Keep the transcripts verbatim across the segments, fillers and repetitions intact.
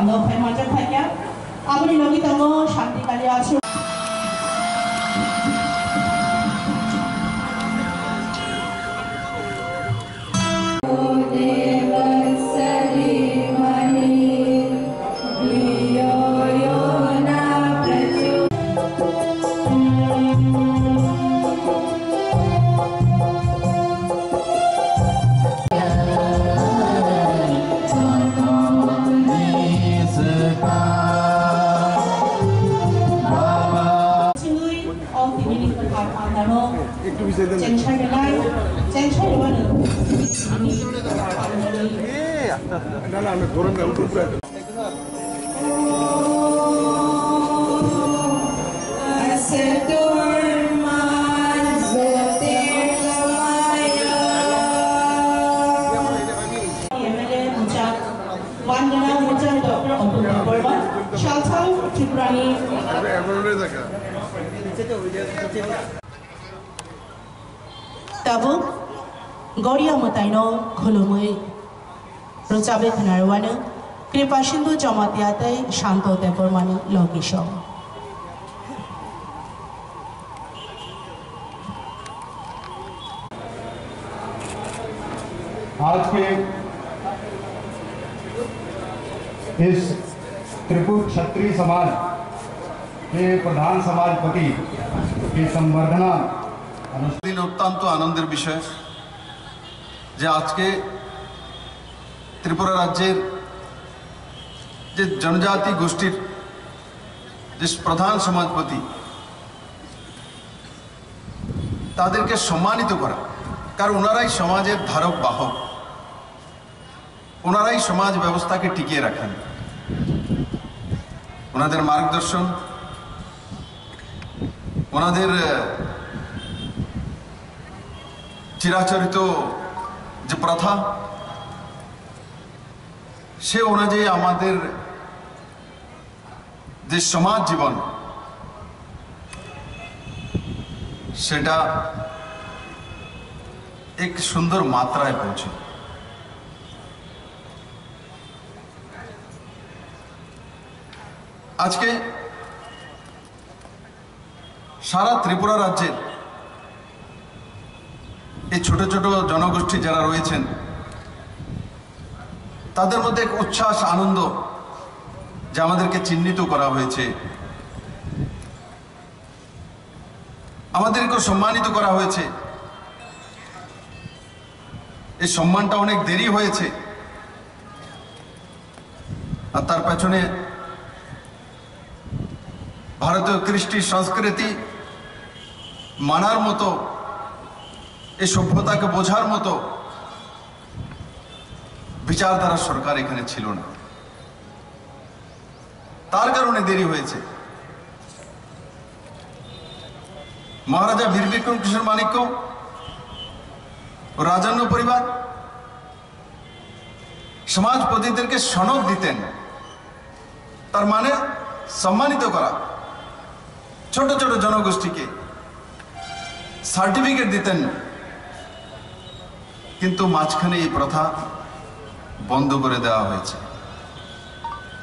Ano phai manjak phaikha. Aboni logi tongo Shanti Kali Ashram. Chwngwi o tini ni kwthar panda no chengsa rwnai, chengsa rwmano. M L A Muchak, Wandana Muchak, Doctor Apurva Debbarma, Salthang Tripurani. Tabuk Goria mwtaino khulumwi rwchabwi khwnarwano Kripa Sindhu Jamatia tei Shanto Debbarmani logisong. आज के इस त्रिपुर क्षत्रिय समाज के प्रधान समाजपति के संवर्धना অনুষ্ঠান। দিন অত্যন্ত আনন্দের বিষয় যে আজকে ত্রিপুরা রাজ্যের যে জনজাতি গোষ্ঠীর যে প্রধান সমাজপতি, তাদেরকে সম্মানিত করা, কারণ ওনারাই সমাজের ধারক বাহক, ওনারাই সমাজ ব্যবস্থাকে টিকিয়ে রাখেন। ওনাদের মার্গদর্শন, ওনাদের, আহ, চিরাচরিত যে প্রথা, সে অনুযায়ী আমাদের যে সমাজ জীবন, সেটা এক সুন্দর মাত্রায় পৌঁছে। আজকে সারা ত্রিপুরা রাজ্যের এই ছোট ছোট জনগোষ্ঠী যারা রয়েছেন, তাদের মধ্যে এক উচ্ছ্বাস, আনন্দ, যে আমাদেরকে চিহ্নিত করা হয়েছে, আমাদেরকে সম্মানিত করা হয়েছে। এই সম্মানটা অনেক দেরি হয়েছে, আর তার পেছনে ভারতীয় কৃষ্টি সংস্কৃতি মানার মতো, এই সভ্যতাকে বোঝার মতো বিচারধারা সরকার এখানে ছিল না, তার কারণে দেরি হয়েছে। মহারাজা বীর বিক্রম কিশোর মাণিক্য ও রাজন্য পরিবার সমাজপতিদেরকে সনদ দিতেন, তার মানে সম্মানিত করা, ছোট ছোট জনগোষ্ঠীকে সার্টিফিকেট দিতেন, কিন্তু মাঝখানে এই প্রথা বন্ধ করে দেওয়া হয়েছে।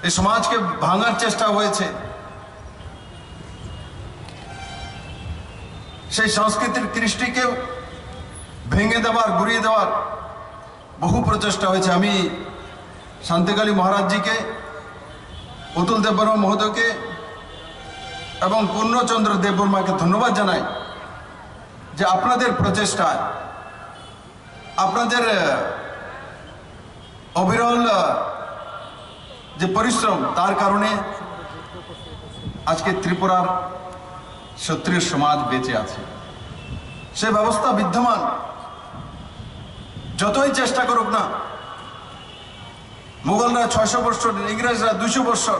এই সমাজকে ভাঙার চেষ্টা হয়েছে, সেই সংস্কৃতির কৃষ্টিকে ভেঙে দেওয়ার, গুঁড়িয়ে দেওয়ার বহু প্রচেষ্টা হয়েছে। আমি শান্তিকালী মহারাজজিকে, অতুল দেববর্মা মহোদয়কে এবং পূর্ণচন্দ্র দেববর্মাকে ধন্যবাদ জানাই যে আপনাদের প্রচেষ্টায়, আপনাদের, আহ, অবিরল, আহ, যে পরিশ্রম, তার কারণে আজকে ত্রিপুরার ক্ষত্রিয় সমাজ বেঁচে আছে। সে ব্যবস্থা বিদ্যমান। যতই চেষ্টা করুক না, মোগলরা ছয়শো বৎসর, ইংরেজরা দুইশো বৎসর,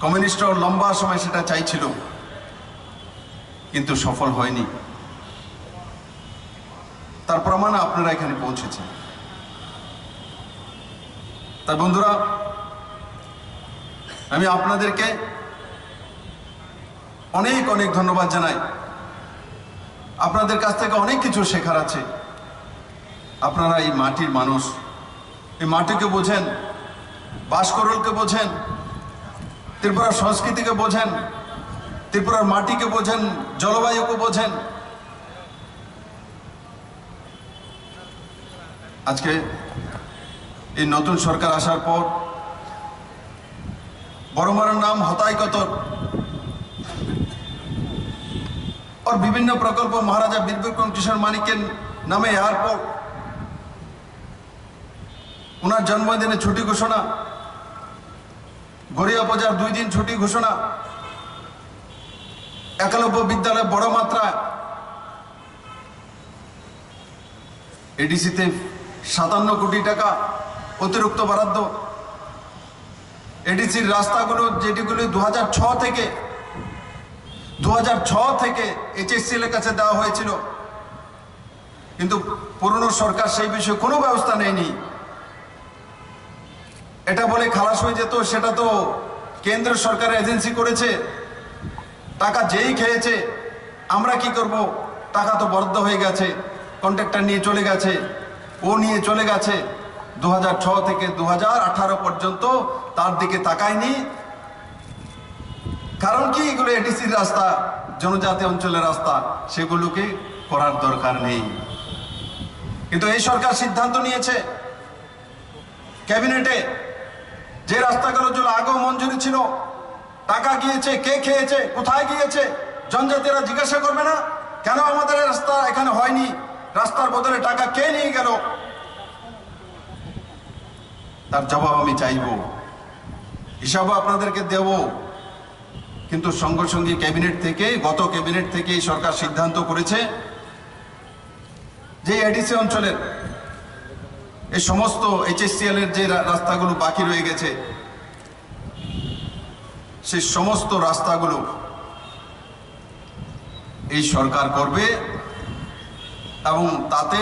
কমিউনিস্টরাও লম্বা সময় সেটা চাইছিল, কিন্তু সফল হয়নি। তার প্রমাণ আপনারা এখানে পৌঁছেছেন। তাই বন্ধুরা, আমি আপনাদেরকে অনেক অনেক ধন্যবাদ জানাই। আপনাদের কাছ থেকে অনেক কিছু শেখার আছে। আপনারা এই মাটির মানুষ, এই মাটিকে বোঝেন, ভাস্করকে বোঝেন, ত্রিপুরার সংস্কৃতিকে বোঝেন, ত্রিপুরার মাটিকে বোঝেন, জলবায়ুকে বোঝেন। আজকে এই নতুন সরকার আসার পর বড়মারার নাম হতাই কতর, ওর বিভিন্ন প্রকল্প মহারাজা বীর বিক্রম কিশোর মানিকের নামে এয়ারপোর্ট, ওনার জন্মদিনে ছুটি ঘোষণা, গড়িয়া পূজার দুই দিন ছুটি ঘোষণা, একলব্য বিদ্যালয় বড় মাত্রায় এডিসিতে সাতান্ন কোটি টাকা অতিরিক্ত বরাদ্দ। এডিসির রাস্তাগুলো যেটিগুলি দু হাজার ছ থেকে, দু হাজার ছ থেকে এইচএসসিএল এর কাছে দেওয়া হয়েছিল, কিন্তু পুরনো সরকার সেই বিষয়ে কোনো ব্যবস্থা নেয়নি। এটা বলে খালাস হয়ে যেত, সেটা তো কেন্দ্র সরকার এজেন্সি করেছে, টাকা যেই খেয়েছে। আমরা কি করব? টাকা তো বরাদ্দ হয়ে গেছে, কন্ট্রাক্টর নিয়ে চলে গেছে, ও নিয়ে চলে গেছে। দু হাজার ছ থেকে দু হাজার আঠারো পর্যন্ত তার দিকে তাকায়নি। কারণ কি? এগুলো এডিসির রাস্তা, জনজাতি অঞ্চলের রাস্তা, সেগুলোকে করার দরকার নেই। কিন্তু এই সরকার সিদ্ধান্ত নিয়েছে, ক্যাবিনেটে যে রাস্তাগুলোর জন্য আগেও মঞ্জুরি ছিল, টাকা গিয়েছে, কে খেয়েছে, কোথায় গিয়েছে, জনজাতিরা জিজ্ঞাসা করবে না কেন আমাদের এই রাস্তা এখানে হয়নি, রাস্তার বদলে টাকা কে নিয়ে গেল? তার জবাব আমি চাইব, হিসাবও আপনাদেরকে দেব। কিন্তু সঙ্গে সঙ্গে ক্যাবিনেট থেকে, গত ক্যাবিনেট থেকে এই সরকার সিদ্ধান্ত করেছে যে এডিসি অঞ্চলের এই সমস্ত এইচএসসিএল এর যে রা-, রাস্তাগুলো বাকি রয়ে গেছে, সেই সমস্ত রাস্তাগুলো এই সরকার করবে এবং তাতে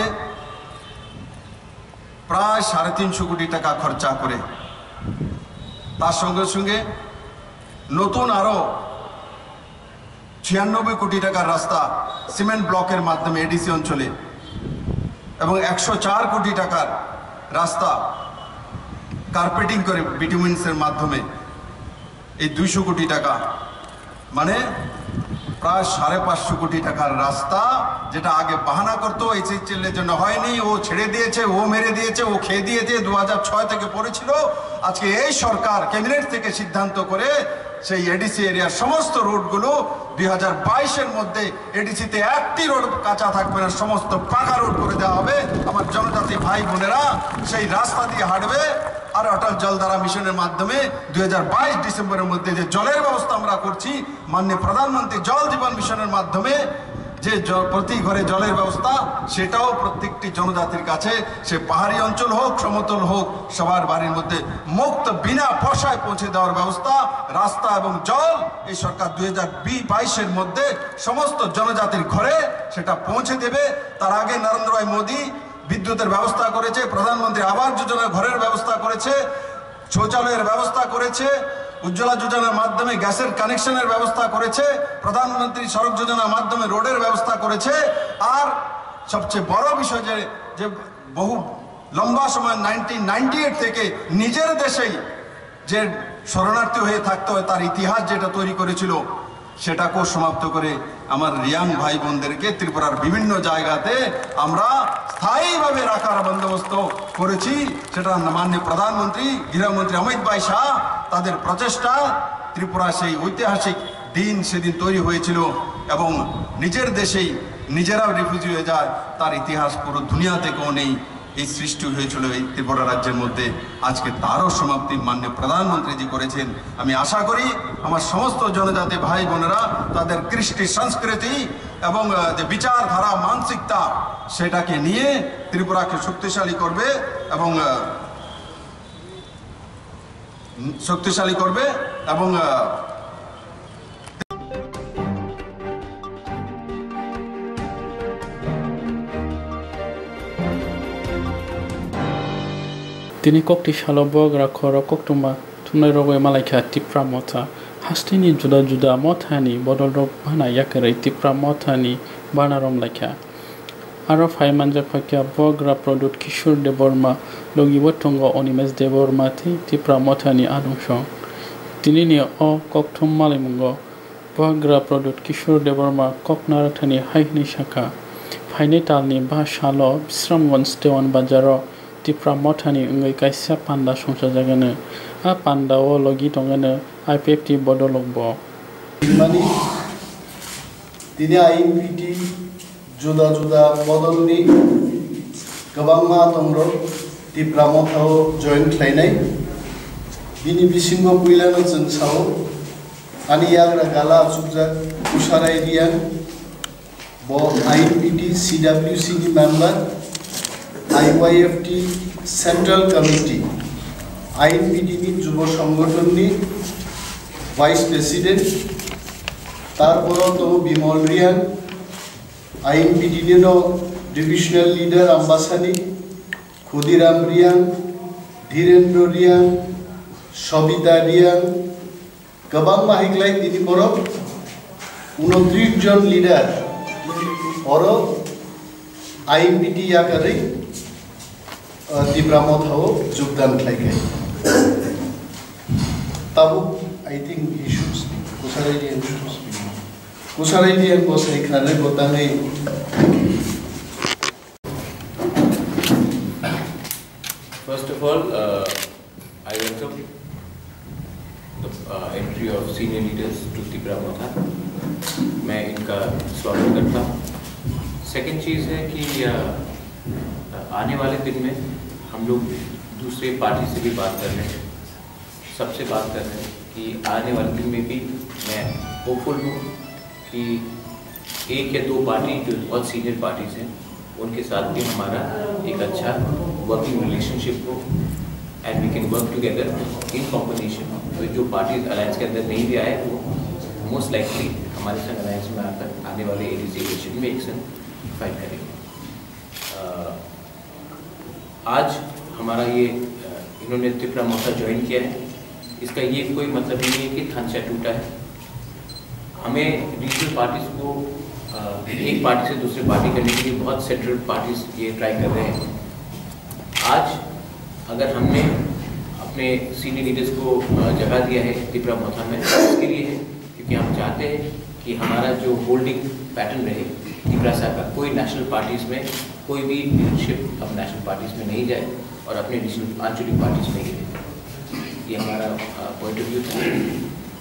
প্রায় সাড়ে তিনশো কোটি টাকা খরচা করে, তার সঙ্গে সঙ্গে নতুন আরো ছিয়ানব্বই কোটি টাকার রাস্তা সিমেন্ট ব্লকের মাধ্যমে এডিসি অঞ্চলে এবং একশো চার কোটি টাকার রাস্তা কার্পেটিং করে বিটুমিনসের মাধ্যমে। এই দুইশো কোটি টাকা, মানে প্রায় সাড়ে পাঁচশো কোটি টাকার রাস্তা, যেটা আগে বাহানা করতো এইচএসসিএল এর জন্য হয়নি, ও ছেড়ে দিয়েছে, ও মেরে দিয়েছে, ও খেয়ে দিয়েছে, দু হাজার ছয় থেকে পড়েছিল। আজকে এই সরকার ক্যাবিনেট থেকে সিদ্ধান্ত করে সেই এডিসি এরিয়ার সমস্ত রোডগুলো দুই হাজার বাইশের মধ্যে এডিসিতে একটি রোড কাঁচা থাকবে না, সমস্ত পাকা রোড করে দেওয়া হবে। আমার জনজাতি ভাই বোনেরা সেই রাস্তা দিয়ে হাঁটবে। আর অটল জলধারা মিশনের মাধ্যমে দুই হাজার বাইশ ডিসেম্বরের মধ্যে যে জলের ব্যবস্থা আমরা করছি, মাননীয় প্রধানমন্ত্রী জল জীবন মিশনের মাধ্যমে যে জ-, প্রতি ঘরে জলের ব্যবস্থা, সেটাও প্রত্যেকটি জনজাতির কাছে, সে পাহাড়ি অঞ্চল হোক, সমতল হোক, সবার বাড়ির মধ্যে মুক্ত বিনা পয়সায় পৌঁছে দেওয়ার ব্যবস্থা, রাস্তা এবং জল এই সরকার দুই হাজার বাইশের মধ্যে সমস্ত জনজাতির ঘরে সেটা পৌঁছে দেবে। তার আগে নরেন্দ্র ভাই মোদী বিদ্যুতের ব্যবস্থা করেছে, প্রধানমন্ত্রী আবাস যোজনা ঘরের ব্যবস্থা করেছে, শৌচালয়ের ব্যবস্থা করেছে, উজ্জ্বলা যোজনার মাধ্যমে গ্যাসের কানেকশনের ব্যবস্থা করেছে, প্রধানমন্ত্রী সড়ক যোজনার মাধ্যমে রোডের ব্যবস্থা করেছে। আর সবচেয়ে বড় বিষয় যে, যে বহু লম্বা সময় নাইনটিন নাইনটি এইট থেকে নিজের দেশেই যে শরণার্থী হয়ে থাকতে হয়, তার ইতিহাস যেটা তৈরি করেছিল, সেটাকেও সমাপ্ত করে আমার রিয়াং ভাই বোনদেরকে ত্রিপুরার বিভিন্ন জায়গাতে আমরা স্থায়ীভাবে রাখার বন্দোবস্ত করেছি। সেটা মাননীয় প্রধানমন্ত্রী, গৃহমন্ত্রী অমিত ভাই শাহ, তাদের প্রচেষ্টা। ত্রিপুরা সেই ঐতিহাসিক দিন সেদিন তৈরি হয়েছিল এবং নিজের দেশেই নিজেরাও রিফিউজি হয়ে যায়, তার ইতিহাস পুরো দুনিয়াতে কেউ নেই। এই সৃষ্টি হয়েছিল এই ত্রিপুরা রাজ্যের মধ্যে, আজকে তারও সমাপ্তি মাননীয় প্রধানমন্ত্রীজি করেছেন। আমি আশা করি আমার সমস্ত জনজাতি ভাই বোনেরা তাদের কৃষ্টি সংস্কৃতি এবং, আহ, যে বিচারধারা, মানসিকতা, সেটাকে নিয়ে ত্রিপুরাকে শক্তিশালী করবে এবং, আহ, শক্তিশালী করবে এবং, আহ, Tini kokti salo bubagra khorok koktwma thumnairogwi malaikha Tipra Motha. Hasteni juda juda mothani bodolrok bana yakarwi Tipra Mothani bana romlaikha. Aro phai manjak phaikha Bubagra Pradyut Kishore Debbarma, logibo tongo Animesh Debbarma tei Tipra Mothani adungsong. Tinini o kokthum malaimungo Bubagra Pradyut Kishore Debbarma kok narathani hai hwnwi sakha, phainai talni ba salo Bisramganj Dewan Bazaro Tipra Mothani wngwi kaisa panda songchajagano. A pandao logi tongano I P F T bodolokbo. Mani, tini I N P T juda juda bodolni kwbangma tongrok Tipra Mothao join khlainai. Bini bisingo puilano chwng sao, ani yagra gala achukjak Kusarai Riang, bo I N P T C W C ni member, I Y F T Central Committee, I N P T ni Jubo Songgothon ni Vice President, tarporo tongo Bimol Riang, I N P T ni no Divisional Leader Ambasani, Khudiram Riang, Dhirendra Riang, Sobita Riang, kwbangma hiklai tini borok unotris jon leader oro I N P T yakarwi, uh, Tipra Mothao jogdan khlaikai. Tabuk, I think he should speak. Kusarai Riang should speak. Kusarai Riang bo sai khnanai bo tangwi. First of all, uh, I welcome the uh, entry of senior leaders to Tipra Motha. मैं इनका स्वागत करता हूँ। सेकंड चीज़ है कि uh, आने वाले दिन में हम लोग दूसरे पार्टी से भी बात कर रहे हैं, सबसे बात कर रहे हैं कि आने वाले दिन में भी मैं होपफुल हूँ कि एक या दो पार्टी जो बहुत सीनियर पार्टीज हैं, उनके साथ भी हमारा एक अच्छा वर्किंग रिलेशनशिप हो, and we can work together in combination। तो जो पार्टीज अलायंस के अंदर नहीं भी आए, वो मोस्ट लाइकली हमारे संग अलायंस में आकर आने वाले एडीसी इलेक्शन में एक संग फाइट करेंगे। अ, आज हमारा ये, अ, इन्होंने तिपरा मोर्चा ज्वाइन किया है, इसका ये कोई मतलब नहीं है कि थानचा टूटा है। हमें रीजनल पार्टीज को, अ, एक पार्टी से दूसरे पार्टी करने के लिए बहुत सेंट्रल पार्टीज ये ट्राई कर रहे हैं। आज अगर हमने अपने सीनियर लीडर्स को, अ, जगह दिया है तिपरा मोर्चा में, इसके लिए है क्योंकि हम चाहते हैं कि हमारा जो होल्डिंग पैटर्न रहे तिपरासा का, कोई नेशनल पार्टीज में कोई भी लीडरशिप अब नेशनल पार्टीज में नहीं जाए और अपने रीजनल आंचलिक पार्टीज में ही रहे। ये हमारा, अ, पॉइंट ऑफ व्यू था।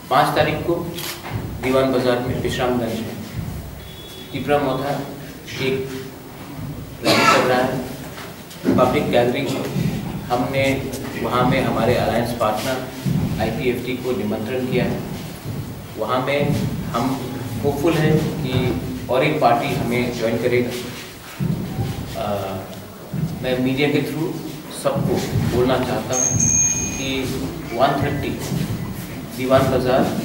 पाँच तारीख को दीवान बाजार में, विश्रामगंज में तिपरा मोर्चा एक रैली कर रहा है, पब्लिक गैदरिंग। हमने वहाँ में हमारे अलायंस पार्टनर आईपीएफटी को निमंत्रण किया है। वहाँ में हम होपफुल हैं कि और एक पार्टी हमें ज्वाइन करेगा। अ, मैं मीडिया के थ्रू सबको बोलना चाहता हूँ कि वन थर्टी दीवान बाजार,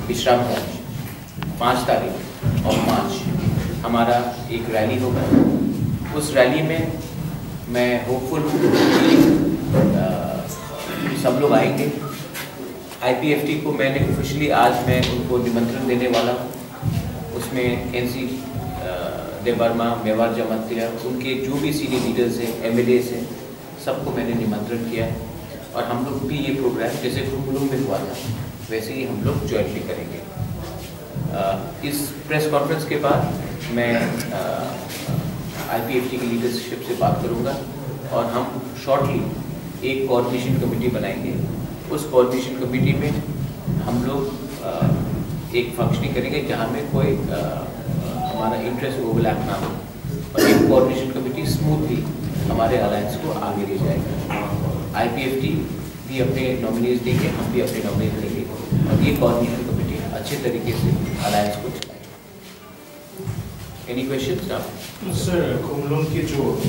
विश्रामगंज, पाँच तारीख और पाँच हमारा एक रैली होगा। उस रैली में मैं होपफुल हूँ कि, अ, सब लोग आएंगे। आईपीएफटी को मैंने ऑफिशियली आज मैं उनको निमंत्रण देने वाला हूँ। उसमें एनसी, अ, देबबर्मा, मेवार जमातिया, उनके जो भी सीनियर लीडर्स हैं, एमएलएस हैं, सबको मैंने निमंत्रण किया है। और हम लोग भी ये प्रोग्राम जैसे खुमलुंग में हुआ था, वैसे ही हम लोग ज्वाइंटली करेंगे। अ, इस प्रेस कॉन्फ्रेंस के बाद मैं, अ, आईपीएफटी की लीडरशिप से बात करूँगा और हम शॉर्टली एक कोऑर्डिनेशन कमेटी बनाएंगे। उस कोऑर्डिनेशन कमेटी में हम लोग, अ, एक फंक्शनिंग करेंगे जहाँ में कोई, अ, हमारा इंटरेस्ट ओवरलैप ना हो और एक कोऑर्डिनेशन कमेटी स्मूथली हमारे अलायंस को आगे ले जाएगा। आईपीएफटी भी अपने नॉमिनीज देंगे, हम भी अपने नॉमिनीज देंगे और ये कोऑर्डिनेशन कमेटी अच्छे तरीके से अलायंस को चलाएगी। एनी क्वेश्चंस आप? सर, खुमलुंग की जो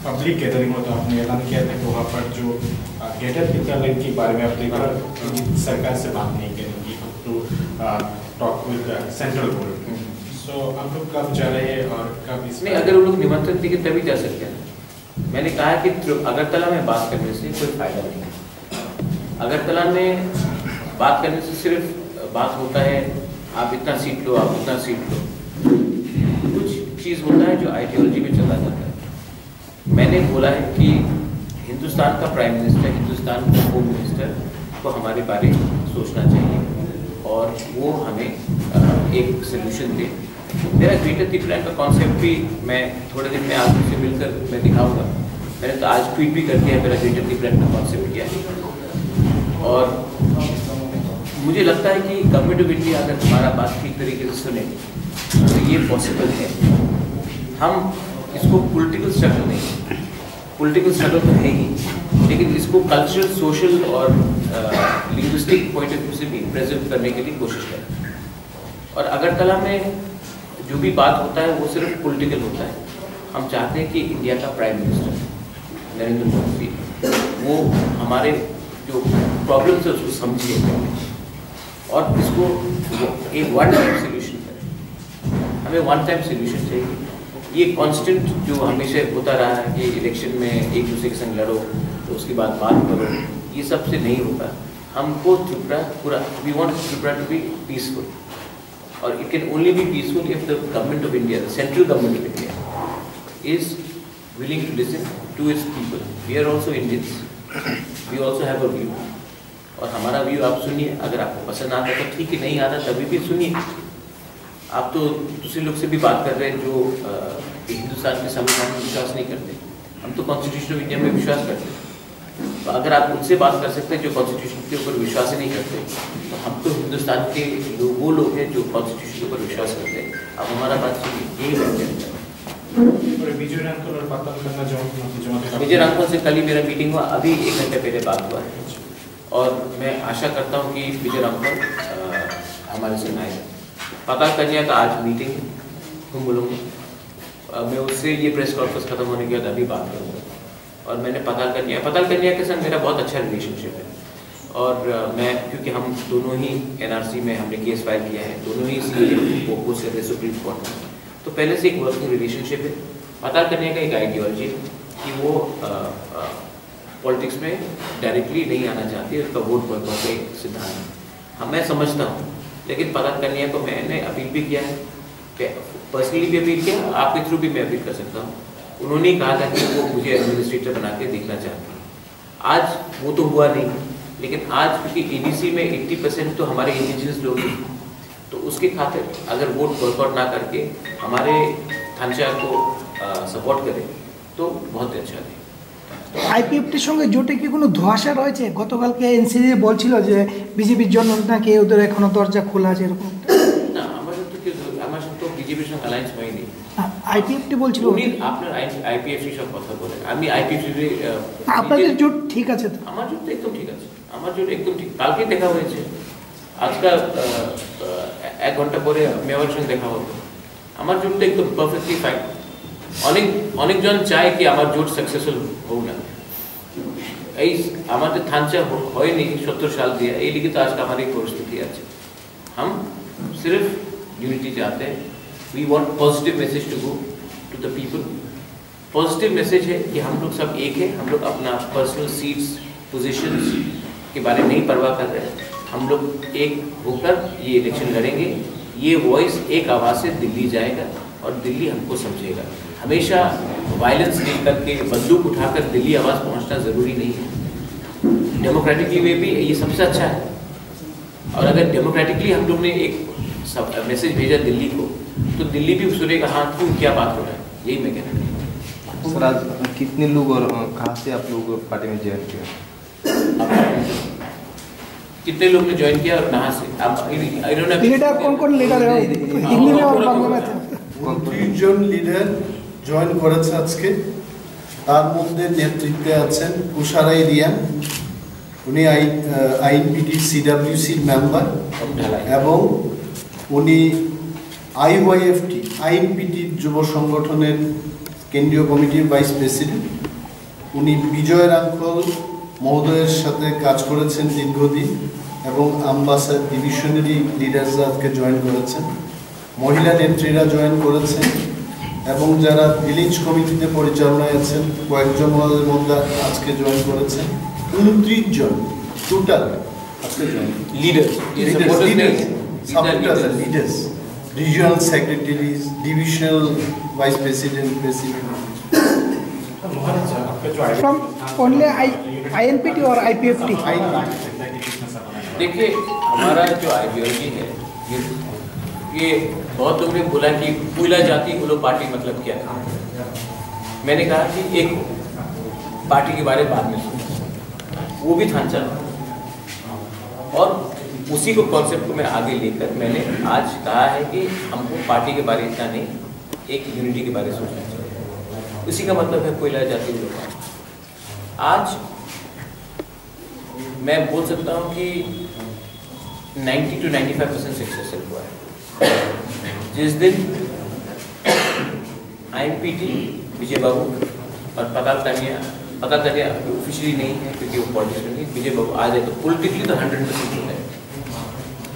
पब्लिक गैदरिंग होता, आपने ऐलान किया था कि वहाँ पर जो, अ, ग्रेटर तिपरालैंड के बारे में आप एक बार सरकार से बात नहीं करेंगे, to, uh, talk with the central government. So हम लोग कब जा रहे हैं और कब इस नहीं, बारे अगर वो लोग निमंत्रण देंगे तभी जा सकते हैं। मैंने कहा कि त्रि-, अगरतला में बात करने से कोई फायदा नहीं है। अगरतला में बात करने से सिर्फ बात होता है, आप इतना सीट लो, आप उतना सीट लो। कुछ चीज होता है जो आइडियोलॉजी में चला जाता है। मैंने बोला है कि हिंदुस्तान का प्राइम मिनिस्टर, हिंदुस्तान का होम मिनिस्टर को हमारे बारे में सोचना चाहिए और वो हमें अ, एक सोल्यूशन दे। मेरा ग्रेटर तिब्बत का कॉन्सेप्ट भी मैं थोड़े दिन में आप लोग से मिलकर मैं दिखाऊंगा। मैंने तो आज ट्वीट भी कर दिया मेरा ग्रेटर तिब्बत का कॉन्सेप्ट क्या है। और मुझे लगता है कि गवर्नमेंट ऑफ इंडिया अगर हमारा बात ठीक तरीके से सुने तो ये पॉसिबल है। हम इसको पॉलिटिकल स्ट्रगल नहीं, पॉलिटिकल स्ट्रगल तो है ही, लेकिन इसको कल्चरल, सोशल और लिंग्विस्टिक पॉइंट ऑफ व्यू से भी प्रिजर्व करने के लिए कोशिश करें। और अगरतला में जो भी बात होता है वो सिर्फ पॉलिटिकल होता है। हम चाहते हैं कि इंडिया का प्राइम मिनिस्टर नरेंद्र मोदी जी वो हमारे जो प्रॉब्लम्स है उसको समझे और इसको वो एक वन टाइम सोल्यूशन करें। हमें वन टाइम सोल्यूशन चाहिए। ये कांस्टेंट जो हमेशा होता रहा है कि इलेक्शन में एक दूसरे के संग लड़ो, तो उसके बाद बात करो, ये सबसे नहीं होगा। हमको त्रिपुरा पूरा, we want Tripura to be peaceful. Or it can only be peaceful if the government of India, the central government of India, is willing to listen to its people. We are also Indians. We also have a view. और हमारा व्यू आप सुनिए। अगर आपको पसंद आता है तो ठीक है, नहीं आता तभी भी सुनिए। आप तो दूसरे लोग से भी बात कर रहे हैं जो अ, हिंदुस्तान के संविधान में विश्वास नहीं करते। हम तो कॉन्स्टिट्यूशन ऑफ इंडिया में विश्वास करते हैं। तो अगर आप उनसे बात कर सकते हैं जो कॉन्स्टिट्यूशन के ऊपर विश्वास ही नहीं करते, तो हम तो हिंदुस्तान के लोग, वो लोग हैं जो कॉन्स्टिट्यूशन के ऊपर विश्वास करते हैं। आप हमारा बात सुनिए, यही बात कहना चाहते हैं। বিজয় রাংখল से कल ही मेरा मीटिंग हुआ, अभी एक घंटे पहले बात हुआ है। और मैं आशा करता हूँ कि विजय रांखल अ, हमारे संग आए। पाताल कन्या का आज मीटिंग है, हम बोलूँगा। अ, मैं उससे ये प्रेस कॉन्फ्रेंस खत्म होने के बाद अभी बात करूँगा। और मैंने पाताल कन्या, पाताल कन्या के साथ मेरा बहुत अच्छा रिलेशनशिप है। और अ, मैं, क्योंकि हम दोनों ही एनआरसी में हमने केस फाइल किया है, दोनों ही सीए वो पोस्ट कर रहे सुप्रीम कोर्ट में, तो पहले से एक वर्किंग रिलेशनशिप है। पाताल कन्या का एक आइडियोलॉजी है कि वो पॉलिटिक्स में डायरेक्टली नहीं आना चाहती, उसका वोट बॉयकॉट का एक सिद्धांत है। हाँ, मैं समझता हूँ, लेकिन पाताल कन्या को मैंने अपील भी किया है, पर्सनली भी अपील किया, आपके थ्रू भी मैं अपील कर सकता हूँ। उन्होंने कहा था कि वो मुझे एडमिनिस्ट्रेटर बना के देखना चाहती है। आज वो तो हुआ नहीं, लेकिन आज क्योंकि एडीसी में एट्टी परसेंट तो हमारे इंडिजिनस लोग हैं, तो उसके खातिर अगर वोट बॉयकॉट ना करके हमारे थानचा को सपोर्ट करें तो बहुत ही अच्छा रहेगा। আইপিএফটির সঙ্গে জোটে কি কোনো ধোঁয়াশা রয়েছে? গতকালকে এনসিপি বলছিল যে বিজেপির জন্য নাকি ওদের এখনো দরজা খোলা আছে, এরকম একটা। না, আমার সাথে তো কেউ, আমার সাথে তো বিজেপির সঙ্গে অ্যালায়েন্স হয়নি। আইপিএফটি বলছিল। উনি আপনার আইপিএফসি সব কথা বলেন, আমি আইপিএফসি। আপনাদের জোট ঠিক আছে তো? আমার জোট তো একদম ঠিক আছে, আমার জোট একদম ঠিক। কালকে দেখা হয়েছে, আজকাল আহ, আহ, এক ঘন্টা পরে মেওয়ার সঙ্গে দেখা হতো। আমার জোট তো একদম পারফেক্টলি ফাইন। অনেক অনেকজন চায় কি আমার জোট সাকসেসফুল হোক না। এই আমাদের থানচা হ- হয়নি সত্তর সাল দিয়ে, এই লিগে তো আজকে আমার এই পরিস্থিতি আছে। हम सिर्फ यूनिटी चाहते हैं। We want positive message to go to the people। Positive message है कि हम लोग सब एक हैं, हम लोग अपना पर्सनल सीट्स, पोजीशंस के बारे में नहीं परवाह कर रहे हैं। हम लोग एक होकर ये इलेक्शन लड़ेंगे। ये वॉइस एक आवाज़ से दिल्ली जाएगा और दिल्ली हमको समझेगा। हमेशा वायलेंस लेकर के, बंदूक उठाकर दिल्ली आवाज़ पहुंचना ज़रूरी नहीं है। डेमोक्रेटिक वे भी ये सबसे अच्छा है। और अगर डेमोक्रेटिकली हम लोग ने एक सब मैसेज भेजा दिल्ली को, तो दिल्ली भी सुनेगा, हाँ, क्यों, क्या बात हो रहा है, यही मैं कहना चाहता हूँ। सर, आज कितने लोग और, अ, कहाँ से आप लोग पार्टी में ज्वाइन किया? कितने लोग ने ज्वाइन किया और कहाँ से? आप, I don't know। लीडर कौन कौन लीडर है? हिंदी में और बांग्ला में थे। ঊনত্রিশ জন লিডার জয়েন করেছে আজকে। তার মধ্যে নেতৃত্বে আছেন কুশারাই রিয়াং, উনি আই আইএনপিটি সিডাব্লিউসির মেম্বার এবং উনি আইওয়াইএফটি, আইএনপিটির যুব সংগঠনের কেন্দ্রীয় কমিটির ভাইস প্রেসিডেন্ট। উনি বিজয় রাংখল মহোদয়ের সাথে কাজ করেছেন দীর্ঘদিন এবং আমবাসা ডিভিশনারি লিডার্সরা আজকে জয়েন করেছেন। মহিলা নেত্রীরা জয়েন করেছেন এবং যারা ভিলেজ কমিটিতে পরিচালনায় আছেন, কয়েকজন ওনাদের মধ্যে আজকে জয়েন করেছেন। ঊনত্রিশ জন টোটাল আজকে join. Leaders, leaders, supporters, leaders. Regional secretaries, divisional vice president, president. From only I, I N P T or I P F T? देखिए, हमारा जो आइडियोलॉजी है, ये, ये बहुत लोगों ने बोला कि कोयला जाति बोलो पार्टी मतलब क्या था। मैंने कहा कि एक पार्टी के बारे में बाद में सोचो, वो भी थांचा। और उसी को कॉन्सेप्ट को मैं आगे लेकर मैंने आज कहा है कि हमको पार्टी के बारे इतना नहीं, एक यूनिटी के बारे में सोचना चाहिए। उसी का मतलब है कोयला जाति बोलो पार्टी। आज मैं बोल सकता हूँ कि ninety to ninety five percent success हुआ है। जिस दिन आईएनपीटी विजय बाबू और पताल तानिया, पताल तानिया अभी ऑफिशियली नहीं है क्योंकि वो पॉलिटिक्स में नहीं, विजय बाबू आ जाए तो पॉलिटिकली तो हंड्रेड परसेंट होता है,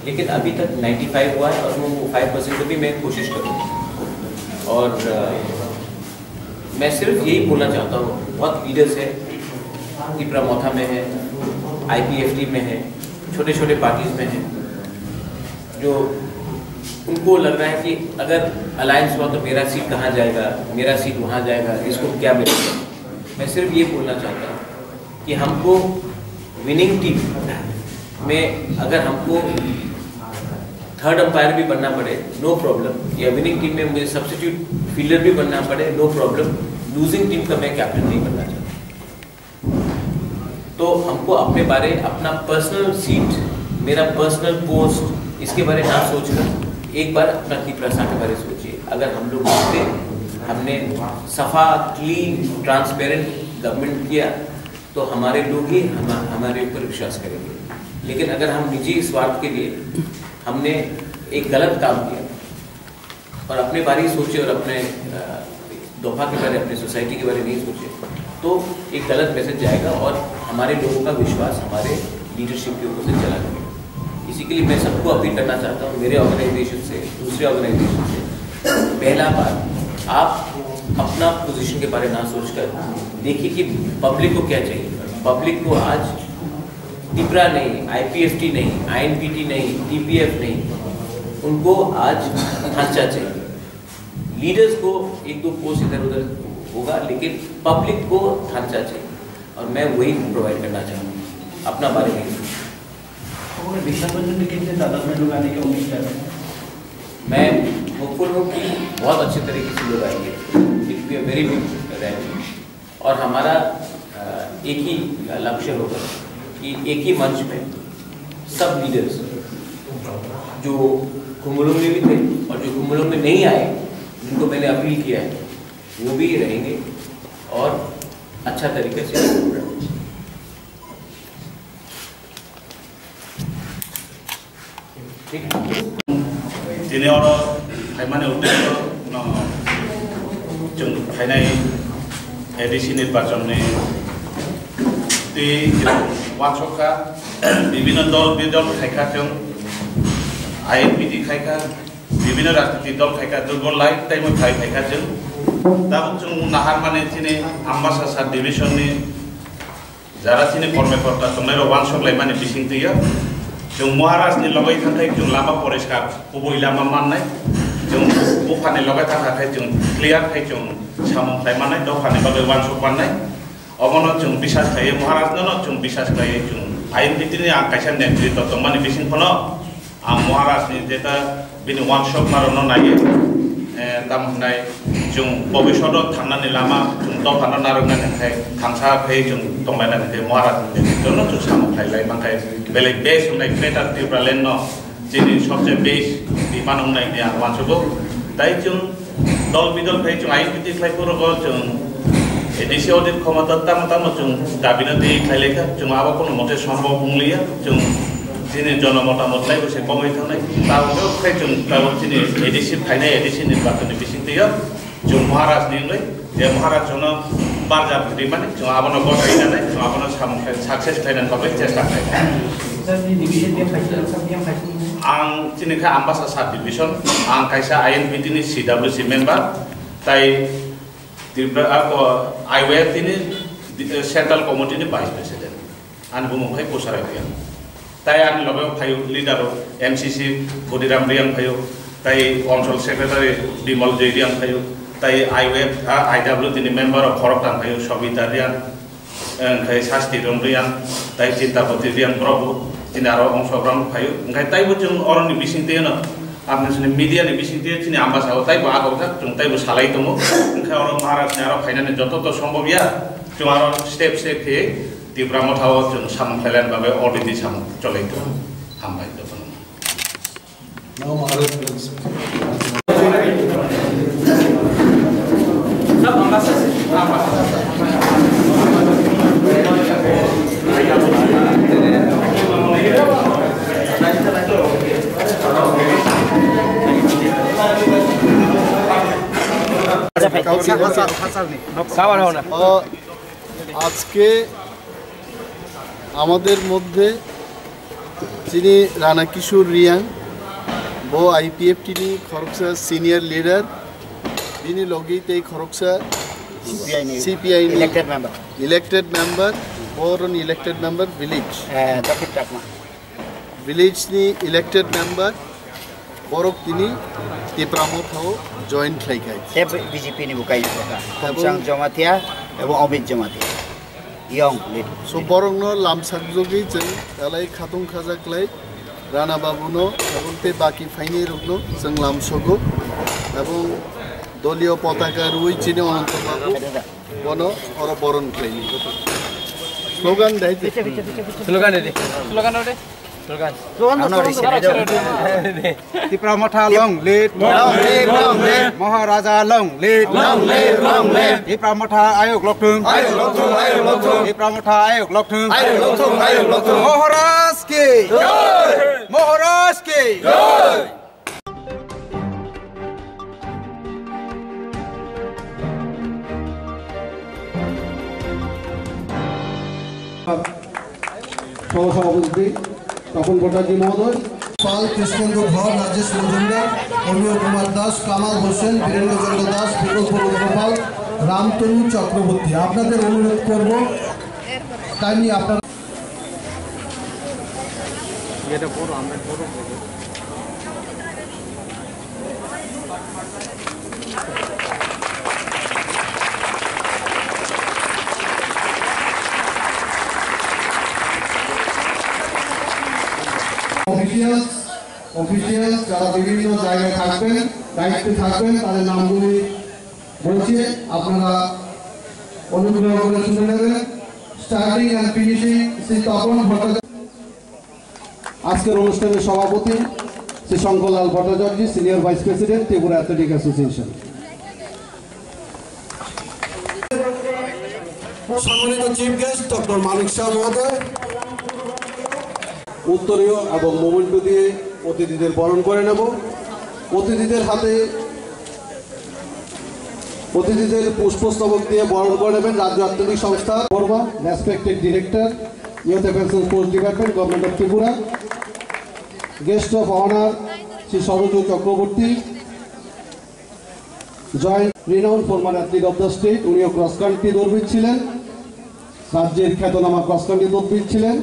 लेकिन अभी तक नाइन्टी फ़ाइव हुआ है और वो फ़ाइव परसेंट को भी मैं कोशिश करूँगा। और अ, मैं सिर्फ यही बोलना चाहता हूँ, बहुत लीडर्स हैं, तिपरा मोथा में है, आईपीएफटी में है, छोटे छोटे पार्टीज में है, जो उनको लग रहा है कि अगर अलायंस हुआ तो मेरा सीट कहाँ जाएगा, मेरा सीट वहाँ जाएगा, इसको क्या मिलेगा। मैं सिर्फ ये बोलना चाहता हूँ कि हमको विनिंग टीम में अगर हमको थर्ड अंपायर भी बनना पड़े, नो प्रॉब्लम, या विनिंग टीम में मुझे सब्स्टिट्यूट फील्डर भी बनना पड़े, नो प्रॉब्लम। लूजिंग टीम का मैं कैप्टन नहीं बनना चाहता। तो हमको अपने बारे, अपना पर्सनल सीट, मेरा पर्सनल पोस्ट, इसके बारे ना सोचकर एक बार अपना तिपरासा के बारे सोचिए। अगर हम लोग जीते, हमने सफा, क्लीन, ट्रांसपेरेंट गवर्नमेंट किया, तो हमारे लोग ही हम, हमारे ऊपर विश्वास करेंगे। लेकिन अगर हम निजी स्वार्थ के लिए हमने एक गलत काम किया और अपने बारे ही सोचे और अपने अ, दोफा के बारे, अपने सोसाइटी के बारे नहीं सोचे, तो एक गलत मैसेज जाएगा और हमारे लोगों का विश्वास हमारे लीडरशिप के ऊपर से चला गया। इसी के लिए मैं सबको अपील करना चाहता हूँ, मेरे ऑर्गेनाइजेशन से, दूसरे ऑर्गेनाइजेशन से, पहला बार आप अपना पोजीशन के बारे ना सोचकर देखिए कि पब्लिक को क्या चाहिए। पब्लिक को आज तिपरा नहीं, आईपीएफटी नहीं, आईएनपीटी नहीं, टीपीएफ नहीं, उनको आज ढांचा चाहिए। लीडर्स को एक दो पोस्ट इधर उधर होगा, लेकिन पब्लिक को ढांचा चाहिए और मैं वही प्रोवाइड करना चाहूँगा। अपना बारे में खबर विशाल बंधन के कितने तादाद में लोग आने के उम्मीद कर रहे हैं? मैं होपफुल हूँ कि बहुत अच्छे तरीके से लोग आएंगे। It will be a very big rally। और हमारा अ, एक ही लक्ष्य होगा कि एक ही मंच में सब लीडर्स जो खुमलुंग में भी थे और जो खुमलुंग में नहीं आए, जिनको मैंने अपील किया है, वो भी रहेंगे और अच्छा तरीके से। Tini oro phaimani uddesyo no chwng phainai A D C nirbachonni tei chwng uansukha, bibinno dol bidol khaikha chwng, I N P T khaikha, bibinno rajniti dol khaikha, durgo lai tei phai phaikha chwng. Tabuk chwng naharmani chini Ambasa sub division ni Jara chini korme korta tongnai rok uansuk laimani bising twi o. Chwng Maharaj ni logai thangkhai chwng lama poriskar kubui lama mannai. Chwng buphani logai thangkha khai chwng clear khai chwng samung khlai mannai, dophani bagwi uansuk mannai. Obono chwng bisas khlaiwi Maharaj no no chwng bisas khlaiwi chwng I N P T ni ang kaisa netritw tongmani bising phano Ang Maharaj ni jeta bini uansukma rokno naiwi, eh, tamo hwnai chwng bobiswt o thangnani lama chwng dophano narwknani hwnkhe thansa khe chwng tonglainani hwnkhe Maharaj ni jono chwng samung khlai lai mankhe belai best wngnai Greater Tipraland no chini sobse best rimano wngnai hwnwi ang uansugo. Tai chwng Dol bidol khai chwng I N P T khlai phuru bo chwng A D C audit khomota tamo tamo chwng dabi no twi khlai laikha, chwng abo kono mote sombok wng liya, chwng chini jono motamot lai bo se kongwi thangnai. Tabuk khai chwng tabuk chini A D C phainai A D C nirbachon ni bising twi o chwng Maharaj ni wngwi je Maharaj jono barja rimani chwng abono gotwi nanai, chwng abono samung khai success khlainani bagwi chesta khlai. Ang chini kha Ambasa sub division, ang kaisa I N P T ni C W C member. Tai Tripura, ah, ko, I Y F T ni, eh, Central Committee ni Vice President. Ani bumung khai Pusarai Reang. Tai ani loge phaio leader o M C C Khudiram Reang phaio. Tai Anchal Secretary Bimal J Riang phaio, tai I W F, ah, I W T ni member rok khoroktham phaio, Sobita Riang, eh, khai Sasti Rong Riang, tai Chittapati Riang borok bo chini aro ongsograhon phaio. Hwnkhe taibo chwng oroni bisingtwi no, apni chini media ni bisingtwi chini ambasao taibo agokjak, chwng taibo salai tongo. Hwnkhe oro Maharaj ni aro phainani joto to sombobya, chwng aro step step khe Tipra Motha o chwng samung khlailani bagwi already samung cholai tongo. Hambai jotono. আজকে আমাদের মধ্যে যিনি রানা কিশোর রিয়াং, বো IPFT ni khoroksa senior leader, bini logi tei khoroksa CPI ni CPI ni elected member. Elected member, boron elected member village. Eh, David Chakma. Village ni elected member, borok tini Tipra Motha o join khlai khai. Tei B J P ni bukai kota. Tabuk Khumsang Jamatia, tabuk Amit Jamatia. Young lead. So borokno lamsakjagwi chwng talai khatung khajaklai Rana Babuno, tabuk tei baki phainirokno chwng lamsogo. Tabuk doliyo potaka rwi chini Ananta Babu. Bono oro boron khlaini. Slogan dai. Slogan dai. Slogan dai. Slogan. Slogan. Tipra Motha long live. Long live, long live. Maharaja long live. Long live, long live. Tipra Motha ayok lokthung. Ayok lokthung, ayok lokthung. Tipra Motha ayok lokthung. Ayok lokthung, ayok lokthung. Maharaj ki. Jai. Maharaj ki. Jai. সহ সভাপতি তপন ভট্টাচার্য মহোদয়। পাল, কৃষ্ণেন্দু ধর, রাজেশ মজুমদার, অমিয় কুমার দাস, কামাল হোসেন, বীরেন্দ্র চন্দ্র দাস, বিকল্প রুদ্র পাল, রামতনু চক্রবর্তী। আপনাদের অনুরোধ করব, kindly আপনারা official, official যারা বিভিন্ন জায়গায় থাকবেন, দায়িত্বে থাকবেন, তাদের নামগুলি বলছি, আপনারা অনুগ্রহ করে শুনে নেবেন। Starting and finishing শ্রী তপন ভট্টাচার্য। আজকের অনুষ্ঠানের সভাপতি Shri Shankarlal Bhattacharya, senior vice president, Tripura athletic association. সম্মানিত chief guest doctor Manik Shah মহোদয়, উত্তরীয় এবং মোমেন্টো দিয়ে অতিথিদের বরণ করে নেব। অতিথিদের হাতে অতিথিদের পুষ্পস্তবক দিয়ে বরণ করে নেবেন রাজ্য আঞ্চলিক সংস্থা। Barma, respected director, youth affairs and sports department, government of Tripura. Guest of honour Shri Saroj Chakraborty, joint renowned former athlete of the state, উনিও ক্রস কান্ট্রি দৌড়বিদ ছিলেন। রাজ্যের খ্যাতনামা ক্রস কান্ট্রি দৌড়বিদ ছিলেন।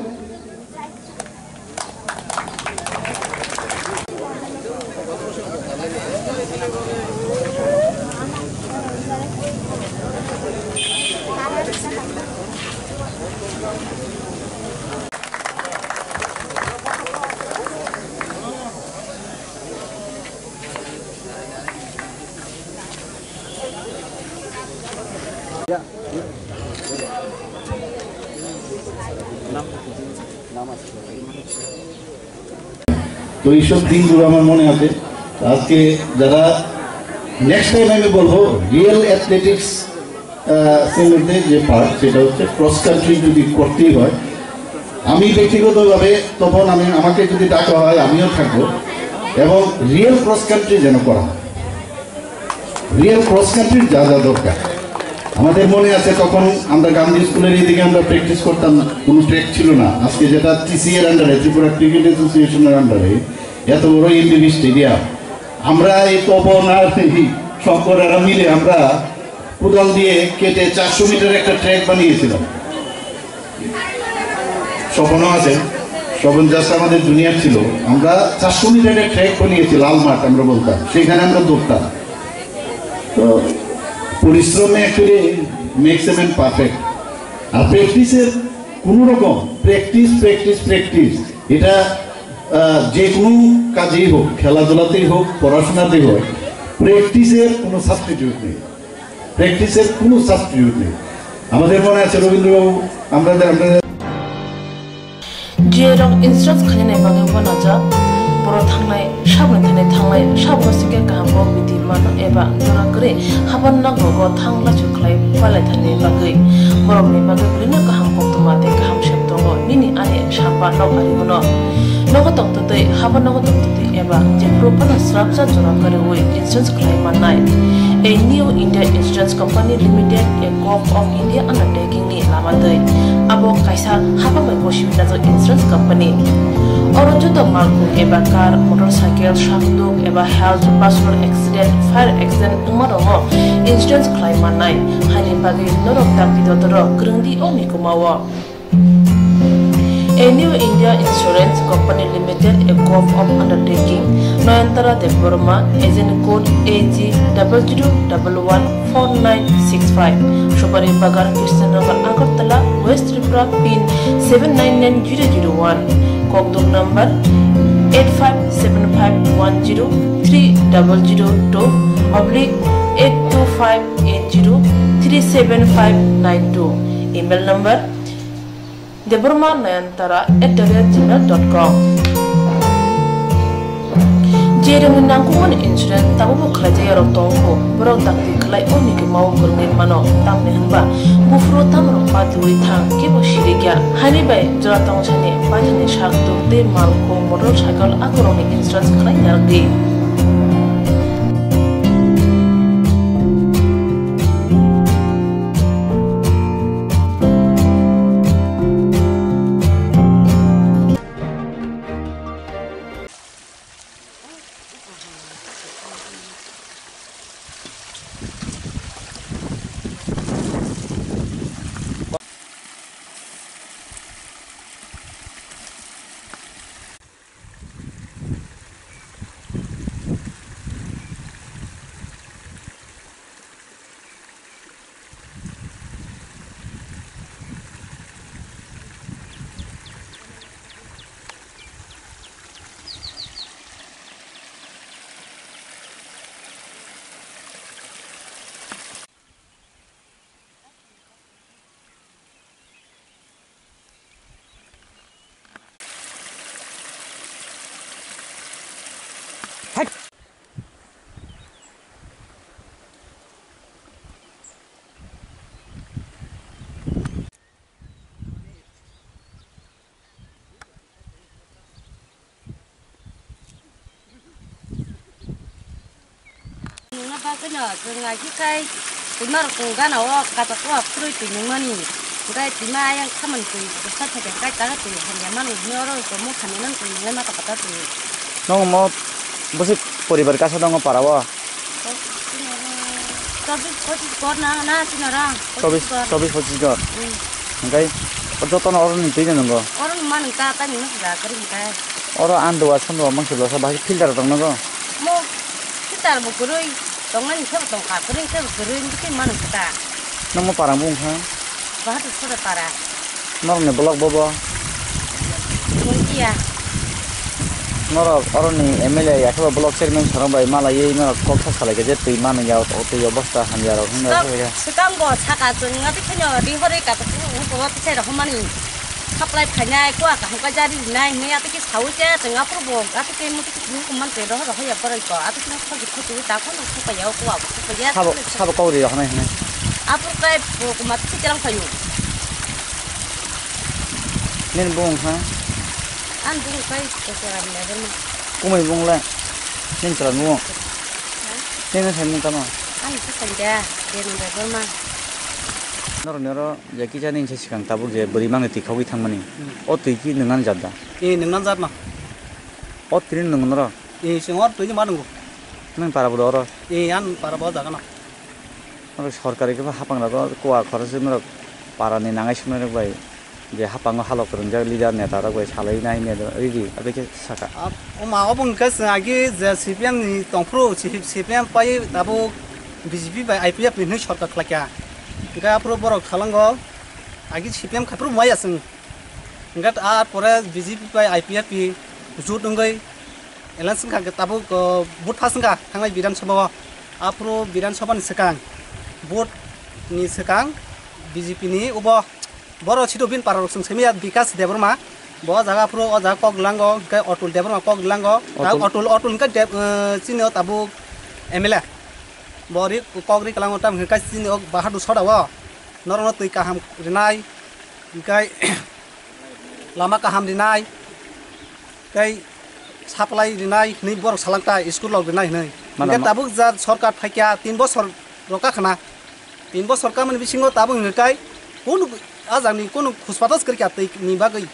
তো এইসব দিনগুলো আমার মনে আছে। আজকে যারা, নেক্সট টাইম আমি বলবো, রিয়েল অ্যাথলেটিক্স সেগুলোতে যে পার্ট, সেটা হচ্ছে ক্রস কান্ট্রি যদি করতেই হয়, আমি ব্যক্তিগতভাবে তখন আমি, আমাকে যদি ডাকা হয়, আমিও থাকবো। এবং রিয়েল ক্রস কান্ট্রি যেন করা হয়, রিয়েল ক্রস কান্ট্রির যা যা দরকার। আমাদের মনে আছে, তখন আমরা গান্ধী স্কুলের এইদিকে আমরা প্র্যাকটিস করতাম না, কোনো ট্র্যাক ছিল না। আজকে যেটা টিসিএর আন্ডারে, ত্রিপুরা ক্রিকেট অ্যাসোসিয়েশনের আন্ডারে, এত বড় এমবিবি স্টেডিয়াম, আমরা এই তপন আর এই শঙ্কর এরা মিলে আমরা কোদাল দিয়ে কেটে চারশো মিটার একটা ট্র্যাক বানিয়েছিলাম। স্বপনও আছে। তখন জাস্ট আমাদের জুনিয়র ছিল, আমরা চারশো মিটারের ট্র্যাক বানিয়েছি, লাল মাঠ আমরা বলতাম, সেখানে আমরা দৌড়তাম। তো পরিশ্রমে actually makes a man perfect. আর প্র্যাকটিসের কোনো রকম প্র্যাকটিস, প্র্যাকটিস, প্র্যাকটিস, এটা আহ, যে কোনো কাজেই হোক, খেলাধুলাতেই হোক, পড়াশোনাতেই হোক, প্র্যাকটিসের কোনো সাবস্টিটিউট নেই। প্র্যাকটিসের কোনো সাবস্টিটিউট নেই। আমাদের মনে আছে রবীন্দ্রবাবু, আমরা যে, আমরা যে Jerok insurance khainani bagwi uanajak, borok thangnai, saboni thani thangnai, saboni sikhe kaham bo bidi mano eba jora kwrwi haban nok rogo thang lachu khlai palai thani bagwi. Borokni bagwi bwrwino kaham koktwma tei kaham sep tongo nini ani samba nok ari bono. Nogo tongtwtwi, haban nogo tongtwtwi eba jephuru phano srapsa jora kwrwi insurance khlai mannai. A New India Insurance Company Limited, a Govt of India undertaking ni lama twi. Abo kaisa hapang bai bosi binajak insurance company. Oro joto malkhung eba car, motorcycle, sakduk eba health, personal accident, fire accident wngma rokno insurance khlai mannai. Haini bagwi norok dakti dotoro kwrwngdi o mikuma o. A New India Insurance Company Limited, a Govt of Undertaking, Noyantara Debbarma, agent code A G double zero double one four nine six five, Subari Bagan, Krishnanagar, Agartala, West Tripura, pin seven nine nine zero zero one, Kokduk number eight five seven five one zero three double zero two oblique eight two five eight zero three seven five nine two, email number Debbarma Nayantara at the rate gmail dot com. Jerokni nangkukmani insurance tabukbo khlaijak yarok tongkho, borok dakti khlai o mikuma o kwrwngwi mano, tamni hwnba buphuru tamrok patiui thang kebo sirikya. Haini bai jora tongsani paithakni sakduk tei malkhung motorcycle akorokni insurance khlai narwkdi. Nungna bagwino chwng ahi khai twima rok gana o kacha kuwa khurui twi nungmani. Hwnkhe twima ayang khamani twi bwsa thaikai kai tara twi hamya mani hwnwi oro mokha nunani twi nunglai mata pata twi. Nong mo bwswk poribar kasa tongo para o? Chobis pochis ghor na, na sinara? Chobis, chobis pochis ghor. Hmm. Hwnkhe jotono oroni twi nwngo? Oroni manwi ta tani nukja kwrwi hwnkhe. Oro andua sandua mangsi bwsa bahai filter tong nwngo? Mo filter bo kwrwi, tongnani khe bo tongkha, kwrwi khe bo kwrwi, bwtwi manwi ta. Nokmo parang bo wngkha? Bahadur sore para. Norokni block bobo? Mungkiya. Norok oroni M L A ya khe bo block chairman sorong bai malaiwi norok kok sa salai khe je twi manwi ya, o twi o bosta hamya rok hwnwi. Swkang bo saka chwng ati kheno ri hori ka ko ko tisai rok mani supply phainai ko ka hokha jari nai hwnwi ati ki sawi se chwng aphuru bo ati ki muti ki man te rok rok ya boroi ko ati ki khoji khoji ta ko no ko ya ko abo ko ya. Sabo, sabo kok ri rok nai hwnwi. Aphuru kai bo ko ma tisi kelang phayu. Nini bung kha? Ani bung kai Kokoram Debbarma. Kumui bung le? Nini chwla bung? Ha? Nini sai bung tamo? Ani bung sai da, Debbarma Debbarma. Norok ni oro je kisa nini sai swkang tabuk je bwrwi mangni twi khogwi thangmani. Hmm. O twi ki nwngnani jat da? Eh, nwngnani jat ma. O twi ni nwngo norok? Eh, chwng o twi ni ma nwngo. Nwng para bwlwi oro? Eh, ani para bo jaga no. Norok sorkari khe hapang rok o kuwa khoroksa norok para ni nangai sumnai rok bai Je hapango halok kwrwngjak leader neta rok bai salai nai ne riri, abekhe saka. Ab-, oma obo hwnkhe chwng agi je C P M ni tongphuru, C P M pai tabuk B J P bai I P F ni hwnwi sorkar khlaikha. Hwnkhe aphuru borok salango agi C P M khaphuru maya chwng. Hwnkhe a pore B J P bai I P F ni jut wngwi alliance wngkha, hwnkhe tabuk, uh, vote first wngkha thangnai Bidhan Sabha o. Aphuru Bidhan Sabha ni swkang, vote ni swkang B J P ni ubo Borok situ bin pararok chwng simi ya Bikas Debbarma. Bo jaga phuru o jaga kok lango, hwnkhe Otul Debbarma kok lango. Otul. Otul, Otul hwnkhe Deb-, eh, chini o tabuk M L A. Bo ri kok ri kwlango tam hwnkhe chini o Bahadur Soda o. Norokno twi kaham rinai, hwnkhe lama kaham rinai, tei supply rinai hwnwi borok salangta, school rok rinai hwnwi. Mano hwnkhe ma- tabuk ja sorkar phaikha tin bosor rok kakhna. Tin bosor kamani bisingo tabuk hwnkhe kai kunu ajangni kunu khuspatos kwrwikha twi ni bagwi.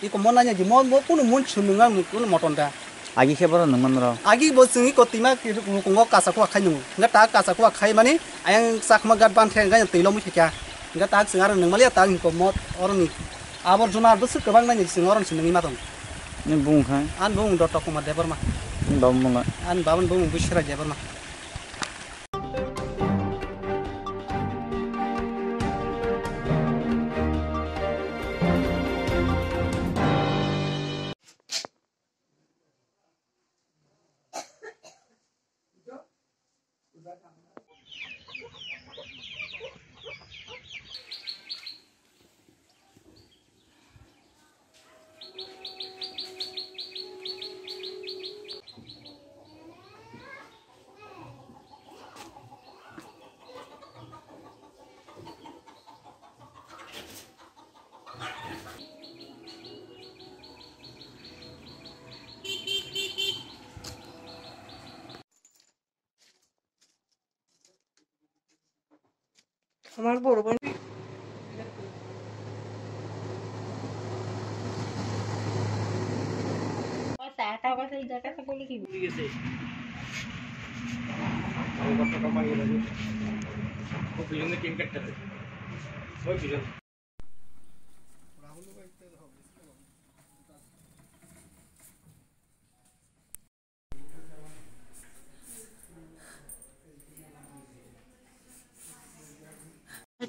Iko mo nanya di mo, mo kunu mun chum nang kunu moton da. Agi khe bono nang manro. Agi bo chwngwi ko tima ki rukungo kacha kuwa khai nungo. Hwnkhe ta kacha kuwa khai mani ayang chakma gat ban khe hwnkhe twi lomwi khe kya. Hwnkhe ta chwng aro nang maliya ta ko mo oroni abor juna bwswk kwbang nani chwng oroni chwng nangwi ma tong. Ni bung khai. An bung Dotto Kumar Debbarma. Ni baba mung. An baban bung Biswrai Debbarma. আমার বড় বোন।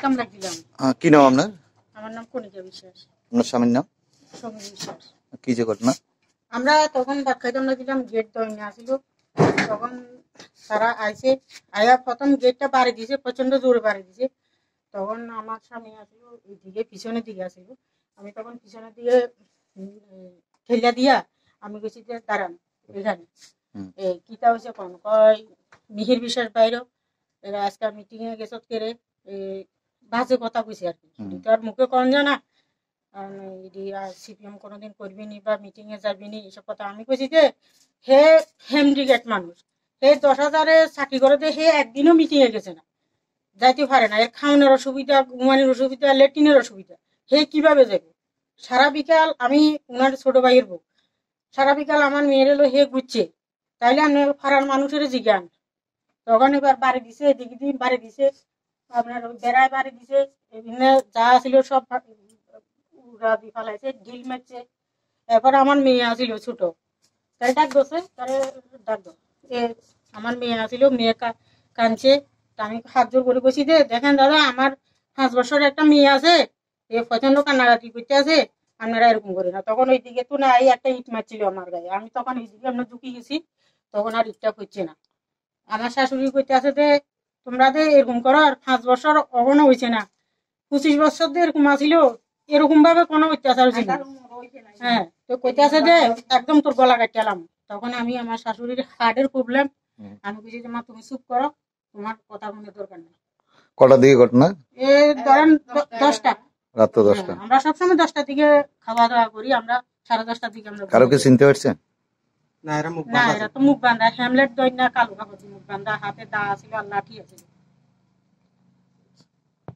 কামলা দিলাম। আহ, কি নাম আপনার? আমার নাম কণিকা বিশ্বাস। আপনার স্বামীর নাম? সমীর বিশ্বাস। কি যে ঘটনা? আমরা তখন ভাত খাইতাম না দিলাম, গেট দইনা আসিল। তখন তারা আইছে, আয়া প্রথম গেটটা বাড়ি দিছে, প্রচন্ড জোরে বাড়ি দিছে। তখন আমার স্বামী আসিল এইদিকে, পিছনের দিকে আসিল। আমি তখন পিছনের দিকে, উম, ঠেলা দিয়া আমি কইছি যে, "দাঁড়ান এখানে।" হুম। এ, কিতা হইছে কোন? কয়, "মিহির বিশ্বাস বাইরে, এরা আজকে মিটিং এ গেছত কেরে?" এ, বাজে কথা কইছে আর কি। হুম। তার মুখে কোন জানা? কারণ এই যে আর সিপিএম কোনোদিন করবি নি বা মিটিং এ যাবি নি, এইসব কথা। আমি কইছি যে, "হে হেমডিগেট মানুষ, হে দশ হাজারে চাকরি করে দে, হে একদিনও মিটিং এ গেছে না, যাইতে পারে না, এর খাওয়ানোর অসুবিধা, ঘুমানোর অসুবিধা, লেট্রিনের অসুবিধা, হে কিভাবে যাবে?" সারা বিকাল আমি ওনার ছোট ভাইয়ের বউ, সারা বিকাল আমার মেয়ের হলো হে ঘুরছে, তাইলে আপনি পাড়ার মানুষের জিজ্ঞান। তখন এবার বাড়ি দিছে, এদিকে দিন বাড়ি দিছে, আপনার ওই বেড়ায় বাড়ি দিছে, এমনি যা ছিল সব ভা-, উড়া দি ফালাইছে, ঢিল মারছে। এরপর আমার মেয়ে আছিল ছোট, তাই ডাক দিছে, তারে ডাক দাও। এ, আমার মেয়ে আছিল, মেয়ে কা-, কাঁদছে। তা আমি হাত জোর করে বলছি যে, "দেখেন দাদা, আমার পাঁচ বছর একটা মেয়ে আছে, এ প্রচন্ড কান্নাকাটি করতে আছে, আপনারা এরকম করে না।" তখন ওই দিকে তো না, এই একটা ইট মারছিল আমার গায়ে, আমি তখন ওই দিকে আমরা ঝুঁকি গেছি, তখন আর ইটটা হচ্ছে না। আমার শাশুড়ি কইতে আছে যে, "তোমরা যে এরকম করো, আর পাঁচ বছর অগণও হইছে না, পঁচিশ বছর যে এরকম আছিল, এরকম ভাবে কোনো অত্যাচার হইছে না।" হ্যাঁ, তো কইতে আছে যে, "একদম তোর গলা কাটিয়ালাম।" তখন আমি আমার শাশুড়ির হার্টের প্রবলেম, হুম। আমি কইছি যে, "মা, তুমি চুপ করো, তোমার কথা মনে দরকার নেই।" কটার দিকে ঘটনা? এ ধরেন দ-, দশটা। রাত তো দশটা। হ্যাঁ, আমরা সবসময় দশটার দিকে খাওয়া দাওয়া করি, আমরা সাড়ে দশটার দিকে আমরা কারো কি ঘুমাই। চিনতে পারছেন? না, এরা মুখ না, বাঁধা এরা ছিল। তো মুখ বাঁধা, হেমলেট দই না, কালো কাপড় দিয়ে মুখ বাঁধা, হাতে দা ছিল আর লাঠি আছে।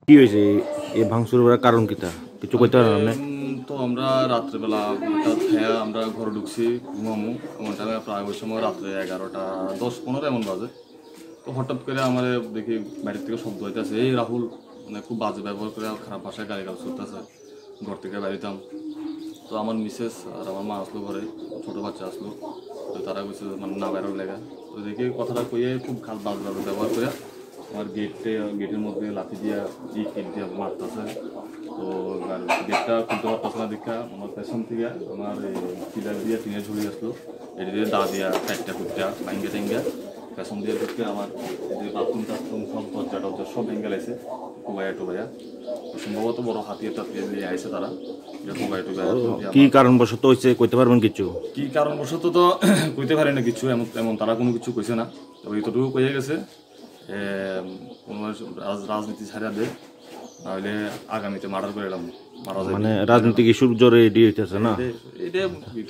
কি হয়েছে? এই ভাঙচুর করার কারণ কিতা? কিছু কইতে পারেন আপনি? উম, তো আমরা রাত্রেবেলা হঠাৎ খেয়ে আমরা ঘরে ঢুকছি, ঘুমামু, এমন টাইমে প্রায় ওই সময় রাত্রে এগারোটা দশ পনেরো এমন বাজে। তো হঠাৎ করে আমার দেখি বাইরের থেকে শব্দ হইতেছে, "এই রাহুল", মানে খুব বাজে ব্যবহার করে, খারাপ ভাষায় গালিগালাজ করতেছে। ঘর থেকে বেরোতাম। তো আমার মিসেস আর আমার মা আসলো ঘরে, ছোট বাচ্চা আসলো। তো তারা কইছে মানে না বেরোর লেগা। তো দেখে কথাটা কইয়ে খুব খারাপ বাজে বাজে ব্যবহার করে আমার গেটে, গেটের মধ্যে লাঠি দিয়া, ইট টিট দিয়া মারতেছে। তো আর গেটটা খুলতে পারতেছে না দেখা আমার পেছন থেকে আমার এই পিলার দিয়ে টিনের ঝুলি আসলো। এটা দিয়ে দা দিয়া চারটা ফুটটা ভাঙ্গে টেঙ্গে পেছন দিয়ে ঢুকতে আমার এই যে বাথরুম টাথরুম সব দরজা টরজা সব ভেঙে লাইছে। কোবাইয়া টোবাইয়া সম্ভবত বড় হাতিয়ার টাতিয়ার নিয়ে আইছে তারা। এটা কোবাইয়া টোবাইয়া ও, টোবাইয়া কি আমার কারণবশত হয়েছে কইতে পারবেন কিছু? কি কারণবশত তো কইতে পারি না কিছু, এমন তেমন তারা কোনো কিছু কইছে না। তবে এতটুকু কইয়া গেছে, এ, কোনো রাজ-, রাজনীতি ছাড়া দে, নাহলে আগামীতে মার্ডার করে এলাম, মারা যাবে। মানে রাজনৈতিক ইস্যুর জোরে এডি হইতেছে না? এটা, এটা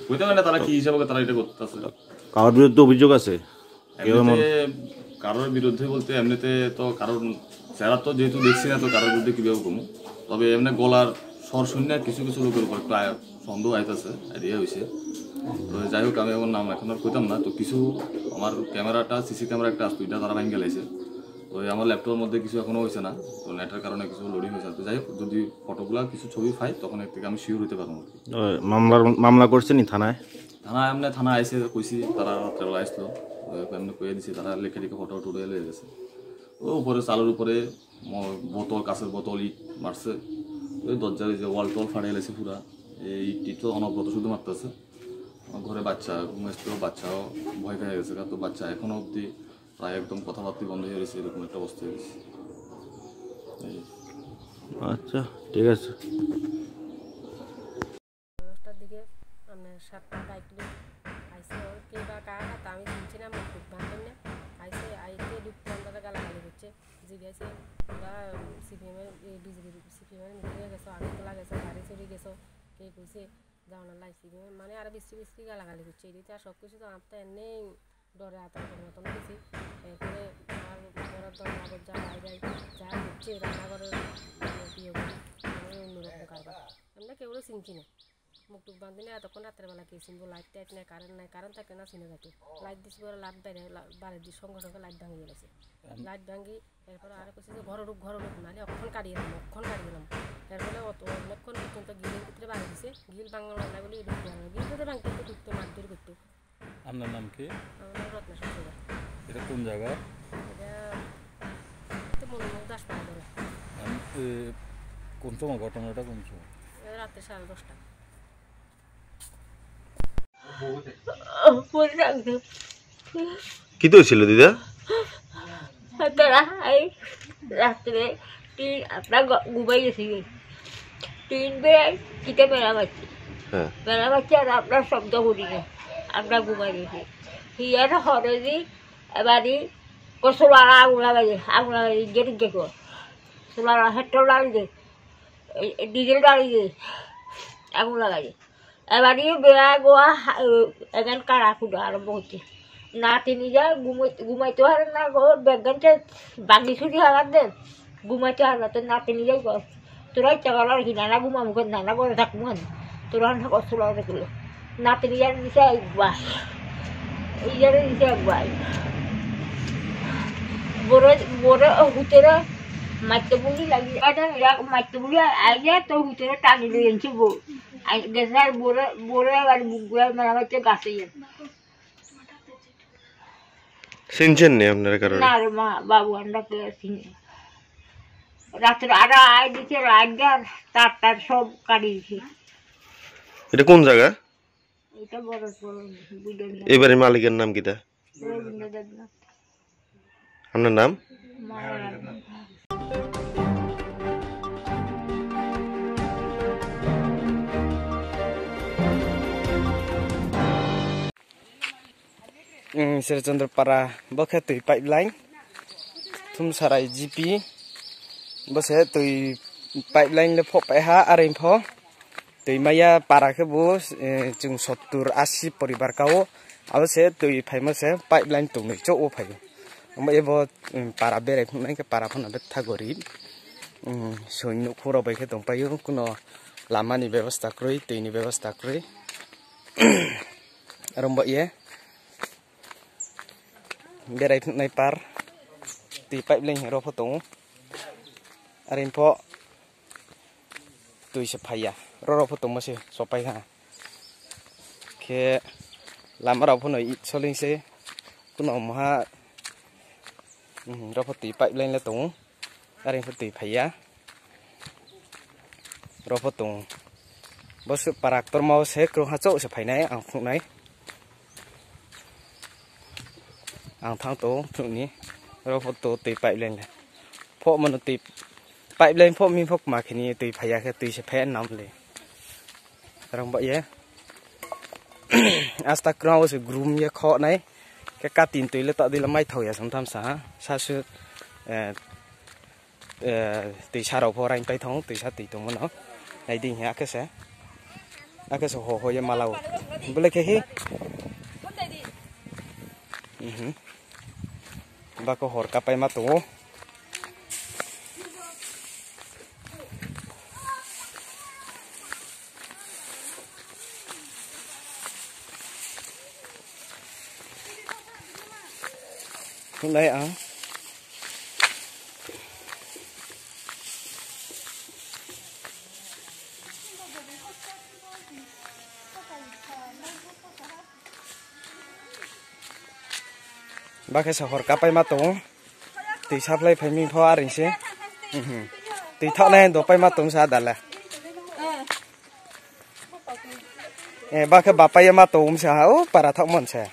কইতে পারি না তারা কি হিসাবে তারা এটা করতেছে। কারোর বিরুদ্ধে অভিযোগ আছে? কেউ এমন এমনিতে কারোর বিরুদ্ধে বলতে এমনিতে তো কারোর চেহারা তো যেহেতু দেখছি না, তো কারোর বিরুদ্ধে কিভাবে কমু। তবে এমনি গলার স্বর শুনে কিছু কিছু লোকের উপর একটু আয়-, সন্দেহ আইতাছে, আইডিয়া হইছে। তো যাই হোক, আমি এখন নাম এখন আর কইতাম না। তো কিছু আমার ক্যামেরাটা, সিসি ক্যামেরা একটা আসতো, এটা তারা ভাঙি গেলাইছে। তো এই আমার ল্যাপটপের মধ্যে কিছু এখনো হয়েছে না, তো নেটের কারণে কিছু লোডিং হয়েছে না। তো যাই হোক, যদি ফটোগুলা কিছু ছবি পাই, তখন এর থেকে আমি শিওর হইতে পারবো আর কি। ও, মামলার, মামলা করছেন নি থানায়? থানা, এমনি থানা আইসে, কইছি, তারা রাত্রেবেলা আইসলো, ওই এমনি কইয়া দিছে, তারা লেখে লেখে ফটো টটো লয়ে গেছে। ও উপরে চালের উপরে ম-, বোতল, কাঁচের বোতল, ইট মারছে, ওই দরজার এই যে ওয়াল টল ফাড়ে গেছে পুরা। এই ইট টিট তো অনবরত শুধু মারতেছে। আমার ঘরে বাচ্চা ঘুমাইছিল, বাচ্চাও ভয় পেয়ে গেছে, তো বাচ্চা এখনো অবধি প্রায় একদম কথাবার্তা বন্ধ হয়ে গেছে, এরকম একটা অবস্থা হয়ে গেছে। এই। আচ্ছা, ঠিক আছে। দশটার দিকে আপনার সাতটা বাইক নিয়ে আইসে, ওর কে বা কার হাত আমি চিনছি না, মুখ টুক বান্ধব না। আইসে, আইতে ঢুকতে আমরা গালাগালি করছে, জিজ্ঞাসে ওরা সিপিএম এর, বিজেপির সিপিএম এর মিটিং এ গেছো, আগরতলা গেছো, গাড়ি চুরি গেছো, কে কইছে যাও না লাই সিপিএম এ, মানে আরো বিশ্রী বিশ্রী গালাগালি করছে। এদিকে আর সব কিছু তো আমার তো এমনি ডরে আতঙ্কের মতন গেছি। এরপরে আমার ঘরের দরজা দরজা বাইরে যা হচ্ছে রান্নাঘরের ইয়ে, ইয়ে করি, মানে অন্যরকম কারবার। আমরা কেউরে চিনছি না। মুখ টুক বান্ধি না, এতক্ষণ রাত্রেবেলা কে চিনবো? লাইট টাইট নাই, কারেন্ট নাই, কারেন্ট থাকলে না চিনে যাইতো। লাইট দিছি বলে লাইট বাইরে, লা-, বাড়ির দিক সঙ্গে সঙ্গে লাইট ভাঙিয়ে গেছে। লাইট ভাঙি এরপরে আরো কইছে যে ঘরে ঢুক, ঘরে ঢুক, নাহলে অক্ষণ কাটিয়ে দিলাম, অক্ষণ কাটিয়ে দিলাম। এরপরে অত অনেকক্ষণ পর্যন্ত গিলের ভিতরে বাড়ি দিছে, গিল ভাঙলো না বলে ঢুকতে পারলো না। গিল যদি ভাঙতে তো ঢুকতো, মারধর করতো। আপনার নাম কি? আমার নাম রত্না সরকার। এটা কোন জায়গা? এটা তো মনে হয় দাসপাড়া ধরে। আম-, এ, কোন সময় ঘটনাটা, কোন সময়? এ, রাত্রে সাড়ে দশটা। পরে রাখবে। কি তো হয়েছিল দিদা? তারা এই রাত্রে তিন, আমরা ঘ-, ঘুমাই গেছি। তিন বেলায় কিতা বেলা বাজছে। হ্যাঁ। বেলা বাজছে আর আমরা শব্দ করি না। আমরা ঘুমাই গেছি। হিয়ার হরে দি এবারে কসুলা আগুন লাগাই দে, আগুন লাগাই দে, গেট গেট কর। চুলা হেট্রো ডালি দে, এই, এই ডিজেল ডালি দে, আগুন লাগাই দে। এবারে বেয়া গোয়া হা-, এখান কারা খুঁজা আরম্ভ হচ্ছে। নাতিনি যা ঘুমাই-, ঘুমাইতে পারে না গো, বেগান বাগি ছুটি হারাত দে, ঘুমাইতে পারে না, তো নাতিনি যাই গো। তোরা ইচ্ছা করলে আর কি নানা ঘুমা মুখে নানা করে থাকবো না। তোরা না কষ্ট লাগে দেখলে। নাতিনি যার দিছে একবার। এই যারে দিছে একবার। বড়, বড় হুতরে মারতে বুলি লাগি। এটা এরা মারতে বুলি আইলে তো হুতরে টানি লই আনছি বউ। আই গেছে আর বড়, বড় আবার বুক গুলা মেলা মারতে গাছে গিয়ে। চিনছেন নি আপনারা কারোর? না রে মা, বাবু, আমরা কে চিনি। রাত্রে আরো আই দিছে, রাত গান, তার তার সব কাটি দিছে। এটা কোন জায়গা? এটা বড় বড় বুঝলেন না। এই বাড়ির মালিকের নাম কিতা? রবীন্দ্র দেবনাথ। আপনার নাম? মায়া রানী। Sirchandra para bo khe twi pipeline. Thumsarai G P. Bo se twi pipeline le phok pai ha, are pho. Twi maya para khe bo, eh, chwng sottur asi poribar ka o. Abo se twi phaima se pipeline tongnai chok o phai o. Omo ebo, eh, para berai phunai khe para phano betha gorib. Soin nukhung rok bai khe tong pai o, kuno lama ni bebosta kwrwi, twi ni bebosta kwrwi. Aro bo ye berai phunai par twi pipeline rok pho tongo. Are pho twi se phaiya. Roro pho tongma se sopai ha. Khe lama rok phano it soling se. Kuno moha, mhm, rok pho twi pipeline le tongo. Are pho twi phaiya. Rok pho tongo. Bo se para ktorma o se kwrwngha chok se phainai ang phunuknai. Ang thang to phunukni. Rok pho to twi pipeline le. Pho mano twi pipeline pho mi pho ma khini twi phaiya khe twi se phaiya nam le. Rang ba ye. Asta kwrwngha o se grum ye kho nai. Khe katin twi le ta dwi le mai thau ya sam tham sa ha. Sa su, eh, eh, twi sa rok pho rain pai thong, twi sa twi tong mano. Nai ding he akhe se. Akhe se ho ho ye malao. Bole khe hi. Mhm. Bako hor kapai ma tongo. Hunai ang. Bakhe se hor kapai ma tongo. Twi supply phai ming pho aring se. Mhm. Twi thok nai do pai ma tong sa dala. Eh, bakhe bapai ma tong sa ha, o para thok mon se.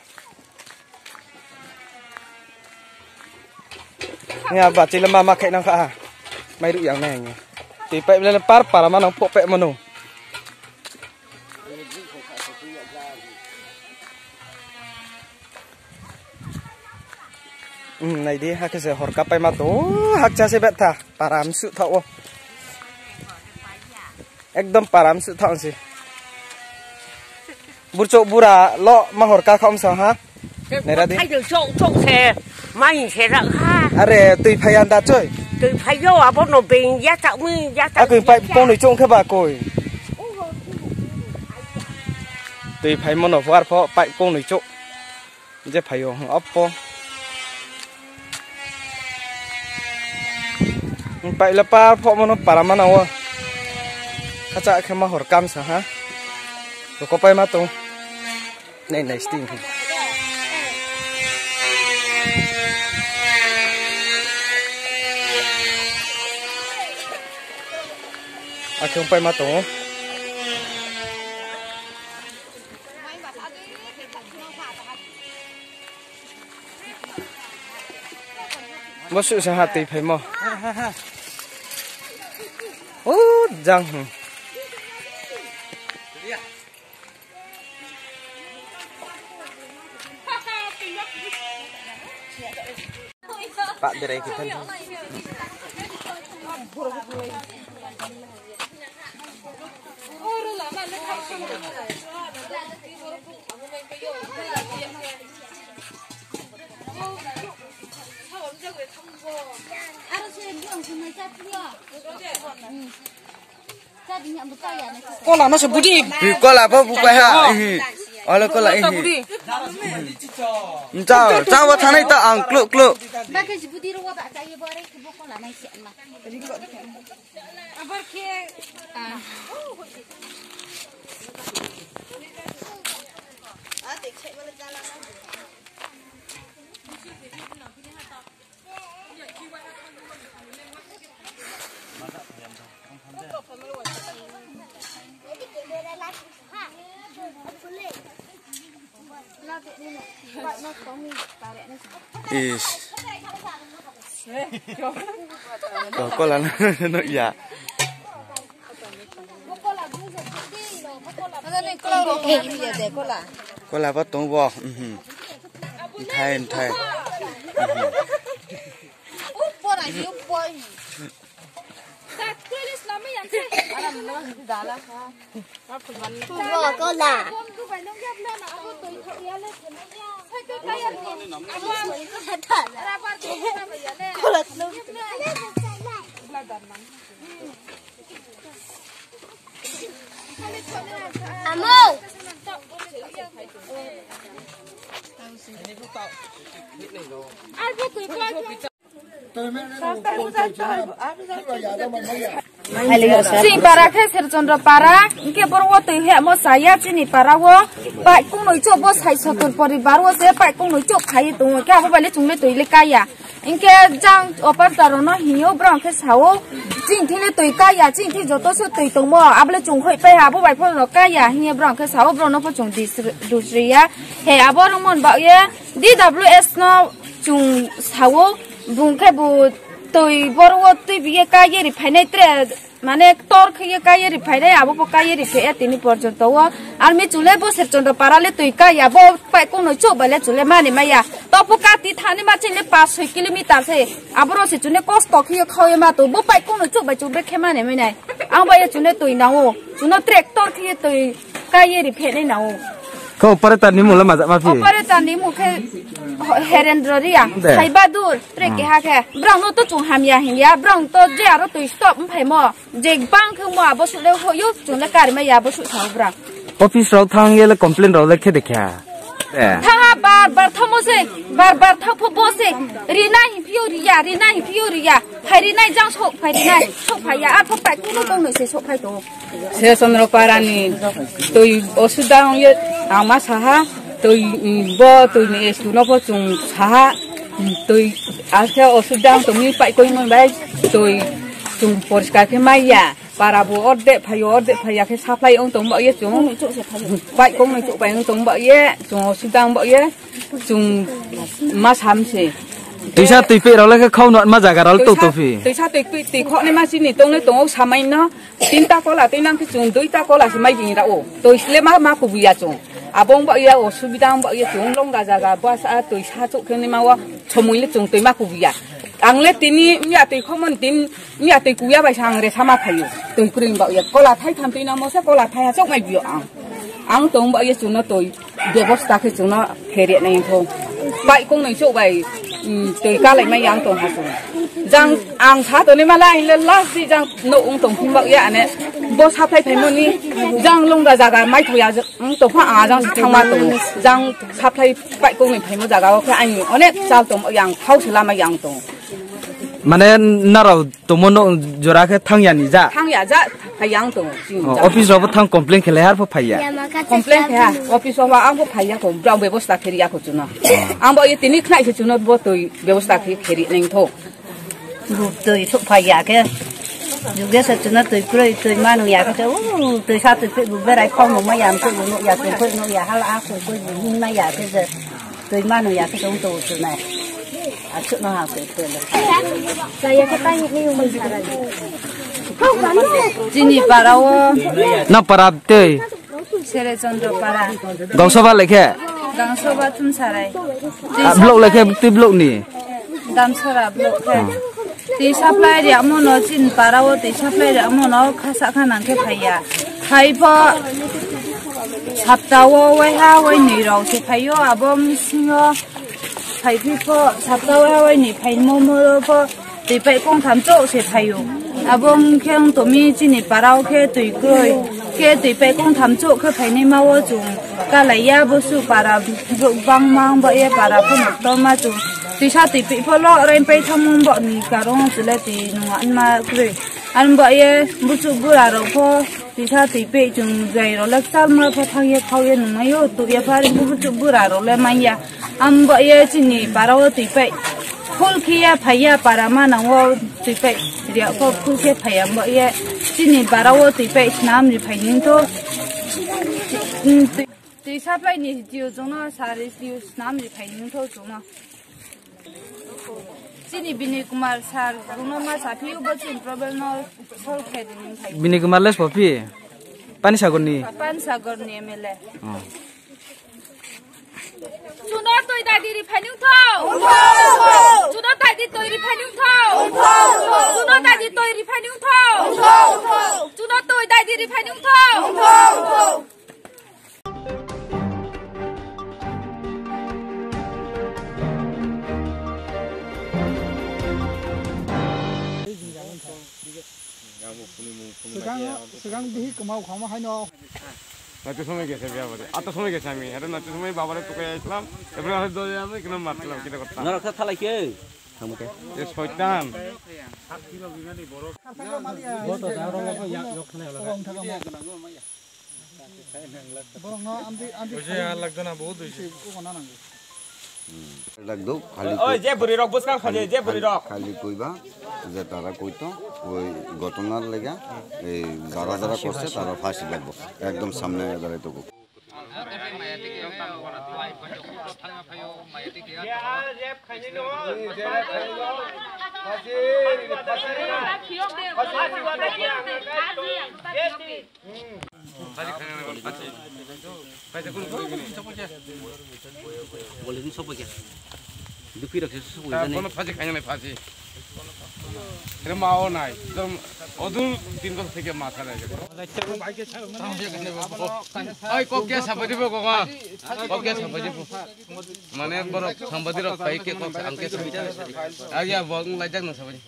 Nya ba chile ma ma khai nang kha. Mai ru yang nai. Twi pai le par para ma nang pho pe mano. Hmm, naidi, hakhe se hor kapai ma to, hakcha se betha, param su tha o. Ekdom param su tha si. Burchok bura lo ma hor ka khom sa ha. Nera di. Ai chok chok se, mai se ra ha. Are, twi phai anda choi. Twi phai yo, abo no beng ya chak mi ya chak. Akoi pai kong ni chong khe ba koi. Twi phai mono war pho pai kong ni chok. Je phaio, hmm, oppo. Hmm, paila pa pho mono para mana o. Kacha khe ma hor kam sa ha. Roko pai ma tong. Nei, nei, sting. Akhong pai ma tong. Bo su sa ha twi phai mo. O jang hmm. Pak berai kita. Kola no se budi. Hi, kola bo buka ha. Hi. Olo kola hi. Ncha, cha wa thanai ta ang kluk kluk. Ba ke si budi ro wa ba cha ye bo re ki bo kola nai se ma. Abar ke. Is. Ko, kola no, no, ya. Kola bo tong bo. Mhm. Nthai, nthai. Mhm. Kola. Kola. Amo. Chini para khe Serchandra para, hwnkhe borok o twi hemo chaya chini para o. Pai kungnwi chuk bo sai sotor poribar o se pai kungnwi chuk khai tongo. Khe abo bai le chwng le twi le kaya. Hwnkhe jang operator rok no hino borok khe sao. Chini thik le twi kaya, chini thik joto se twi tongmo. Abo le chwng khoi pai abo bai pho no kaya hwnwi borok khe sao, borok no pho chwng dusri ya. He abo rok mon ba ye D W S no chwng sao. Bung khe bo twi boro o twi biye kaiye ri phainai tre, mane tor khiye kaiye ri phainai, abo bo kaiye ri phe tini porjonto o. Armi chule bo Serchandra para le twi kaiya, bo pai kungnwi chuk bai le chule mani maya. To bo kati thani ma chini paanch soi kilometer se. Aboro se chune kosto khiye khaoye ma to, bo pai kungnwi chuk bai chuk be khe mani mai nai. Ang bai chune twi nango. Chuno tractor khiye twi kaiye ri phenai nao. Kho operator ni mula majak ma phi. Operator ni mukhe Herendra Riya, De. Sai Badur, tre Hmm. keha khe. Brang no to chwng hamya hinya, brang to je aro twi stop mphaimo. Je bang khe mo abo sule hoyo, chwng le kari ma ya abo su thao brang. Office rok thang ye le complain rok le khe de kha. De. Thaha bar bar thamo se, bar bar thapho bo se. Rinai hi phio riya, rinai hi phio riya. Phai rinai jang sok phai rinai, sok phai ya, arpho pai kuno kong noi se sok phai to. Se Chandra Parani twi osubida wngye ama saha, twi, mm, bo twi ni S Q no pho chwng saha, mm, twi askhe osubida wng tongwi pai koi mon bai twi chwng poriskar khe maiya. Para bo ordek phaio, ordek phaiya khe supply wng tong ba ye chwng. Pai kong noi chuk pai wng tong ba ye chwng osubida wng ba ye chwng ma sam se. Twisa twi pe rok le khe khau no ma jaga rok to to phi. Twisa twi pe twi khok ne ma chini tong le tong o samai no. Tinta kola twi nang khe chwng duita kola se mai bini ra o. Twi sle ma, ma kubuya chwng. Abo wng ba ya osubida wng ba ya chwng long da jaga bwsa twi sa chuk khe ni ma o chomui le chwng twi ma kubuya. Ang le tini ya twi khomon tin ya twi kuya bai sa ang re sama phaio. Twi kwrwi wng ba ya kola thai tham twi nang mo se kola thai ha chok mai bio ang. Ang tong ba ya chwng no twi bebosta khe chwngno khe ri nai kho. Pai kong noi chok bai, mm, twi kalai mai yang tong ha chwng. Jang ang sa toni ma lai le last di jang no ung tong phim bak ya ane. Bo supply phai moni jang long da jaga mai thoya wng tong pha a jang thang ma tong. Jang supply pai kong noi phai mo jaga o khe ani onek chal tong yang khau se lama yang tong. Mane narao Tongmo no jora khe thang ya ni ja. Thang ya ja, hai yang tongo, chini Oh, ja. Office rok bo thang complain khe lai har pho phai ya. Complain khe ha, office rok ang bo phai ya ko, brao bebosta khe ri ya ko chuno. Ang bo ye tini khnai se chuno bo twi bebosta khe khe ri neng tho. Bu twi sok phai ya khe. Juge se chuno twi kroi twi manu ya khe, u, twi sa twi phe bu berai khong mo ma ya, twi bu no ya, twi kroi no ya, hal a ko ko bu hin ma ya khe je. Twi manu ya khe tong to tu nai. Asuk no ha khe twi le. Chini para o. Na para tei. Sere Chandra para. Gangsoba lekhe. Gangsoba Thumsarai. Ah, blok lekhe twi blok ni. Damsara blok khe. Twi supply ri amo no chini para o twi supply ri amo no khasa kha nang khe phai ya. Phai pho sapta o wai ha wai nwi rok se phai o abo msing o. Phai phi pho sapta wai ha wai nwi phai mo mo pho twi pai kong tham chok se phai o. Abo wng khe wng to mi chini para o khe twi kroi khe twi pai kong tham chok khe phai nai ma o chwng kalai ya bo su para bang ma wng ba ye para pho nok to ma chwng. Tisa twi pih pho lo rai pai thangmung bo ni karong chwla twi nung anma kwrwi. Ani bo ye buchuk bura rok pho tisa twi pih chwng jai rok le chalma pho thang ye khao ye nung mai o tu ya phar buchuk bura rok le man ya. Ani bo ye chini para o twi pih full khe ya phai ya para ma nang o twi pih ria pho full khe phai ya bo ye chini para o twi pih snam ri phai ning tho. Twi supply ni tio chwngno sari tio snam ri phai ning tho chwngno. Chini Binay Kumar sir, chwngno ma sa phiyo bo chini problem no solve khai di ning khai. Binay Kumar les pho phi? Pani Sagar ni? Pani Sagar ni M L A. Oh. Chuno twi dai di ri phai ning tho. Chuno dai di twi ri phai ning tho. Chuno dai di twi ri phai ning tho. Chuno twi dai di ri phai ning tho. Swkang, swkang bihi kwmao khamo haino. Naitwi somoi gese biya bari. Ato somoi gese ami. Ero naitwi somoi babare tukai aislam. Ebra hoi dole ami kino matlam kita kota. Norok sa thalai khe. Ye soitan. Hoise, ar lagdo na, bahut hoise. Lagdo, khali Oi, koi-, je bwrwi rok bwskang khaje, je bwrwi rok. Khali koiba, je tara koito, oi ghotonar lega, ei jara jara korse, tara phasi lagbo. Ekdom samne darai togo. Boleh ni sopo kya? Dupi rakhe sopo jane. Kono phasi khaina nai phasi. Ere ma o nai. Dom odun tin bosor theke ma sa nai. Ai kok kya sabai dibo kok. Kok kya sabai dibo. Mane borok sambadi rok pai ke kok ang ke sabai. Ai ya bo ang lajak na sabai.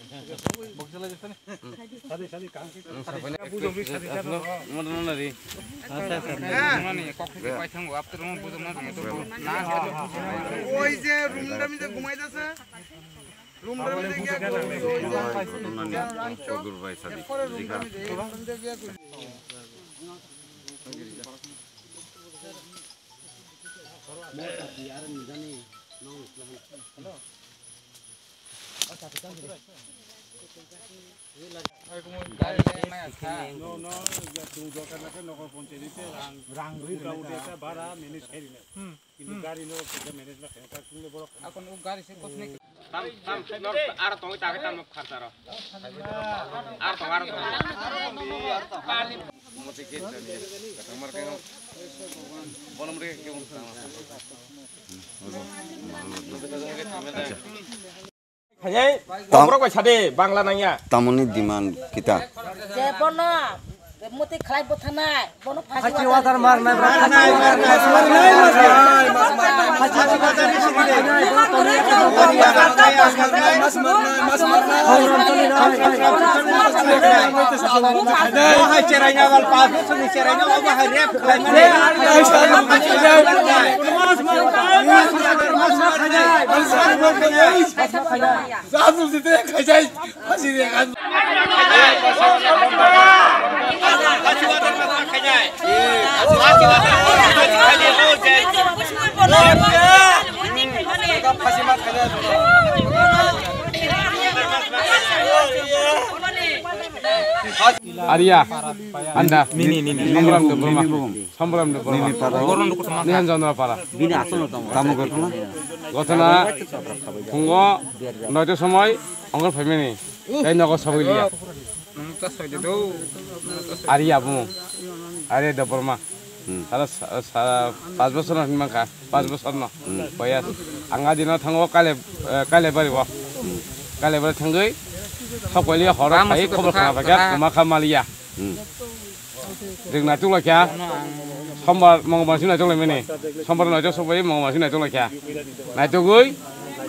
Oi je room dami je gumai dasa. Room dami je gya gumai. Oi je. Oi je. Pore room dami je. Tam, tam, nor, ar tong, ta, tam, khar, taro. Ar tong, ar tong. Mati ke tani. Katamar ke. Bonum re ke. Khayai, tam- borok bai sade, Bangla nangya. Tamoni demand kita. Je bono, muti khlai bothanai, bono phasi water marnai, bro. Hai cherai na bal pa, suni cherai na, obo hai rep khlai mani. Sasu site khajai, phasi re kan. Aria, anda, nini, nini. Samburam de Burma. Samburam de Burma. Nihan Jondra Para. Bini asal no tamo. Tamo gotona. Gotona, phungo, noito somoi, ongkor phaimani. Tei nogo sogwi liya. Nung ta soi de do. Ari abu. Ari Debbarma. Hmm. Sara sa, sa, pas bosor no hinmang kha. Pas bosor no. Hmm. Boyas. Ang a dino thango Kale, eh, Kale bari bo. Hmm. Kale bari thangwi. Sokoli horo Tamo khai suka khobor suka khna bagya suka. Kuma kha maliya. Hmm. Jeng naituk lai kha. Sombar, Mongolbar si naituk lai mani. Sombar naituk sobai, Mongolbar si naituk lai kha. Naitugwi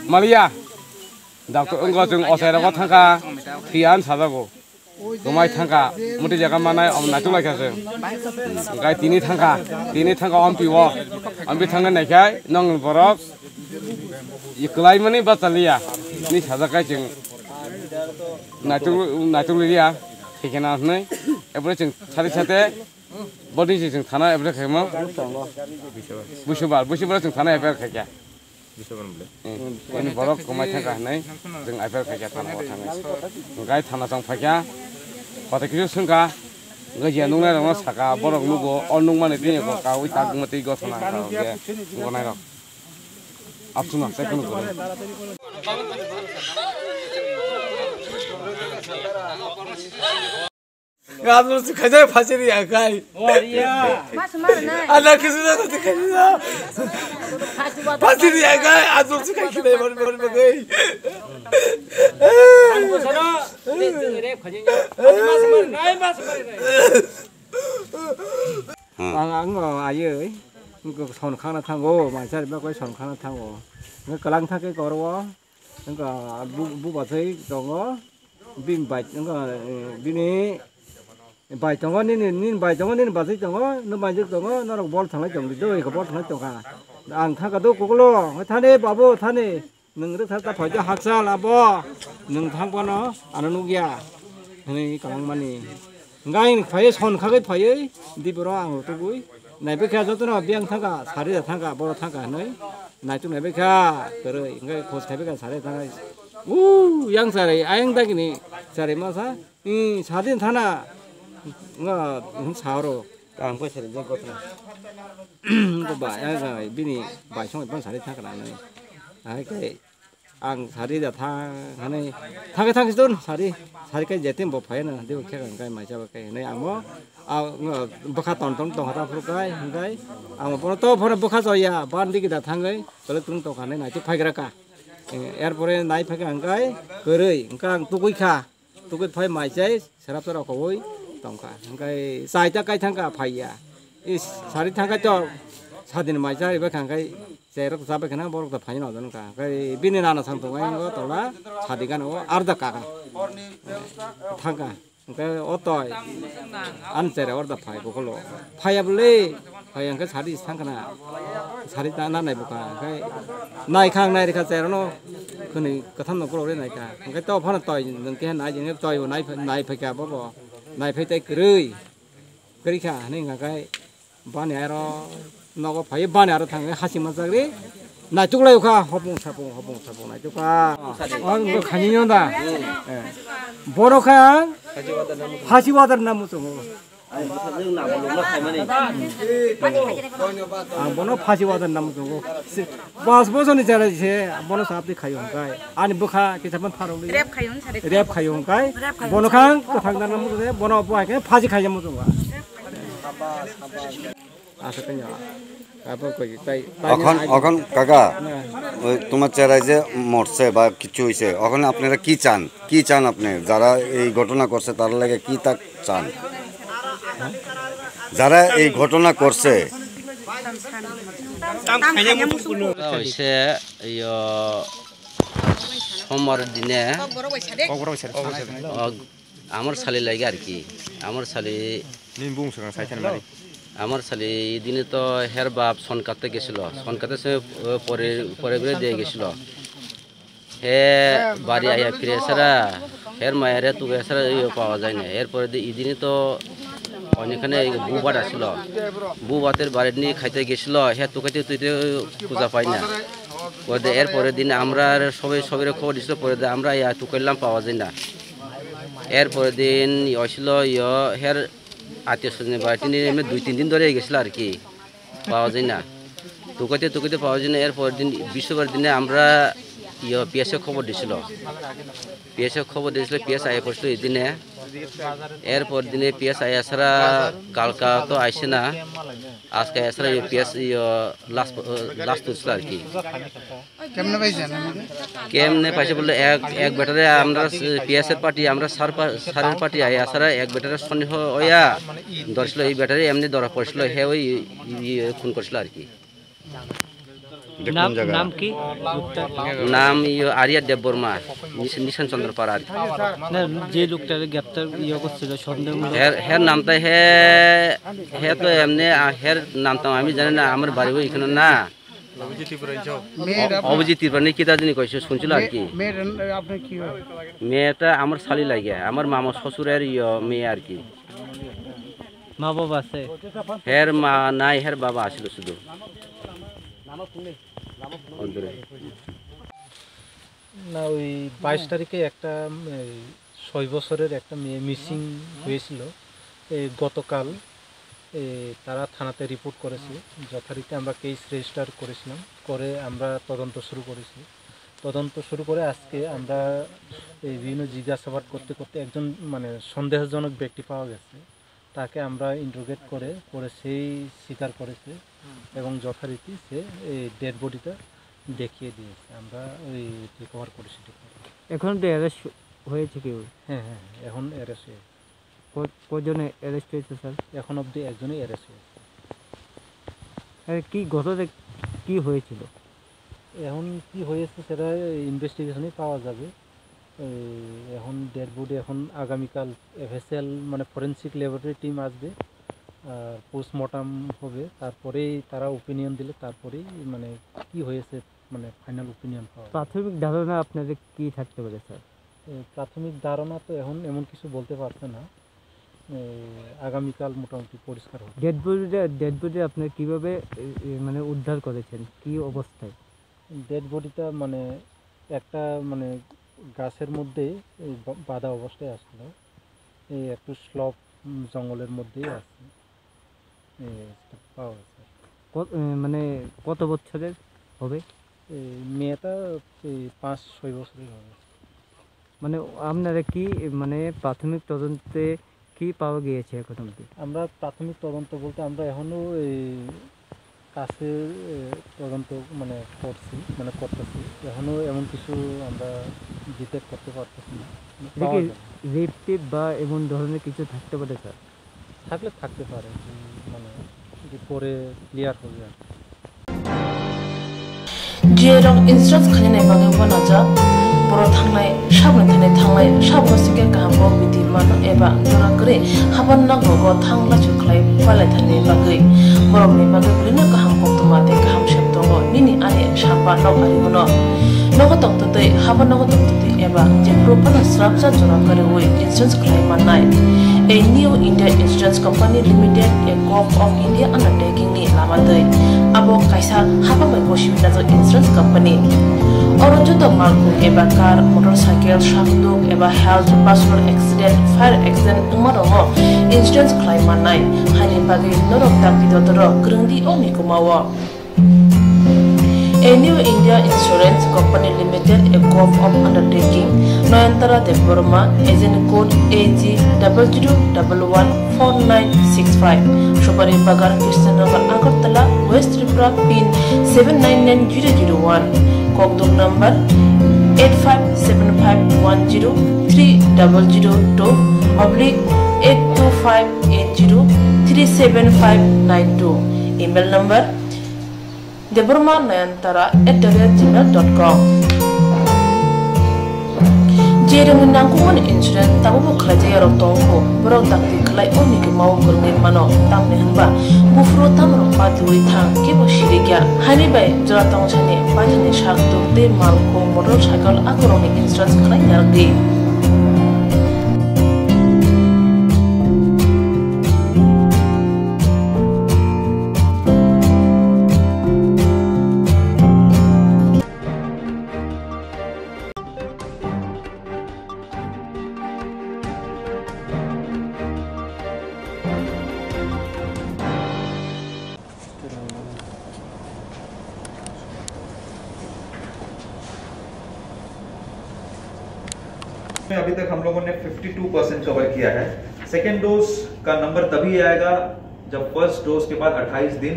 maliya. Doctor wngkha chwng ochai rogo thangkha, phiya wng sajago. Kwmai thangkha, muti jaga manai, om naituk lai kha chwng. Gai tini thangkha, tini thangkha ompi o. Ompi thangna naikhai, nong borok, ikwlai mani bachaliya. Ni sajak kai chwng. Naituk, naituk liya, khikhena hwnwi. Ebole chwng sari sate, boni si chwng thana ebole khaimo. Busubar, busubar chwng thana ebole khaikha. Biswakarma bole? Eh, ini borok kwmai thangkha hinwi chwng F I R khaikha thana o thangwi. Hwnkhe thana chwng phaikha, kothai kisu swngkha, hwnkhe je nuknairokno sakha, borok nugo, o nukmani tini bo kaui tak wngma twi gotha nang kha hwnkhe nugo nairok. Absuna tei kheno kwrwi. Adul si khajai phasiri akai. Mas mar nai. Ada kisu na tu khajai na. Phasiri akai, adul si khajai na mar mar bagai. Ang bo sano. Mas mar nai, mas mar nai. Ang, ang, ayo, son khana thango, mansari ba koi son khana thango. Nge kalang thake korwo. Wngkha bu, bu bachai tongo, bini bai, wngkha, eh, bini bai tongo, nini, nini bai tongo, nini bachai tongo, nwng bai tongo, norok bol thanglai tongdi do, eko bol thanglai tongkha. Ang thangkha do kokolo, thani babu, thani. Nwng rwkha ta phaikhe hakchal abo, nwng thang phano ano nukya hwnwi kwlangmani. Hwnkhe ang phaiwi son khagwi phaiwi diboro ang rwtugwi naibaikha jotono biyang thangkha, sari da thangkha, boro thangkha hwnwi naituk naibaikha kwrwi. Hwnkhe khoj khaibaikha sari thangkha. Uu, yang chari, ayang dagini chari masa, ii, sadin thana, nga, hwn sa oro. Kaham khe sari jagotno. Ko ba, yang chari, bini bai song ban sari thangkha nai. Hai kai. Ang sari da thang, hwnwi thangwi thangwi don sari, sari kai jetim bo phai na, debo khe ang kai mai chaba kai hwnwi ang bo, ah, bwkha ton ton tong hata phuru kai, hwnkhe ang bo bono to phano bwkha chaya, ban digi da thangwi, tole tung tong kha nai naituk phai gra ka. Eh, er pore nai phai kha ang kai, kwrwi, hwnkhe ang tugui kha, tugui phai mai chai, serap serap khaui tong kha, hwnkhe chai ta kai thang kha phai ya, is sari thang kai to, sadin mai chai ba kha ang kai, Cherok chabai khana borok da phaina odo nokha. Kai bini nana sang tongo ayang tola sadi gana o arda kaka. Thangka. Kai otoi. An chere orda phai kokolo. Phaya bole. Phai angke sadi thangkana. Sadi ta na nai buka. Kai nai khang nai rikha cherono. Kuni katham no kolore nai kha. Kai to phana toi nang ke nai jeng toi nai nai phai ka bobo. Nai phai tai kwrwi. Kwrwi kha hwnwi hwnka khe bani aro nogo phaiwi bani aro thangwi hachingma chagri naituk lai kha hopung sapung hopung sapung naituk kha. O wngkha khaini no da. Eh. Borok khe ang Hachi wadar namu tongo. Ang bono Hachi wadar namu tongo. Pas bosoni chara se bono sapti khayo hwnkhe ani bwkha kisapan pharok li. Rep khayo hwnkhe. Rep khayo hwnkhe. Rep khayo bono hwnkhe. Khang kwthang dan muchung de bono bo hai khe phaji khaija muchung ba. Asa tanya. Apa koi tai. অখন অখন কাকা, ওই তোমার চেরাই যে মরছে বা কিছু হইছে, ওখানে আপনারা কি চান? কি চান আপনি? যারা এই ঘটনা করছে তার লাগে কি তা চান? যারা এই ঘটনা করছে, Tam khanya muchung kulo. Oise, iyo, sombar dine, o, amar sali lagi ar ki, amar sali, Nini bung swkang sai thani mani. Amar sali dine to her bap son katte gesilo, son katte se, o, pore, pore bere de gesilo. He bari aya phire sara, her mayare tuge sara iyo pawa jai na. Her pore de idini to oinekane bubat asilo. Bubater barit ni khaite gesilo, he tukaite tuite puja pai na. Pore de er pore din amra sobe sobe re khobor disilo, pore de amra ya tukailam pawa jai na. Er pore din osilo yo her atiyo sojoni barit ni emne dui tin din dore gesilo ar ki. Pawa jai na. Tukaite tukaite pawa jai na, erpor din, bishobar dine amra iyo P S o khobor disilo. P S o khobor disilo, P S aya poisilo idine. Erpor dine P S aya sara kalka to aise na. Aske aya sara iyo P S iyo last, last tursilo ar ki. কেমনে পাইছেন? কেমনে পাইছে বললে এক, এক ব্যাটারে আমরা পিএসের পার্টি, আমরা সার পা-, সারের পার্টি আয়া সারা এক ব্যাটারে সন্দেহ হইয়া ধরছিল, এই ব্যাটারে এমনি ধরা পড়ছিল, হে ওই ইয়ে খুন করছিল আর কি। এটা কোন নাম, জায়গা? নাম কি? নাম ইয়ে আরিয়া দেববর্মা, নিশ-, নিশান চন্দ্র পাড়া আর কি। না, যে লোকটারে গ্রেপ্তার ইয়ে করছিল, সন্দেহ। হের, হের নামটা হে, হে তো এমনি, আ, হের নামটা আমি জানি না, আমার বাড়ি ওই এখানে না। অভিজিৎ ত্রিপুরা নিয়ে কিতা জানি কইছে, শুনছিল আর কি। মেয়ের, আপনার কি হয়? মেয়েটা আমার শালি লাগে, আমার মামা শ্বশুরের ইয়ে মেয়ে আর কি। মা বাবা আছে? হের মা নাই, হের বাবা আছিল শুধু। অন্তরে। না, ওই বাইশ তারিখে একটা, উম, এই ছয় বছরের একটা মেয়ে মিসিং হয়েছিল। এই গতকাল, এ, তারা থানাতে রিপোর্ট করেছে। যথারীতি আমরা কেস রেজিস্টার করেছিলাম, করে আমরা তদন্ত শুরু করেছি। তদন্ত শুরু করে আজকে আমরা এই বিভিন্ন জিজ্ঞাসাবাদ করতে করতে একজন, মানে, সন্দেহজনক ব্যক্তি পাওয়া গেছে। তাকে আমরা ইন্টারোগেট করে, করে সেই স্বীকার করেছে এবং যথারীতি সে এই ডেড বডিটা দেখিয়ে দিয়েছে। আমরা ওই রিকভার করেছি ডেড বডি। এখন তো অ্যারেস্ট হয়েছে কেউ? হ্যাঁ, হ্যাঁ, হ্যাঁ, এখন অ্যারেস্ট হয়েছে। ক-, কজনে অ্যারেস্ট হয়েছে, স্যার? এখন অবধি একজনই অ্যারেস্ট হয়েছে। আরে, কি ঘটনা, কি হয়েছিল? এখন কি হয়েছে সেটা ইনভেস্টিগেশনে পাওয়া যাবে। এই এখন ডেড বডি এখন আগামীকাল এফএসএল মানে ফরেনসিক ল্যাবরেটরি টিম আসবে, আর পোস্টমর্টম হবে, তারপরেই তারা ওপিনিয়ন দিলে তারপরেই মানে কি হয়েছে মানে ফাইনাল ওপিনিয়ন পাওয়া যায়। প্রাথমিক ধারণা আপনাদের কি থাকতে পারে, স্যার? এই প্রাথমিক ধারণা তো এখন এমন কিছু বলতে পারছে না। এই আগামীকাল মোটামুটি পরিষ্কার হবে। ডেড বডিটা, ডেড বডি আপনারা কিভাবে, এ, এ, মানে উদ্ধার করেছেন? কি অবস্থায়? ডেড বডিটা মানে একটা মানে গাছের মধ্যে এই বা-, বাঁধা অবস্থায় আসছিল। এই একটু স্লপ, উম, জঙ্গলের মধ্যেই আছে। এই এটা পাওয়া গেছে। ক-, এ, মানে কত বছরের হবে? এই মেয়েটা এই পাঁচ ছয় বছরের হবে। মানে আপনারা কি, মানে প্রাথমিক তদন্তে কি পাওয়া গিয়েছে এখন অবধি? আমরা প্রাথমিক তদন্ত বলতে আমরা এখনো এই কাছে, এ, তদন্ত মানে করছি, মানে করতেছি। এখনো এমন কিছু আমরা ডিটেক্ট করতে পারতেছি না। মানে এটা পাওয়া কি যাবে না। রেপ টেপ বা এমন ধরনের কিছু থাকতে পারে, স্যার? থাকলে থাকতে পারে, উম, মানে যে পরে ক্লিয়ার হবে আর কি। Jirok insurance khainani bagwi uanajak, borok thangnai, saboni thani thangnai, sabo sikhe kaham bo bidi mano eba jora kwrwi haban nokrogo thang lachu khlai palaithani bagwi. Borokni bagwi bwrwino kaham koktwma tei kaham sep tongo, nini ani sapa nok arimono. Nogo tongtwtwi, haban nogo tongtwtwi eba jephuru phano srapsa jora kwrwi insurance khlai mannai. A New India Insurance Company Limited, a Govt of India undertaking ni lama twi. Abo kaisa hapang bai bo simi najak insurance company. Oro joto malkhung eba car, motorcycle, sakduk eba health, personal accident, fire accident wngma rokno insurance khlai mannai. Haini bagwi norok dakti dodoro kwrwngdi o mikuma o. A New India Insurance Company Limited, a Govt of undertaking, Nayantara Debbarma, agent code A G double zero double one four nine six five, Supari Bagan, Krishnanagar, Agartala, West Tripura, pin seven nine nine zero zero one, Kokduk number eight five seven five one zero three double zero two oblique eight two five eight zero three seven five nine two, email number Debbarma Nayantara at the rate gmail dot com. Jerwngni nangkukmani insurance tabukbo khlaijak yarok tongkho, borok dakti khlai o mikuma o kwrwngwi mano, tamni hwnba buphuru tamrok patiwi thang kebo sirikya, haini bai jora tongsani paithakni sakduk tei malkhung motorcycle akorokni insurance khlai narwkdi. में अभी तक हम लोगों ने fifty two percent cover किया है। Second dose का नंबर तभी आएगा जब फर्स्ट डोज के बाद अट्ठाईस दिन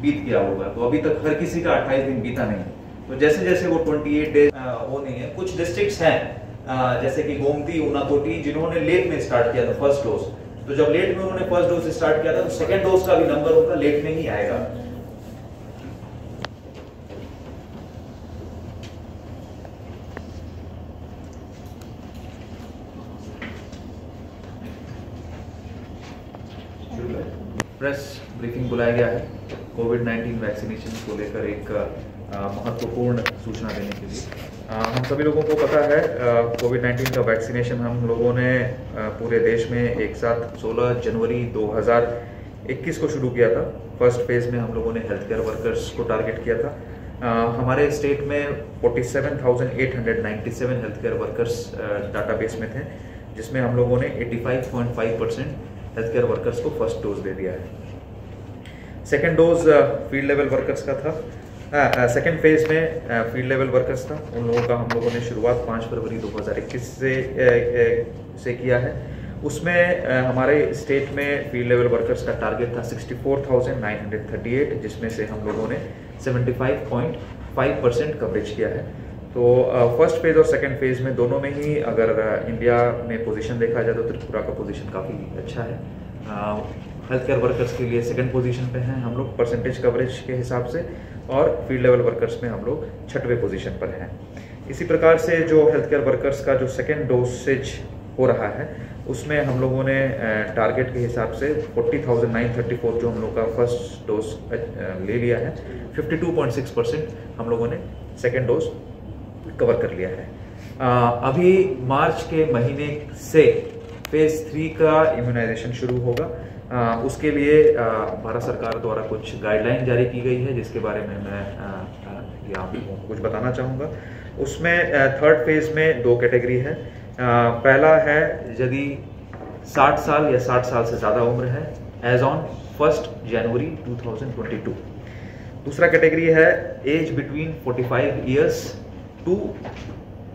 बीत गया होगा। तो अभी तक हर किसी का अट्ठाईस दिन बीता नहीं है। तो जैसे जैसे वो ट्वेंटी एट डेज, अ, वो नहीं है, कुछ डिस्ट्रिक्ट्स हैं, अ, जैसे कि गोमती, उनाकोटी, जिन्होंने लेट में स्टार्ट किया था फर्स्ट डोज, तो जब लेट में उन्होंने फर्स्ट डोज स्टार्ट किया था, तो सेकेंड डोज का भी नंबर उनका लेट में ही आएगा। प्रेस ब्रीफिंग बुलाया गया है कोविड नाइनटीन वैक्सीनेशन को लेकर एक, अ, महत्वपूर्ण सूचना देने के लिए। अ, हम सभी लोगों को पता है, अ, कोविड नाइनटीन का वैक्सीनेशन हम लोगों ने, अ, पूरे देश में एक साथ सोलह जनवरी दो हज़ार इक्कीस को शुरू किया था। फर्स्ट फेज में हम लोगों ने हेल्थ केयर वर्कर्स को टारगेट किया था। अ, हमारे स्टेट में forty seven thousand eight hundred ninety seven health care workers, अ, डेटाबेस में थे, जिसमें हम लोगों ने eighty five point five percent health care workers को फर्स्ट डोज दे दिया है। सेकेंड डोज, अ, फील्ड लेवल वर्कर्स का था। अ, अ, सेकेंड फेज में, अ, फील्ड लेवल वर्कर्स था, उन लोगों का हम लोगों ने शुरुआत पाँच फरवरी दो हज़ार इक्कीस से, अ, अ, से किया है। उसमें, अ, हमारे स्टेट में फील्ड लेवल वर्कर्स का टारगेट था sixty four thousand nine hundred thirty eight, जिसमें से हम लोगों ने seventy five point five percent coverage किया है। तो, अ, फर्स्ट फेज और सेकेंड फेज में दोनों में ही अगर, अ, इंडिया में पोजीशन देखा जाए तो त्रिपुरा का पोजीशन काफ़ी अच्छा है। अ, हेल्थ केयर वर्कर्स के लिए सेकंड पोजीशन पे हैं हम लोग परसेंटेज कवरेज के हिसाब से, और फील्ड लेवल वर्कर्स में हम लोग छठवें पोजीशन पर हैं। इसी प्रकार से जो हेल्थ केयर वर्कर्स का जो सेकेंड डोसेज हो रहा है, उसमें हम लोगों ने, अ, टारगेट के हिसाब से forty thousand nine thirty four जो हम लोग का फर्स्ट डोज, अ, ले लिया है, fifty two point six percent हम लोगों ने सेकेंड डोज कवर कर लिया है। अ, अभी मार्च के महीने से फेज थ्री का इम्यूनाइजेशन शुरू होगा। अ, उसके लिए, अ, भारत सरकार द्वारा कुछ गाइडलाइन जारी की गई है, जिसके बारे में मैं, अ, अ, यहाँ पे कुछ बताना चाहूँगा। उसमें, अ, थर्ड फेज में दो कैटेगरी है। अ, पहला है यदि साठ साल या साठ साल से ज़्यादा उम्र है, as on first January two thousand twenty two। दूसरा कैटेगरी है age between forty five years to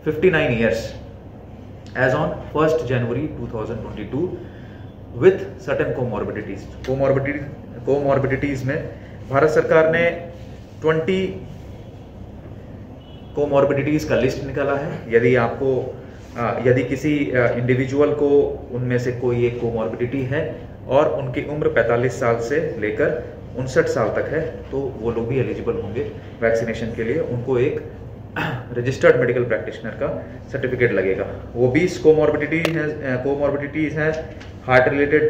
fifty nine years, as on first January two thousand twenty two, with certain comorbidities। Comorbidities comorbidities में भारत सरकार ने ट्वेंटी कोमॉर्बिडिटीज का लिस्ट निकाला है। यदि आपको, अ, यदि किसी इंडिविजुअल को उनमें से कोई एक कोमॉर्बिडिटी है और उनकी उम्र पैंतालीस साल से लेकर उनसठ साल तक है, तो वो लोग भी एलिजिबल होंगे वैक्सीनेशन के लिए। उनको एक रजिस्टर्ड मेडिकल प्रैक्टिशनर का सर्टिफिकेट लगेगा। वो बीस कोमॉर्बिडिटी हैं, कोमॉर्बिडिटीज हैं, हार्ट रिलेटेड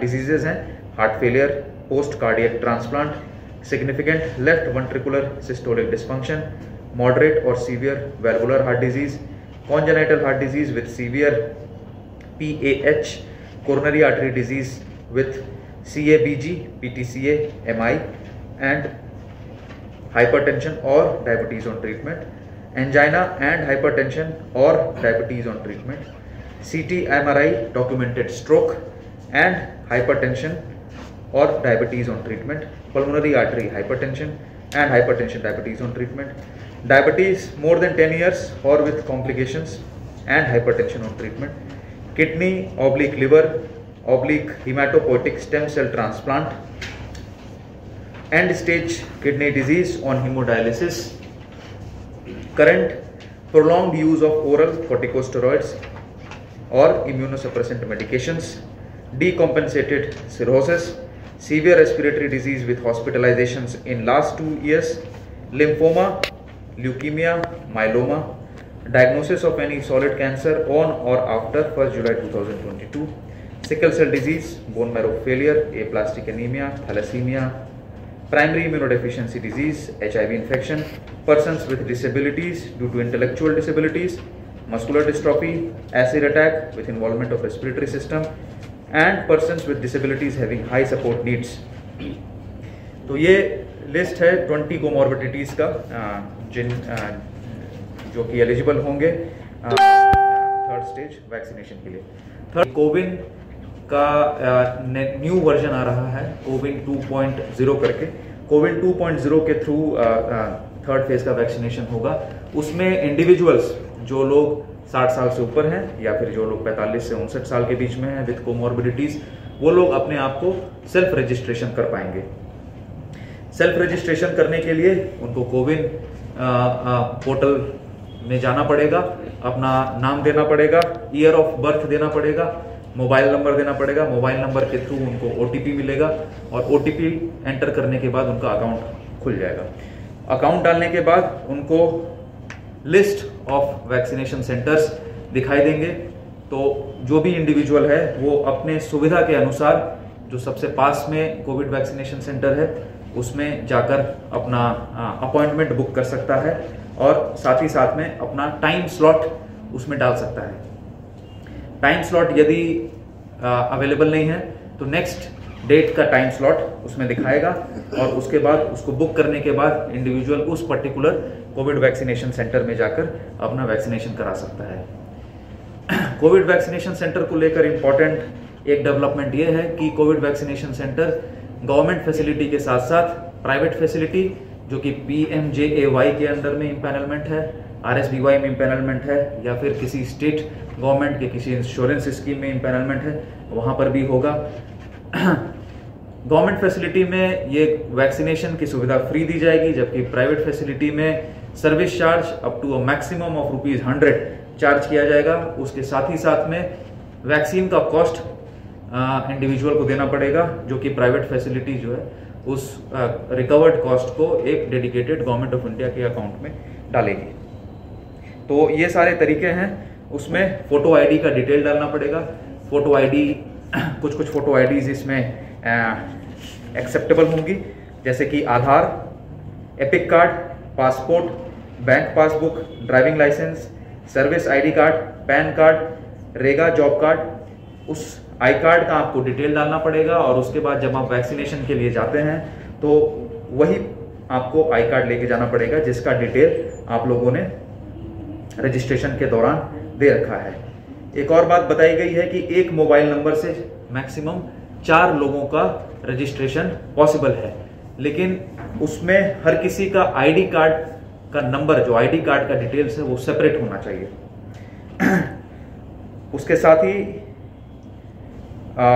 डिजीजेज हैं, heart failure, post cardiac transplant, significant left ventricular systolic dysfunction, moderate or severe valvular heart disease, congenital heart disease with severe P A H, coronary artery disease with C A B G, P T C A, M I, and hypertension or diabetes on treatment, angina and hypertension or diabetes on treatment, C T M R I documented stroke and hypertension or diabetes on treatment, pulmonary artery hypertension and hypertension diabetes on treatment, diabetes more than ten years or with complications and hypertension on treatment, kidney oblique liver oblique hematopoietic stem cell transplant, end stage kidney disease on hemodialysis, current prolonged use of oral corticosteroids or immunosuppressant medications, decompensated cirrhosis, severe respiratory disease with hospitalizations in last two years, lymphoma, leukemia, myeloma, diagnosis of any solid cancer on or after first July two thousand twenty two, sickle cell disease, bone marrow failure, aplastic anemia, thalassemia, primary immunodeficiency disease, H I V infection, persons with disabilities due to intellectual disabilities, muscular dystrophy, acid attack with involvement of respiratory system, and persons with disabilities having high support needs। तो ये लिस्ट है twenty comorbidities का, अ, जिन अ, जो कि एलिजिबल होंगे third stage vaccination के लिए। थर्ड कोविन का न्यू वर्जन आ रहा है, कोविन टू पॉइंट ज़ीरो करके। कोविन टू पॉइंट ज़ीरो के थ्रू थर्ड फेज का वैक्सीनेशन होगा। उसमें इंडिविजुअल्स जो लोग साठ साल से ऊपर हैं या फिर जो लोग पैंतालीस से उनसठ साल के बीच में हैं विद कोमॉर्बिडिटीज, वो लोग अपने आप को सेल्फ रजिस्ट्रेशन कर पाएंगे। सेल्फ रजिस्ट्रेशन करने के लिए उनको कोविन पोर्टल में जाना पड़ेगा, अपना नाम देना पड़ेगा, ईयर ऑफ बर्थ देना पड़ेगा, मोबाइल नंबर देना पड़ेगा। मोबाइल नंबर के थ्रू उनको ओटीपी मिलेगा और ओटीपी एंटर करने के बाद उनका अकाउंट खुल जाएगा। अकाउंट डालने के बाद उनको लिस्ट ऑफ वैक्सीनेशन सेंटर्स दिखाई देंगे। तो जो भी इंडिविजुअल है, वो अपने सुविधा के अनुसार जो सबसे पास में कोविड वैक्सीनेशन सेंटर है, उसमें जाकर अपना अपॉइंटमेंट बुक कर सकता है और साथ ही साथ में अपना टाइम स्लॉट उसमें डाल सकता है। टाइम स्लॉट यदि अवेलेबल नहीं है, तो नेक्स्ट डेट का टाइम स्लॉट उसमें दिखाएगा और उसके बाद, उसको बुक करने के बाद, इंडिविजुअल उस पर्टिकुलर कोविड वैक्सीनेशन सेंटर में जाकर अपना वैक्सीनेशन करा सकता है। कोविड वैक्सीनेशन सेंटर को लेकर इंपॉर्टेंट एक डेवलपमेंट ये है कि Covid vaccination centre government facility के साथ साथ प्राइवेट फैसिलिटी, जो कि पी एम जे ए वाई के अंडर में इम्पैनलमेंट है, आर एस बी वाई में इम्पैनलमेंट है, या फिर किसी स्टेट गवर्नमेंट के किसी इंश्योरेंस स्कीम में इम्पैनलमेंट है, वहाँ पर भी होगा। गवर्नमेंट फैसिलिटी में ये वैक्सीनेशन की सुविधा फ्री दी जाएगी, जबकि प्राइवेट फैसिलिटी में service charge up to a maximum of rupees hundred charge किया जाएगा। उसके साथ ही साथ में वैक्सीन का कॉस्ट इंडिविजुअल को देना पड़ेगा, जो कि प्राइवेट फैसिलिटी जो है, उस रिकवर्ड कॉस्ट को एक डेडिकेटेड गवर्नमेंट ऑफ इंडिया के अकाउंट में डालेगी। तो ये सारे तरीके हैं। उसमें फ़ोटो आईडी का डिटेल डालना पड़ेगा। फ़ोटो आईडी, कुछ कुछ फ़ोटो आईडीज इसमें एक्सेप्टेबल होंगी, जैसे कि Aadhaar, EPIC card, passport, bank passbook, driving licence, service ID card, PAN card, REGA job card, उस आई कार्ड का आपको डिटेल डालना पड़ेगा और उसके बाद जब आप वैक्सीनेशन के लिए जाते हैं तो वही आपको आई कार्ड लेके जाना पड़ेगा जिसका डिटेल आप लोगों ने रजिस्ट्रेशन के दौरान दे रखा है। एक और बात बताई गई है कि एक मोबाइल नंबर से मैक्सिमम चार लोगों का रजिस्ट्रेशन पॉसिबल है, लेकिन उसमें हर किसी का आईडी कार्ड का नंबर, जो आईडी कार्ड का डिटेल्स है, वो सेपरेट होना चाहिए। उसके साथ ही आ,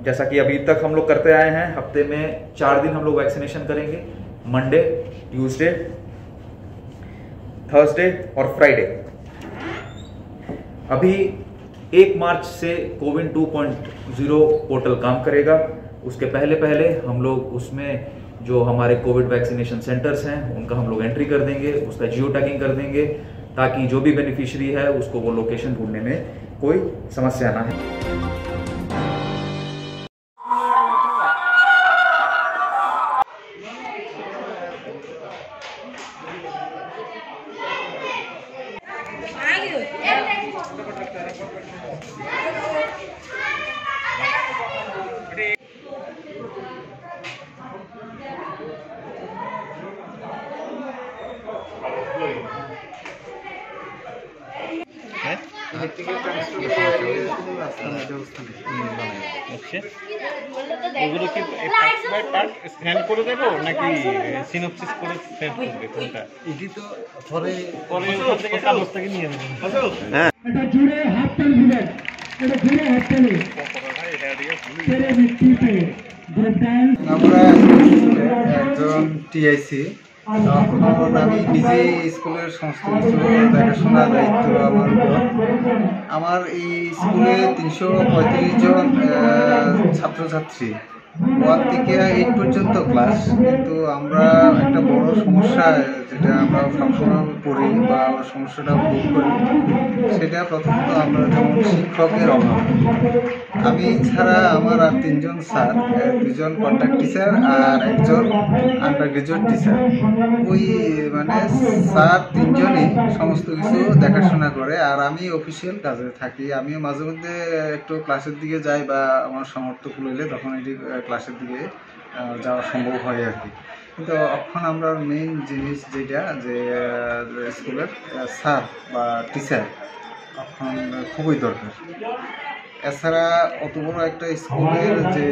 जैसा कि अभी तक हम लोग करते आए हैं, हफ्ते में चार दिन हम लोग वैक्सीनेशन करेंगे, मंडे, ट्यूसडे, थर्सडे और फ्राइडे। अभी एक मार्च से CoWIN two point zero portal काम करेगा। उसके पहले पहले हम लोग उसमें जो हमारे कोविड वैक्सीनेशन सेंटर्स हैं, उनका हम लोग एंट्री कर देंगे, उसका जियो टैगिंग कर देंगे, ताकि जो भी बेनिफिशियरी है, उसको वो लोकेशन ढूंढने में कोई समस्या ना है। হ্যাঁ? ওকে। এগুলো কি পার্ট বাই পার্ট স্ক্যান করে দেবো নাকি সিনপসিস করে সেন্ড করবে, কোনটা? এটি তো পরে পরে ওখান থেকে কাগজ থেকে নিয়ে নেবেন। হ্যাঁ। এটা জুড়ে হাততালি দিবেন, এটা জুড়ে হাততালি। তেরে মিট্টি পে গুড ডান্স। আমরা একজন টিআইসি। তখন আমি নিজে স্কুলের সমস্ত কিছু দেখাশোনার দায়িত্ব আমার উপর। আমার এই স্কুলে তিনশো পঁয়ত্রিশ জন, আহ, ছাত্রছাত্রী, ওয়ান থেকে এইট পর্যন্ত ক্লাস। কিন্তু আমরা একটা বড় সমস্যা, যেটা আমরা সবসময় পড়ি বা আমরা সমস্যাটা ভোগ করি, সেটা প্রথমত আমরা যেমন শিক্ষকের অভাব। আমি ছাড়া আমার আর তিনজন স্যার, আহ, দুজন কন্ট্রাক্ট টিচার আর একজন আন্ডার গ্রাজুয়েট টিচার। ওই, মানে, স্যার তিনজনই সমস্ত কিছু দেখাশোনা করে, আর আমি অফিসিয়াল কাজে থাকি। আমিও মাঝে মধ্যে একটু ক্লাসের দিকে যাই বা আমার সামর্থ্য কুলাইলে তখন এই যে, আহ, ক্লাসের দিকে, আহ, যাওয়া সম্ভব হয় আর কি। কিন্তু এখন আমরা মেইন জিনিস যেটা, যে, আহ, স্কুলের, আহ, স্যার বা টিচার এখন খুবই দরকার। এছাড়া অত বড় একটা স্কুলের যে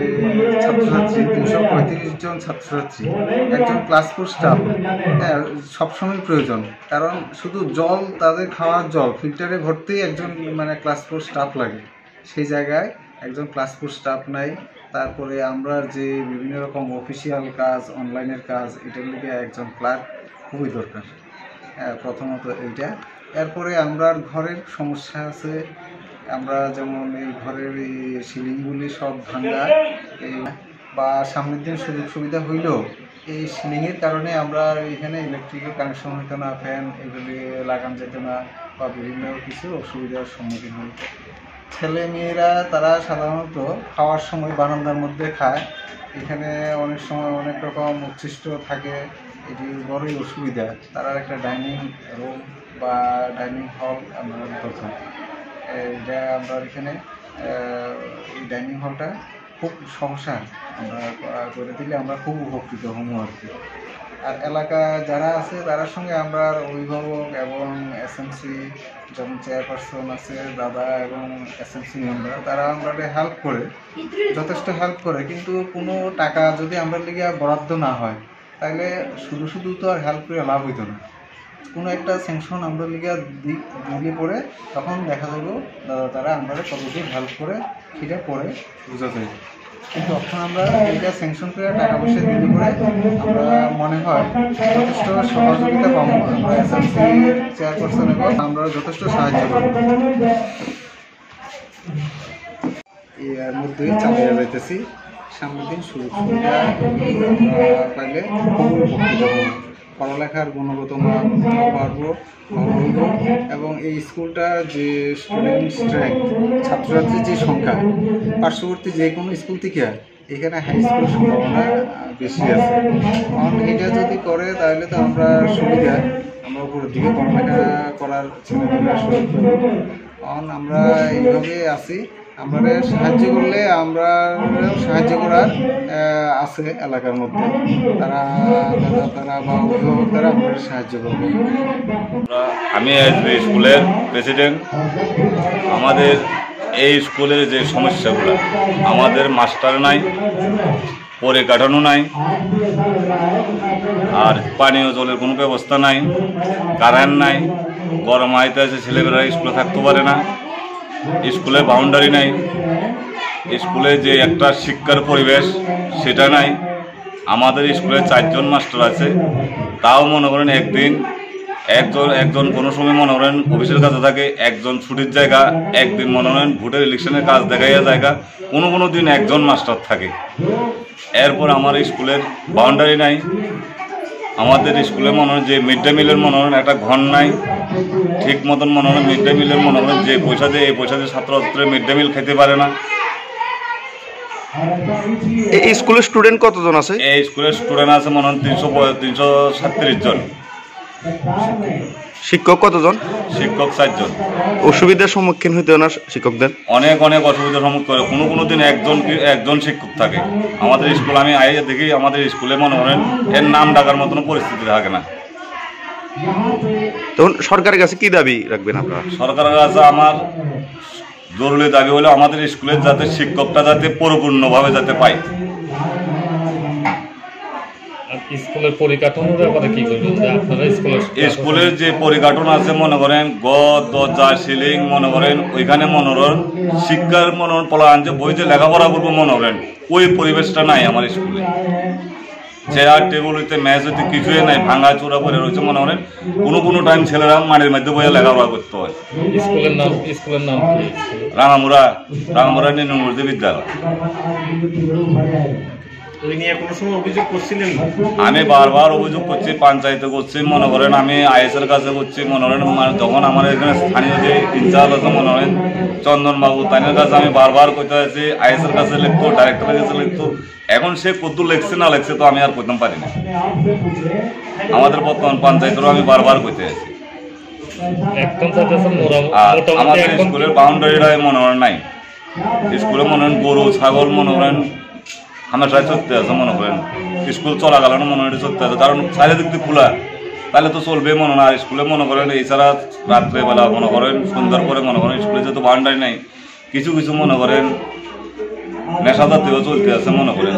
ছাত্রছাত্রী, তিনশো পঁয়ত্রিশ জন ছাত্রছাত্রী, একজন ক্লাস ফোর স্টাফ, হ্যাঁ, সবসময় প্রয়োজন। কারণ শুধু জল, তাদের খাওয়ার জল ফিল্টারে ভরতেই একজন, মানে, ক্লাস ফোর স্টাফ লাগে। সেই জায়গায় একজন ক্লাস ফোর স্টাফ নাই। তারপরে আমরা যে বিভিন্ন রকম অফিসিয়াল কাজ, অনলাইনের কাজ, এটার লিগে একজন ক্লার্ক খুবই দরকার। আহ, প্রথমত এইটা। এরপরে আমরার ঘরের সমস্যা আছে। আমরা যেমন এই ঘরের এই সিলিংগুলি সব ভাঙা, এই বা সামনের দিন সুযোগ সুবিধা হইলেও এই সিলিংয়ের কারণে আমরা এখানে ইলেকট্রিকের কানেকশন হইতো না, ফ্যান এগুলি লাগানো যেত না, বা বিভিন্ন কিছু অসুবিধার সম্মুখীন হই। ছেলে মেয়েরা তারা সাধারণত খাওয়ার সময় বারান্দার মধ্যে খায়। এখানে অনেক সময় অনেক রকম উচ্ছিষ্ট থাকে, এটি বড়ই অসুবিধা। তারা একটা ডাইনিং রুম বা ডাইনিং হল আমরা দরকার। এটা আমরা এখানে, আহ, এই ডাইনিং হলটা খুব সমস্যা, আমরা, আহ, করে দিলে আমরা খুব উপকৃত হবো আর কি। আর এলাকা যারা আছে, তারার সঙ্গে আমরা অভিভাবক এবং এসএমসি, যেমন চেয়ারপারসন আছে, দাদা এবং এসএমসি মেম্বার, তারা আমরা হেল্প করে, যথেষ্ট হেল্প করে, কিন্তু কোনো টাকা যদি আমরা লিগে বরাদ্দ না হয়, তাহলে শুধু শুধু তো আর হেল্প করে লাভ হইতো না। কোনো একটা স্যাংশন আমরা লিগে দি-, দিলে পরে তখন দেখা যাবে দাদা তারা আমরা কতদূর হেল্প করে, সেটা পরে বোঝা যায়। কিন্তু এখন আমরা এটা স্যাংশন করে টাকা পয়সা দিলে পরে আমরা মনে হয় যথেষ্ট সহযোগিতা পাবো আমরা এসএমসি চেয়ারপারসন এবং আমরা যথেষ্ট সাহায্য করবো। এর মধ্যে চালিয়ে যাইতেছি। সামনের দিন সুযোগ সুবিধা, আহ, পাইলে খুবই উপকৃত হব। পড়ালেখার গুণগত মান বাড়বো, ভালো হইব। এবং এই স্কুলটা যে স্টুডেন্ট স্ট্রেংথ, ছাত্রছাত্রীর যে সংখ্যা, পার্শ্ববর্তী যে কোনো স্কুল থেকে এখানে হাই স্কুল সম্ভাবনা, আহ, বেশি আছে। কারণ এটা যদি করে তাহলে তো আমরা সুবিধা, আমরা উপরের দিকে পড়ালেখা করার ছেলেমেয়েরা সুযোগ পাবে। কারণ আমরা এইভাবে আছি, আমরা সাহায্য করলে আমরা সাহায্য করার, আহ, আছে এলাকার মধ্যে, তারা দাদা তারা বা অভিভাবক তারা আমরা সাহায্য করবে। আমরা, আমি এসবি স্কুলের প্রেসিডেন্ট। আমাদের এই স্কুলের যে সমস্যাগুলো, আমাদের মাস্টার নাই, পরিকাঠামো নাই, আর পানীয় জলের কোনো ব্যবস্থা নাই, কারেন্ট নাই, গরম আইতে আছে, ছেলেমেয়েরা স্কুলে থাকতে পারে না, স্কুলের বাউন্ডারি নাই, স্কুলে যে একটা শিক্ষার পরিবেশ সেটা নাই। আমাদের স্কুলে চারজন মাস্টার আছে, তাও মনে করেন একদিন একজন, একজন কোনো সময় মনে করেন অফিসের কাছে থাকে, একজন ছুটির জায়গা, একদিন মনে করেন ভোটের ইলেকশনের কাজ দেখাইয়া জায়গা, কোনো কোনো দিন একজন মাস্টার থাকে। এরপর আমার স্কুলের বাউন্ডারি নাই। আমাদের স্কুলে মনে হয় যে মিড ডে মিলের মনে হয় একটা ঘর নাই, ঠিক মতন মনে হয় মিড ডে মিলের মনে হয় যে পয়সা দিয়ে, এই পয়সা দিয়ে ছাত্রছাত্রীরা মিড ডে মিল খেতে পারে না। এই স্কুলের স্টুডেন্ট কতজন আছে? এই স্কুলের স্টুডেন্ট আছে মনে হয় তিনশো প-, তিনশো সাতত্রিশ জন। শিক্ষক কতজন? শিক্ষক চারজন। অসুবিধার সম্মুখীন হইতে হয় না শিক্ষকদের? অনেক, অনেক অসুবিধার সম্মুখীন করে। কোনো কোনো দিন একজন কি, একজন শিক্ষক থাকে। আমাদের স্কুল, আমি আইয়া দেখি, আমাদের স্কুলে মনে করেন এর নাম ডাকার মতন পরিস্থিতি থাকে না। তখন সরকারের কাছে কি দাবি রাখবেন আপনারা? সরকারের কাছে আমার জরুরি দাবি হলো আমাদের স্কুলের যাতে শিক্ষকটা যাতে পরিপূর্ণভাবে যাতে পাই। আর স্কুলের পরিকাঠামোর ব্যাপারে কি বলবেন যে আপনারা স্কুলের স্কুলের যে পরিকাঠামো আছে, মনে করেন ঘর, দরজা, সিলিং, মনে করেন ওইখানে মনে করেন শিক্ষার মনে করেন পোলা আনছে, বই যে লেখাপড়া করবো মনে করেন ওই পরিবেশটা নাই আমার স্কুলে। চেয়ার টেবিল হইতে মেজ হইতে কিছুই নাই, ভাঙা চূড়া পড়ে রয়েছে মনে করেন। কোনো কোনো টাইম ছেলেরা মাটির মধ্যে বইয়া লেখাপড়া করতে হয়। স্কুলের নাম, স্কুলের নাম কি? রাঙামুড়া, রাঙামুড়া নিম্ন মধ্যবিদ্যালয়। ওই নিয়ে কোনো সময় অভিযোগ করছিলেন? আমি বারবার অভিযোগ করছি, পঞ্চায়েতে করছি, মনে করেন আমি আইএস এর কাছে করছি, মনে করেন মানে যখন আমার এখানে স্থানীয় যে ইনচার্জ আছে মনে করেন চন্দন বাবু, তাদের কাছে আমি বারবার করতে আছি, আইএস এর কাছে লিখতো, ডাইরেক্টরের কাছে লিখতো। এখন সে কত লেখছে না লেখছে তো আমি আর কইতাম পারি না। আমাদের বর্তমান পঞ্চায়েতেরও আমি বারবার কইতে আছি। এখন চাইতেছে মোরা-, আর মোটামুটি আমাদের এখন স্কুলের বাউন্ডারিটাই মনে হয় নাই। স্কুলে মনে হয় গরু, ছাগল মনে হয় হামেশাই চলতে আছে মনে করেন। স্কুল চলাকালীন মনে হয় চলতে আছে, কারণ চারিদিক দিয়ে খোলা, তাহলে তো চলবে মনে হয়। আর স্কুলে মনে করেন এছাড়া রাত্রেবেলা মনে করেন সন্ধ্যার পরে মনে করেন স্কুলে যেহেতু বাউন্ডারি নাই, কিছু কিছু মনে করেন নেশা জাতীয় চলতে আছে মনে করেন।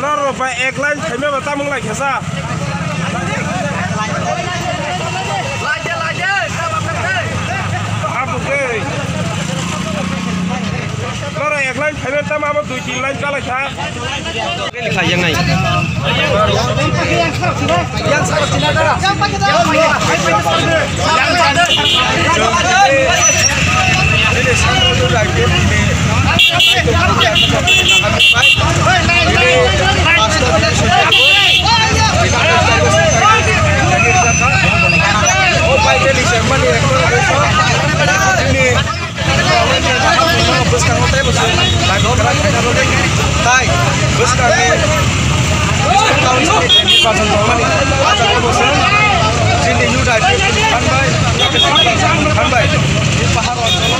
Loro ba ek line phaima ba tamung lai khasa. Abu ke. Loro ek line phaima tamo abo dui tin line chalai kha. Bwskango tei bwskango. Tai bwskango. Town side ni bathroom tongmani. Chini youth I P F ni phan bai, phan bai. Ni pahar o cholo.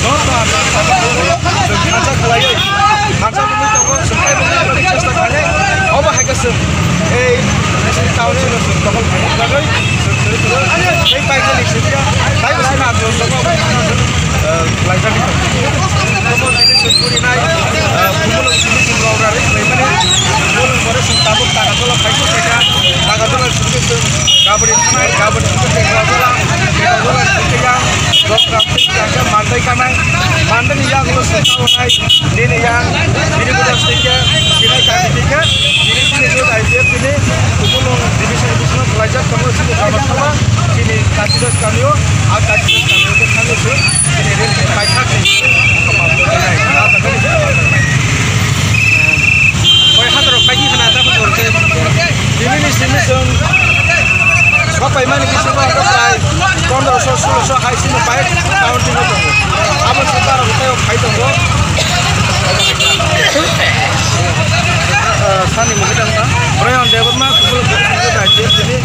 Don ba, chwng khacha khlaiwi. Tei paikani sibya, tei bo sina ajo tongma, eh, laijagwi tongo. Tei bo sini sukuri nai, eh, bumulok sini sini rok rari khlaimani, bumulok pore sini tabuk Agartala phaikhe khaikha, Agartala sini sini gabri thanai, gabri sini sini Agartala, Agartala sini yang, rok rap sini yang mandai kanai, mandai ni yang lo sini thaonai, nini yang, nini budak sini ke, sinai kami sini ke, nini sini jod I P F sini, bumulok division division khlaijak tongo sini Agartala. Chini Kachidas kamio, a Kachidas kamio khe thangwi se chini rel paithak ni. Koi hatorok paikhi khna tabuk tongkhe. Bini ni simi chwng sok paimani kisa bo ang prai pondro so, sulo so hai simi pai counting o tongo. Abo se barok tei o phai tongo. Sani mungwi tangma. Brian Debbarma, Kubul Kubul Dai President.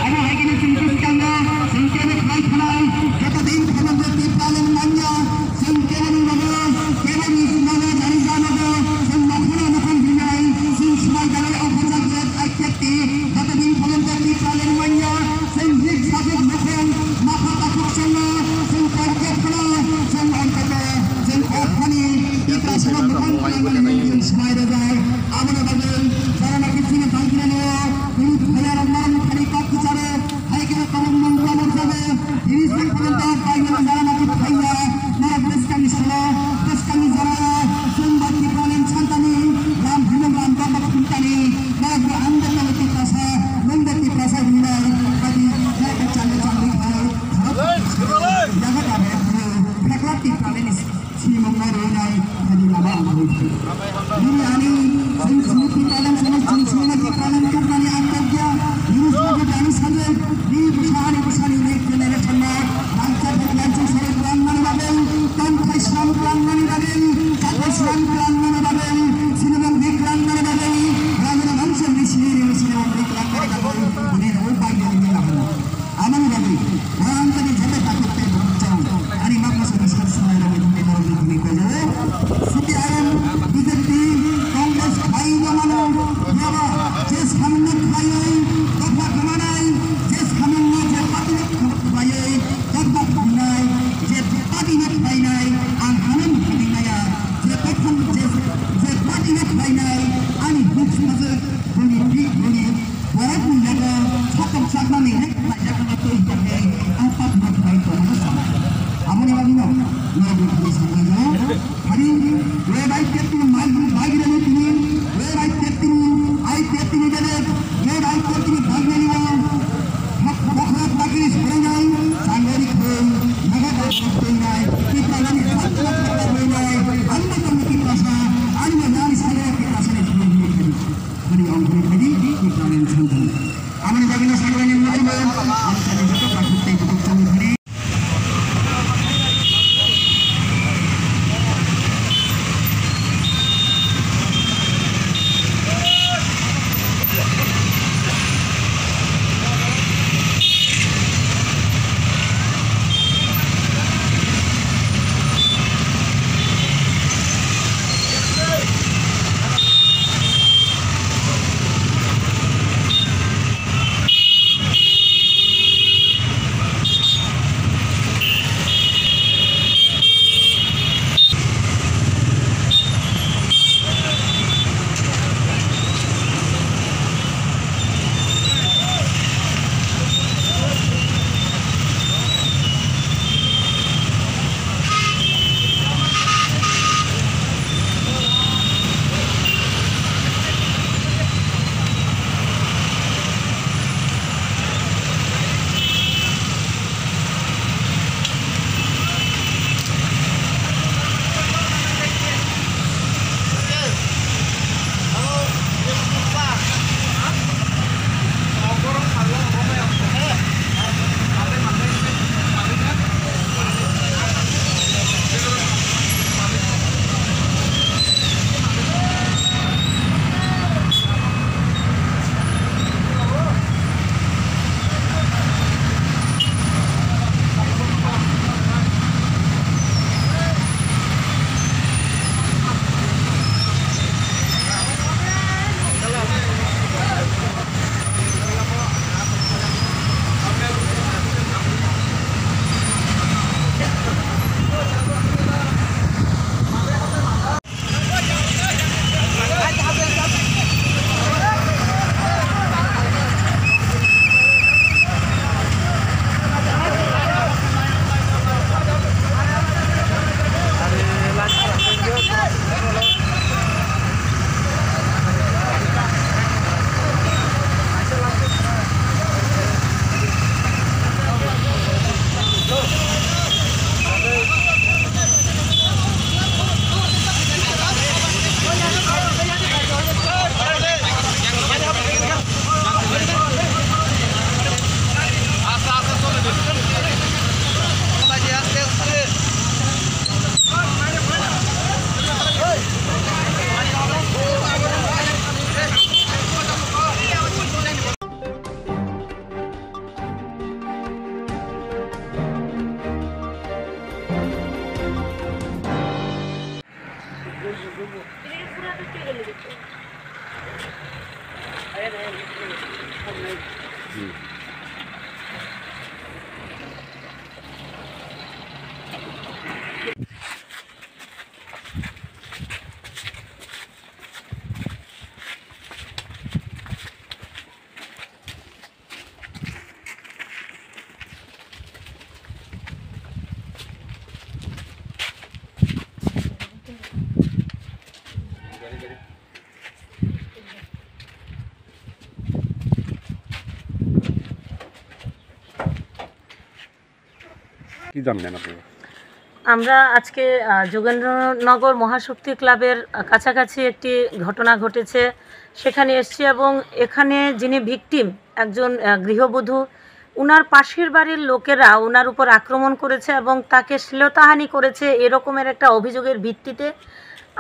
Ano hai khe chwng kwchangno, chwng kebo khlai khlai, joto din khorokbo Tipraland manya, chwng keboni logo, keboni logo, jani janogo, chwng nokhoro nokhon hinai, chwng swmai dalai o bwchak jet ai kepti, joto din khorokbo Tipraland manya, chwng hik sajwk nokhon, mapha takhuk chwngno, chwng kok kok khno, chwng ontoto, chwng kok khani, Tiprasano bwkhang khlaimani chwng swmai rwjai, aboni bagwi, jara naki chini bangkirano, tini phayarok norok thani kok kwcharo, Hai khe tabuk mung tabuk jabe, tini sak phalang tok bai mung jara naki phaiya, norok bwskangni salo, bwskangni jara, chwng bai Tipraland santani, lam himung lam tok tok phumtani, norok bo ang bo tong Tiprasa, mung bo Tiprasa hinai, kadi, norok bo changwi changwi khai, norok bo yaga dabe, phekla Tipraland ni Sinimung no rwnai, ani lama ang rwi thai. Nini ani, sini sini Tipraland, sini sini sini na Tipraland, Tipraland ni ang tokya. Nini sini sini ani sajwk, nini bwsa ani bwsa ni next generation no, bangsa Tipraland song sari kwlang mani bagwi, tongthai slam kwlang mani bagwi, chathai slam kwlang mani bagwi, sinimung ni kwlang mani bagwi, rajana bangsa ni sini ni sinimung ni kwlang mani bagwi, nini rwi pai ni nini lahan. Aboni bagwi, o ang tini joto takhuk tei bukhuk chong, ani mak masa ni sak swmai rok ni thani norok ni thani koi jao. C P I M, B J P, Congress khai no mano, yaba, je samung no khaioi, dopha khamanai, je samung no je party no khaioi, dopha khamanai, je party no khainai, ang hano ni thani maya, je dopha, je, je party no khainai, ani buk sumajwk, boni bik, boni Borok ni yago satok sakmani rek khlaijak no twi tongwi ang pathor khlai tongno sana. Aboni bagwino norok ni thani sanai jao. Thani we bai teptini mai bai gire ni tini we bai teptini ai teptini dede we bai teptini bai gire ni bokhrok bagiri sorinai sangori khum naga dok twi nai Tiprasa ni satok sakmani ang no tongni Tiprasa ani no nani salo Tiprasa ni thani. Ani ongkori thani, ni karen santan. Amani bagina sagrani mutumo, ang kani joto kathuk tei butuk chongwi thani. কি জানলেন আপনারা? আমরা আজকে, আহ, যোগেন্দ্রনগর মহাশক্তি ক্লাবের, আহ, কাছাকাছি একটি ঘটনা ঘটেছে, সেখানে এসছি এবং এখানে যিনি ভিকটিম, একজন, আহ, গৃহবধূ, ওনার পাশের বাড়ির লোকেরা ওনার উপর আক্রমণ করেছে এবং তাকে শ্লীলতাহানি করেছে, এরকমের একটা অভিযোগের ভিত্তিতে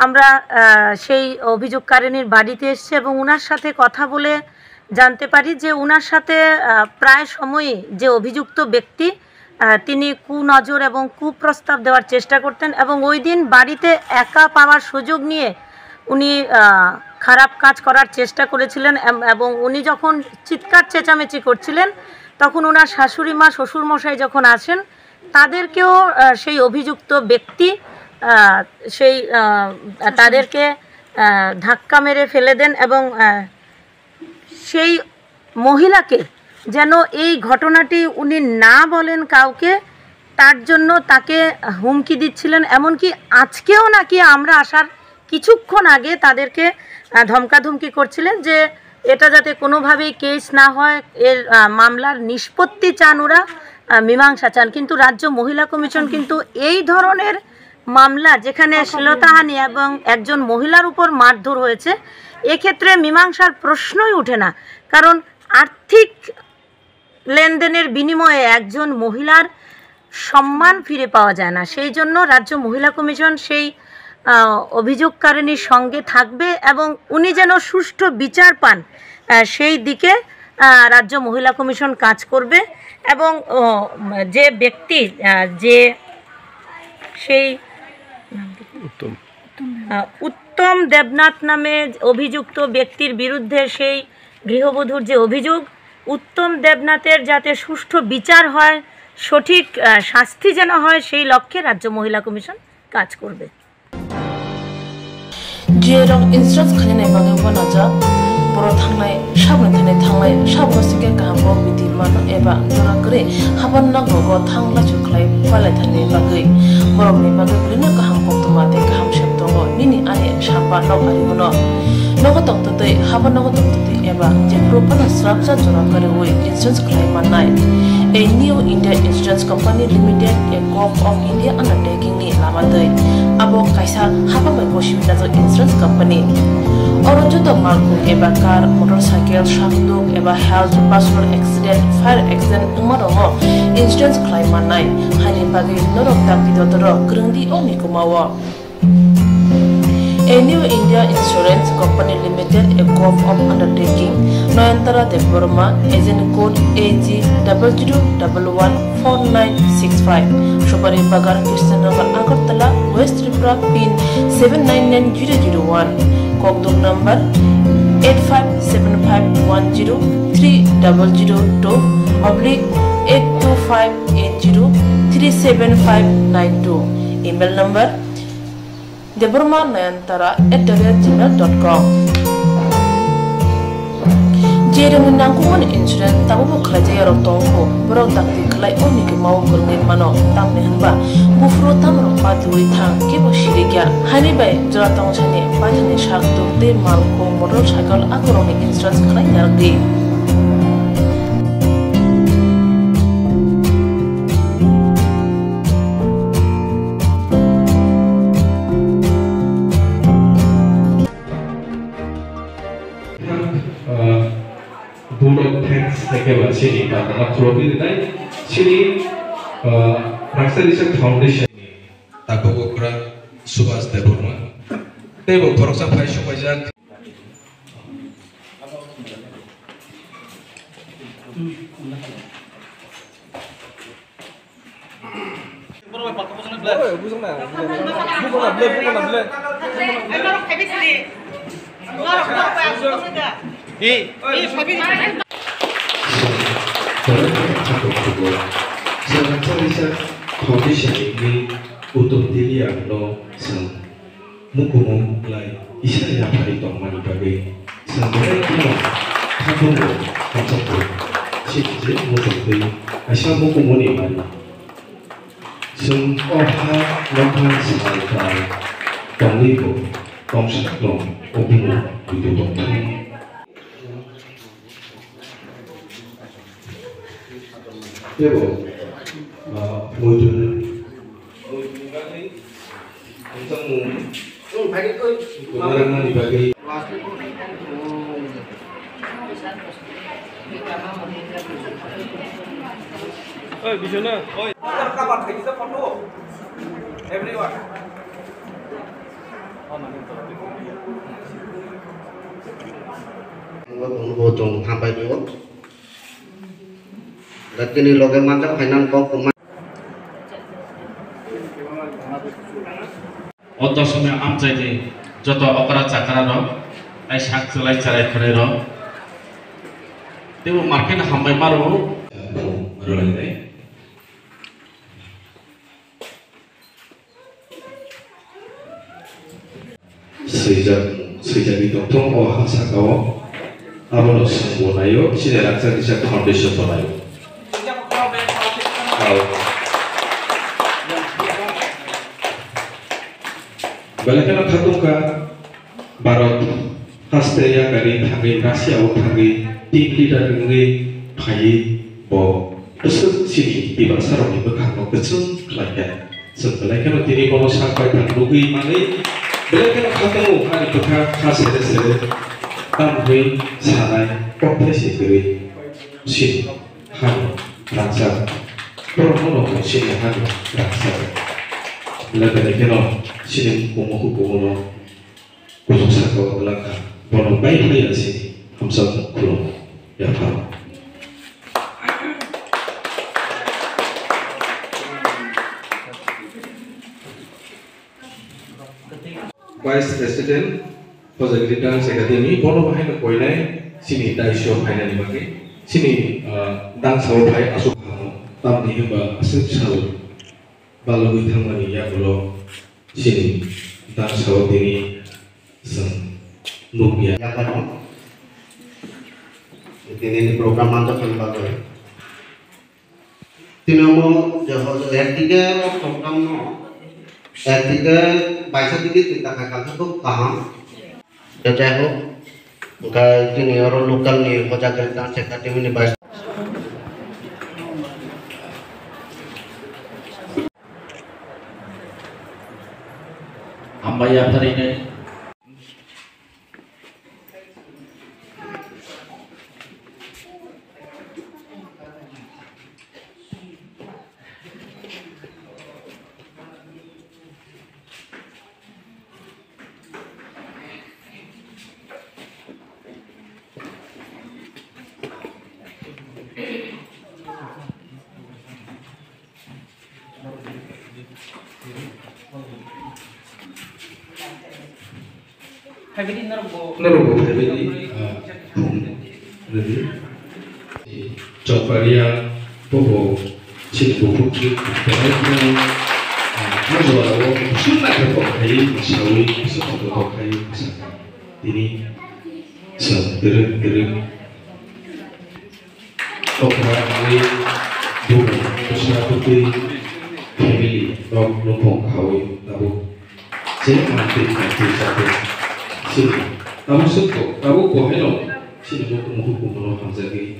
আমরা, আহ, সেই অভিযোগকারিনীর বাড়িতে এসছি এবং ওনার সাথে কথা বলে জানতে পারি যে ওনার সাথে, আহ, প্রায় সময়ই যে অভিযুক্ত ব্যক্তি, আহ, তিনি কুনজর এবং কুপ্রস্তাব দেওয়ার চেষ্টা করতেন এবং ওই দিন বাড়িতে একা পাওয়ার সুযোগ নিয়ে উনি, আহ, খারাপ কাজ করার চেষ্টা করেছিলেন এম-, এবং উনি যখন চিৎকার চেঁচামেচি করছিলেন, তখন ওনার শাশুড়ি মা, শ্বশুর মশাই যখন আসেন, তাদেরকেও, আহ, সেই অভিযুক্ত ব্যক্তি, আহ, সেই, আহ, তাদেরকে, আহ, ধাক্কা মেরে ফেলে দেন এবং, আহ, সেই মহিলাকে যেন এই ঘটনাটি উনি না বলেন কাউকে, তার জন্য তাকে হুমকি দিচ্ছিলেন। এমনকি আজকেও নাকি আমরা আসার কিছুক্ষণ আগে তাদেরকে, আহ, ধমকাধমকি করছিলেন যে এটা যাতে কোনোভাবেই কেস না হয়, এর, আহ, মামলার নিষ্পত্তি চান ওরা, আহ, মীমাংসা চান। কিন্তু রাজ্য মহিলা কমিশন কিন্তু এই ধরনের মামলা, যেখানে শ্লীলতাহানি এবং একজন মহিলার উপর মারধর হয়েছে, এক্ষেত্রে মীমাংসার প্রশ্নই ওঠে না। কারণ আর্থিক লেনদেনের বিনিময়ে একজন মহিলার সম্মান ফিরে পাওয়া যায় না। সেই জন্য রাজ্য মহিলা কমিশন সেই, আহ, অভিযোগকারিনীর সঙ্গে থাকবে এবং উনি যেন সুষ্ঠু বিচার পান, আহ, সেই দিকে, আহ, রাজ্য মহিলা কমিশন কাজ করবে। এবং, ও, যে ব্যক্তি, আহ, যে সেই উত্তম। আহ, উত্তম দেবনাথ নামে অভিযুক্ত ব্যক্তির বিরুদ্ধে সেই গৃহবধূর যে অভিযোগ, উত্তম দেবনাথের যাতে সুষ্ঠু বিচার হয়, সঠিক, আহ, শাস্তি যেন হয়, সেই লক্ষ্যে রাজ্য মহিলা কমিশন কাজ করবে। G A rok insurance khainani bagwi uanajak, borok thangnai saboni thani thangnai saboni sikhe kaham kok bidi mano eba jora kwrwi haban nogo bo thang lachu khlai pailaithani bagwi. Borokni bagwi belino kaham koktwma tei kaham sep tongo nini ani samba nok ari bono. Nogo tongtwtwi, haban nogo tongtwtwi eba jephuru phano swrapsa jora kwrwi insurance khlai mannai. A New India Insurance Company Limited, a Govt of India undertaking ni lama twi. Abo kaisa hapang bai bosi binajak insurance company. Oro joto malkhung eba car, motorcycle, sakduk eba health, personal accident, fire accident wngma rokno insurance khlai mannai. Haini bagwi norok dakti dodoro kwrwngdi o mikuma o. A New India Insurance Company Limited, a Govt of undertaking, Nayantara Debbarma, agent code A G double zero double one four nine six five, Supari Bagan, Krishnanagar, Agartala, West Tripura, pin seven nine nine zero zero one, kokduk number eight five seven five one zero three double zero two oblique eight two five eight zero three seven five nine two, email number Debbarma Nayantara at the rate gmail dot com. Jerokni nangkukmani insurance tabukbo khlaijak yarok tongkho, borok dakti khlai o mikima o kwrwngwi mano, tamni hwnba buphuru tamrok patiui thang kebo sirikya. Haini bai jora tongsani paithakni sak tuk tei malkhung, motorcycle akorokni insurance khlai narwkdi. Uh, vote of thanks ekeba chini tangma khulogwi rinai chini, uh, Raksa Research Foundation. Tabuk okra Subhas Debbarma. Tei bo khoroksa phai sopaijak. Foundation ni Uttom Tiliya no chwng mukumu lai isa yaphari tongmani bagwi chwng belai kheno khatungo hamjakgo. Sini je muchungtwi kaisa mukumuni mari. Chwng o ha nokha sal tal tongwi bo tongsa tong o buno buitu tongthung. Tebo, ah, muitu. Muitu ni bagwi, muitu ni bagwi. Oi, bisona. Oi. Everyone. Bo tong, bo tong, hambai bo. Gatini loge manjak phainang kok tongma. O dosomya amchaini joto okra chakra rok, tai sak chwlai chwrai khwnai rok, teibo market hambai maro. Swijak, swijagwi tongthung o ha saka o. Abono chwng bo naio, chini Rangchak Rijak Foundation bo naio. Au. Belai kheno khatungkha Bharat haste yakarwi thangwi Russia o thangwi team leader wngwi phaiwi bo bwswk chini Tiprasarokni bwkhakno kwchwng khlaikha. Chwng belai kheno tini bono sak baithang nugwi manwi belai kheno khatungo ani bwkha kha sere sere tamwi sanai kokthaise kwrwi sini hani rangchak. Borokno no sini hani rangchak. Belai belai kheno sini kumo kumo no Kuchuk saka o glak kha, bono bai phai ya sini hamjakmung khulum yapharo. Vice President, Hojagiri Dance Academy, bono bahai no koinai sini daisyo phainani bagwi, sini, ah, dance o phai aswk hamno, tamni hwnba aswk sal balugwi thangmani yagulo. Chini dance o tini chwng nukya. Yaphano tini ni program manjak khe bagwi. Tini omo je ho-, ekdike o program no, ekdike baisa digi twi takhai kha khe khub kaham. Jai hok, hwnkhe tini oro local ni Hojagiri Dance Academy ni baisa. Hambai yapharinai. Phaibadi norok bo. Norok bo phaibadi, ah, phung rwdi. Chongparia bobo chini bukhuk ni belai kheno, ah, ah, jora o kusung naithok kok khai saui kusung naithok kok khai sakha. Tini chwng twrwk twrwk Okra wngwi bubo bwsa bwtwi family rok nukhung khaui tabuk je mantwi mantwi chakhe. Chini tabuk swkang tabuk bo haino chini mukhung mukhung kumono hamjagwi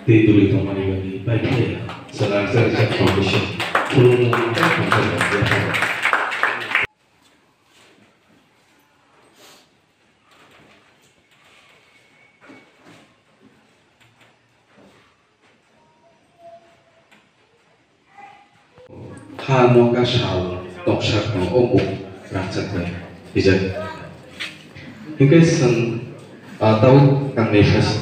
tei duli tongmani bagwi bai phaiya chwla Rangchak Rijak Foundation khulumung tei hamjak. Ha nokha sal toksa kheno o kok rangchak bai rijak. Hinkhe chwng, ah, tabuk tangni phaisa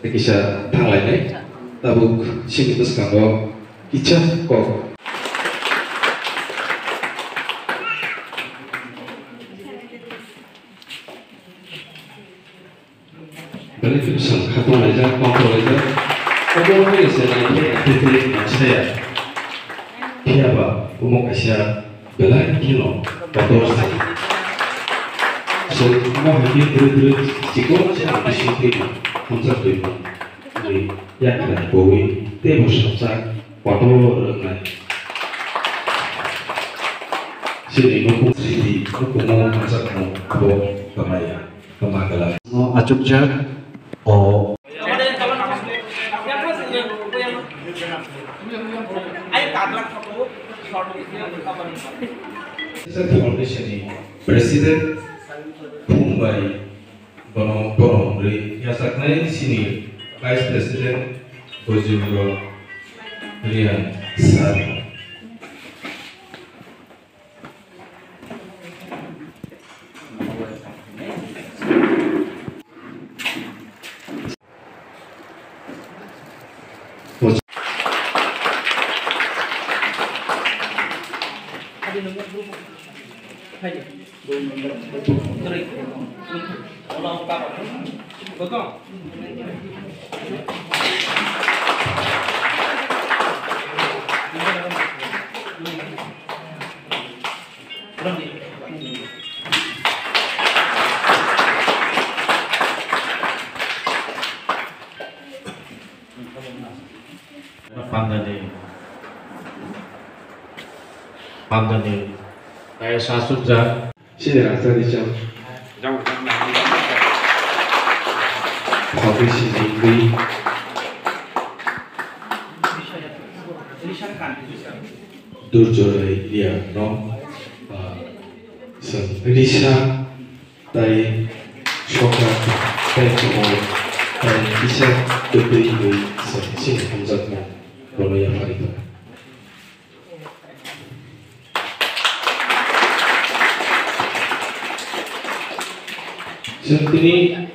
kisa thanglainai, tabuk chini bwskango kisa kok. Bwswng khatunglaijak, tongthokjak, omo hai se naithok naithok khe mansaya. Phiya ba omo kaisa belai kheno kotor se. Chwng omo hai khe dwrwi dwrwi chikon se ang bising twi hamjak twi mani yakra kowi tei bwsajak kotor wngnai. Chini nukung sidi nukumo hamjakmung abo kwmaya. Kwma kwlak. No achukjak o. Foundation ni President Phungbai bono borom rwi yachaknai sini Vice President Bojibro Riyan Sir. Pandani, pandani, kaya sasukjak. Sini rasa ni chang. Phabi sini bui. Durjoy Riya no, ah, seng Risa tai Sokha tai Chumol tai kisa kwtwi wi seng sini hamjakmung bono yapharwi tongo. Chwng tini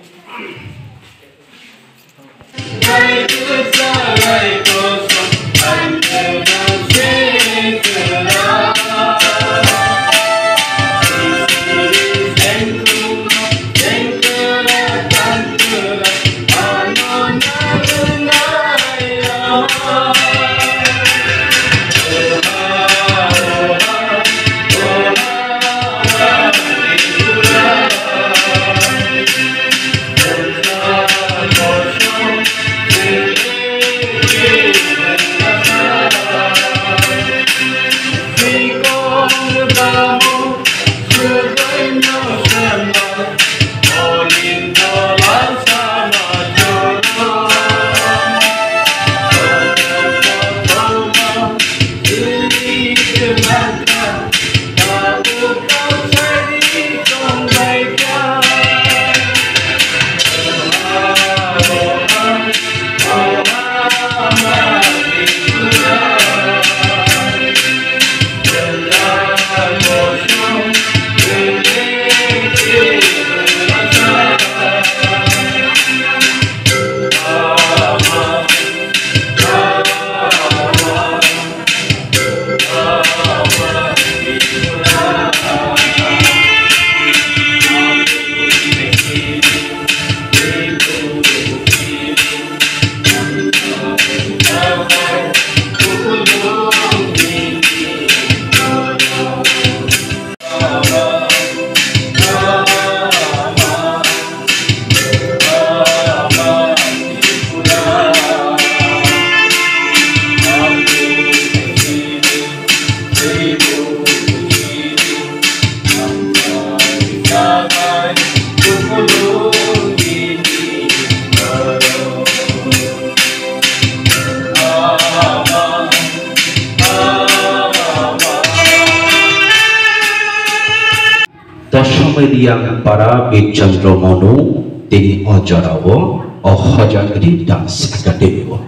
Dosomai Riyang para Bir Chandra Manu tini o jorao o Hojagri Dance Academy o.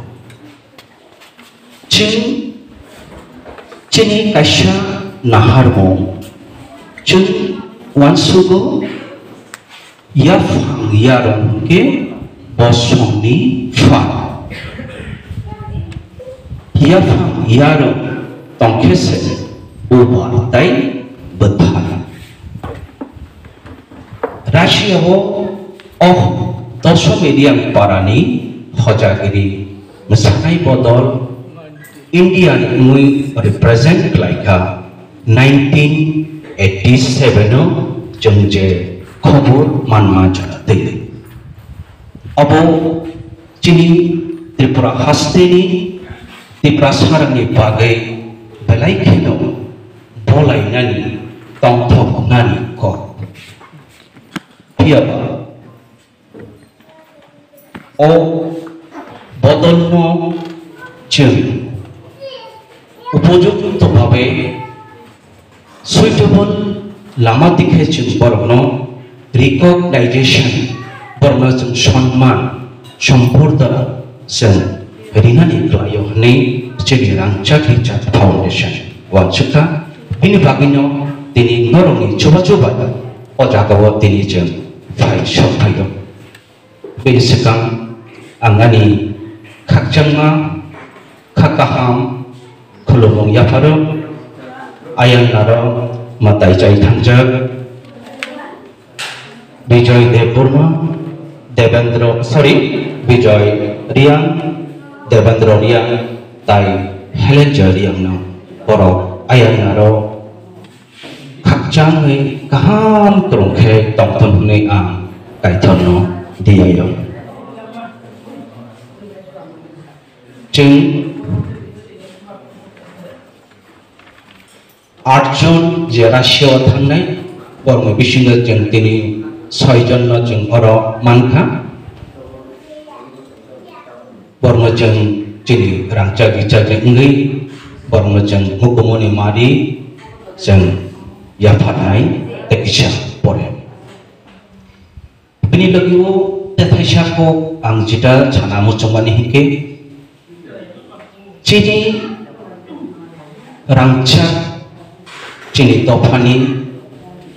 Chwng chini kaisa naharmung, chwng uansugo, yaphang yarwng hwnkhe bosongni phan. Yaphang yarwng tongkhe se bubar tai bwthar. Russia o oh Dosomi Riyang parani hojagiri mwsanai bodol Indian wngwi represent khlaikha nineteen eighty seven o chwng je khobor manma jora twi. Obo chini Tripura hasteni Tiprasarangni bagwi belai kheno bolainani tongthoknani kok. Phiyaba o bodolno chwng upojukto bhabe suitable lama dikhe chwng borokno recognition, borokno chwng sonman, sompurda chwng rinani klaio hwnwi chini Rangchak Richard Foundation uansukha. Bini bagwino tini norokni chubachu bai o jagao tini chwng phai sokphaio. Bini swkang ang ani khakchangma, kha kaham, khulumung yapharo, ayang naro, mwtai chai thangjak, Bijoy Debbarma, Debendra, sorry, Bijoy Riang, Debendra Riang, tai Helen Joy Riang no borok ayang naro khakchangwi kaham kwrwng khe tongthon hwnwi ang Kaitorno diyaio. Chwng atjon je Russia-o thangnai, borokni bisingo chwng tini soijonno chwng oro mankha. Borokno chwng chini rangchak richak wngwi borokno chwng hukumuni mari chwng yapharnai tei kisa pore. Bini logi o tethaisa kok ang jeta sana muchungmani hinkhe chini rangchak, chini dophani,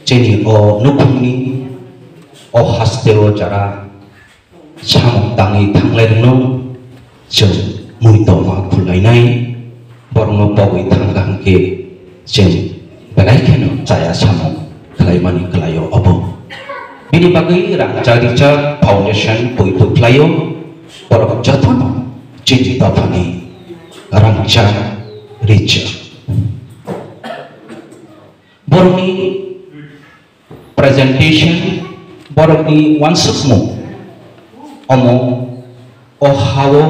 chini o nukhungni o hasteo jara samung tangwi thanglai rwno chwng mui tongma khulainai, borokno pogwi thangkha hwnkhe chwng belai kheno chaya samung khlaimani khlaio obo. Bini bagwi Rangchak Richak Foundation poito khlaio, borok jotono chini dophani rangchak richak. Borokni presentation, borokni uansukmung omo o hao,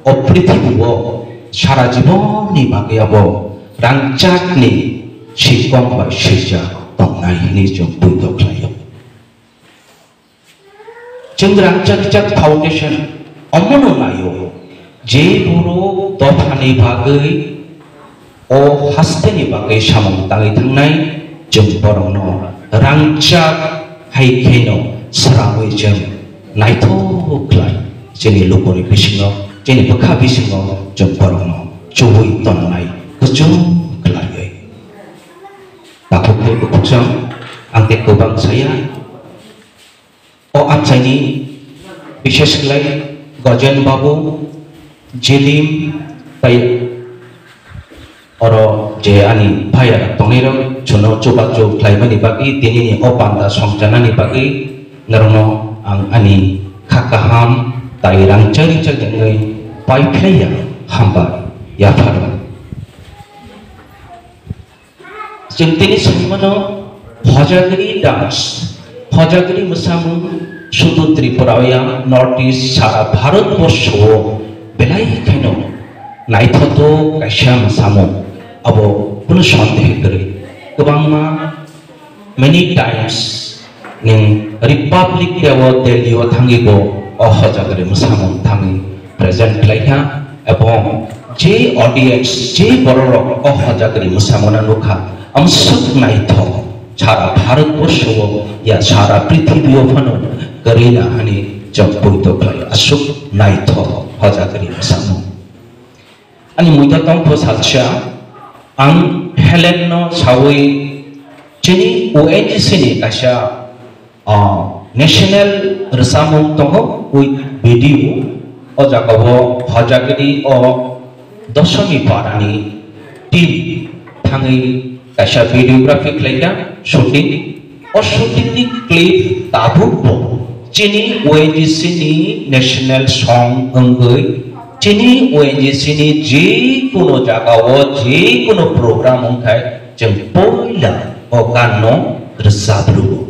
o prithibi o sara jibonni bagwi abo rangchakni sikong bai swijak tongnai hwnwi chwng poito khlaio. Chwng Rangchak Richak Foundation omono naio je borok dophani bagwi o hasteni bagwi samung tangwi thangnai, chwng borokno rangchak hai kheno srangwi chwng naithok khlai chini lukuni bisingo, chini bwkha bisingo chwng borokno chuwi tonnai kuchuk khlaiwi. Takhuk tei bukhuk chwng ang tei kwbang saya. O amchaini bishesh khlai Gojen Babu, Jilim, tai oro je ani bhaiya tongnairok chuno chubachu khlaimani bagwi, tinini o panda songchanani bagwi norokno ang ani kha kaham tai rangchak richak wngwi paiphlaiya, hambai yapharo. Chwng tini saimano Hojagiri dance, Hojagiri mwsamung sudu Tripura ya North East sara Bharat borsho o belai kheno naithotok kaisa mwsamung, abo kunu sondehe kwrwi. Kwbangma many times nwng Republic Day o Delhi o thangwi bo o Hojagiri mwsamung thangwi present khlaikha, ebong je audience, je bororok o Hojagiri mwsamungno nukha, amswk naithok, sara Bharat borsho o ya sara prithibi o phano kwrwi na hani chwng poito khlaio, aswk naithok Hojagiri mwsamung. Ani muido tongkho salsa, ang Helen no sawi chini O N G C ni kaisa, ah, national rwchapmung tongo with video. O jaga o Hojagiri o Dosomi Parani team thangwi kaisa videography khlaikha, shooting. O shooting ni clip tabuk bo Chini O N G C ni national song wngwi, chini O N G C ni jekunu jagao jekunu program wngkhai, chwng poila o ganno rwchaplugo.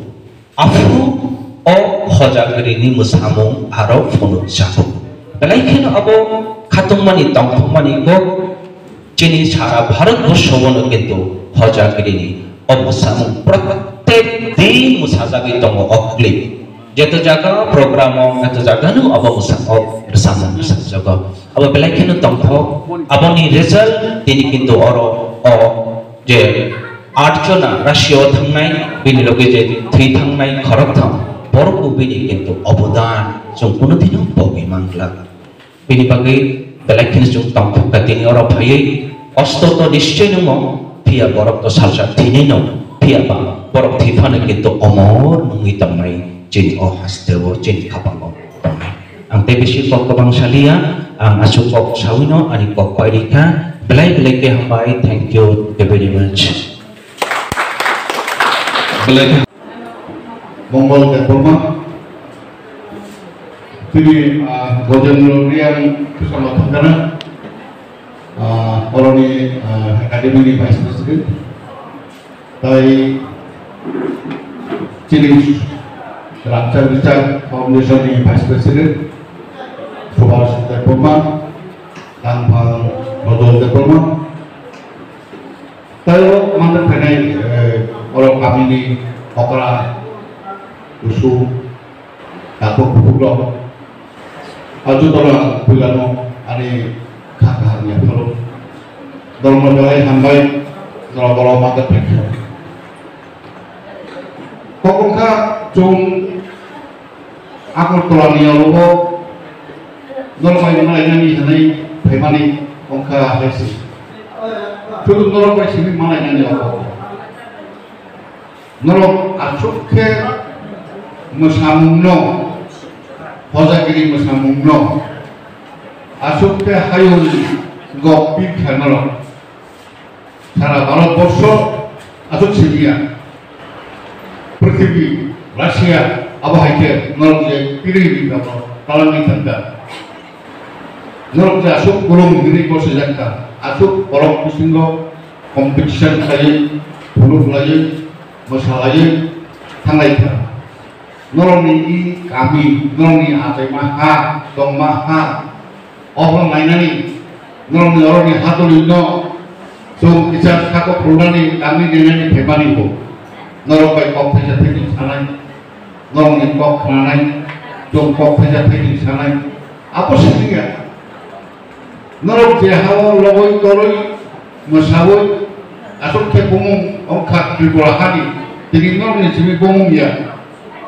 Aphuru o hojagrini mwsamung aro phunukjago. Belai kheno abo khatungmani tongthokmani kok chini sara Bharat borsho bono kintu hojagrini o mwsamung protek din mwsajagwi tongo o clip. Jeto jaga program o, jeto jaga no abo mwsa-, o mwsamung mwsajago. Abo belai kheno tongthok, aboni result tini kintu oro o je atjona Russia o thangnai, bini loge je thwi thangnai khoroktham, borokbo bini kintu obodan chwng kunu dino pogwi manglak. Bini bagwi belai kheno chwng tongthok kha tini oro phaiwi, kosto to nischoi nwngo, phiya borok to salsa thwinai no, phiya ba borok thwi phano kintu omor wngwi tongnai chini o haste o, chini khapango tongnai. Ang tei bisi kok kwbang saliya, ang aswk kok sawino ani kok pai rikha. Belai belai khe hambai, thank you very much. Belai khe Mongol Debbarma, tini, ah, Gojendra Reang Kusama Thangkana, ah, oroni, ah, Academy ni Vice President. Tai chini Rangchak Richak Foundation ni Vice President Subhas Debbarma, Tangphal Rajol Debbarma. Tai o manjak phainai, eh, oro kamini okra, kusu, Takhuk bukhukrok, a jotono ang puilano ani kha kaham ya phano. Norokno belai hambai, norok oro mangkha phaikha. Kok wngkha chwng Agartala ni oro norok bai malainani hinwi phaimani wngkha hai se. Sudu norok bai simi malainani oro. Norok aswk khe mwsamungno, hojagiri mwsamungno, aswk khe hayung gok pir kha norok. Sara Bharat borsho aswk simiya. Prithibi, Russia, abo hai khe norok je piri ni kamo talangwi thangkha. Norok je aswk kwrwng hinwi bosijak kha, aswk borok bisingo competition khlaiwi, phunuk khlaiwi, mwsalaiwi thanglai kha. Norokni i kami, norokni achaima ha, tongma ha, obo nainani, norokni oroni hatulino chwng kisa sako phulnani kami nainani phaimani bo. Norok bai kok thaisa thaini sanai, norokni kok khnanai, chwng kok thaisa thaini sanai, abo simi ya. Norok je ha-o logoi toroi mwsaui aswk khe bumung wngkha Tripura hani, tini norokni simi bumung ya.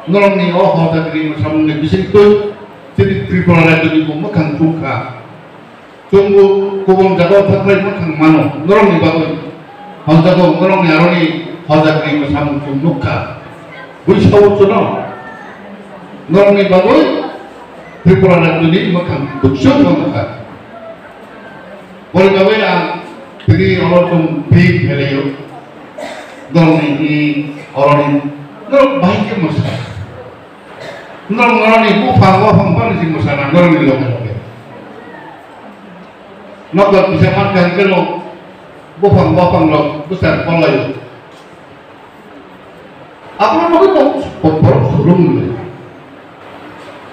Norokni o hojagiri mwsamungni bisingtwi chini Tripura rajyoni bo mwkhang chukha. Chwngbo kubun jagao thangkhlai mwkhang mano norokni bagwi. Hwnjago norokni aroni hojagiri mwsamung chwng nukha. Buisao chwno norokni bagwi Tripura rajyoni mwkhang dukjak wngkha. Boni bagwi ang tini oro chwng bini phelaio. Norokni oroni norok bahai khe mwsa. Norok norokni buphang buphang phano si mwsana norokni loge loge. Nokbar kisa mankha hwnkhe no buphang buphang rok bwsar kolaio. Abono nugwi tong borok surung le.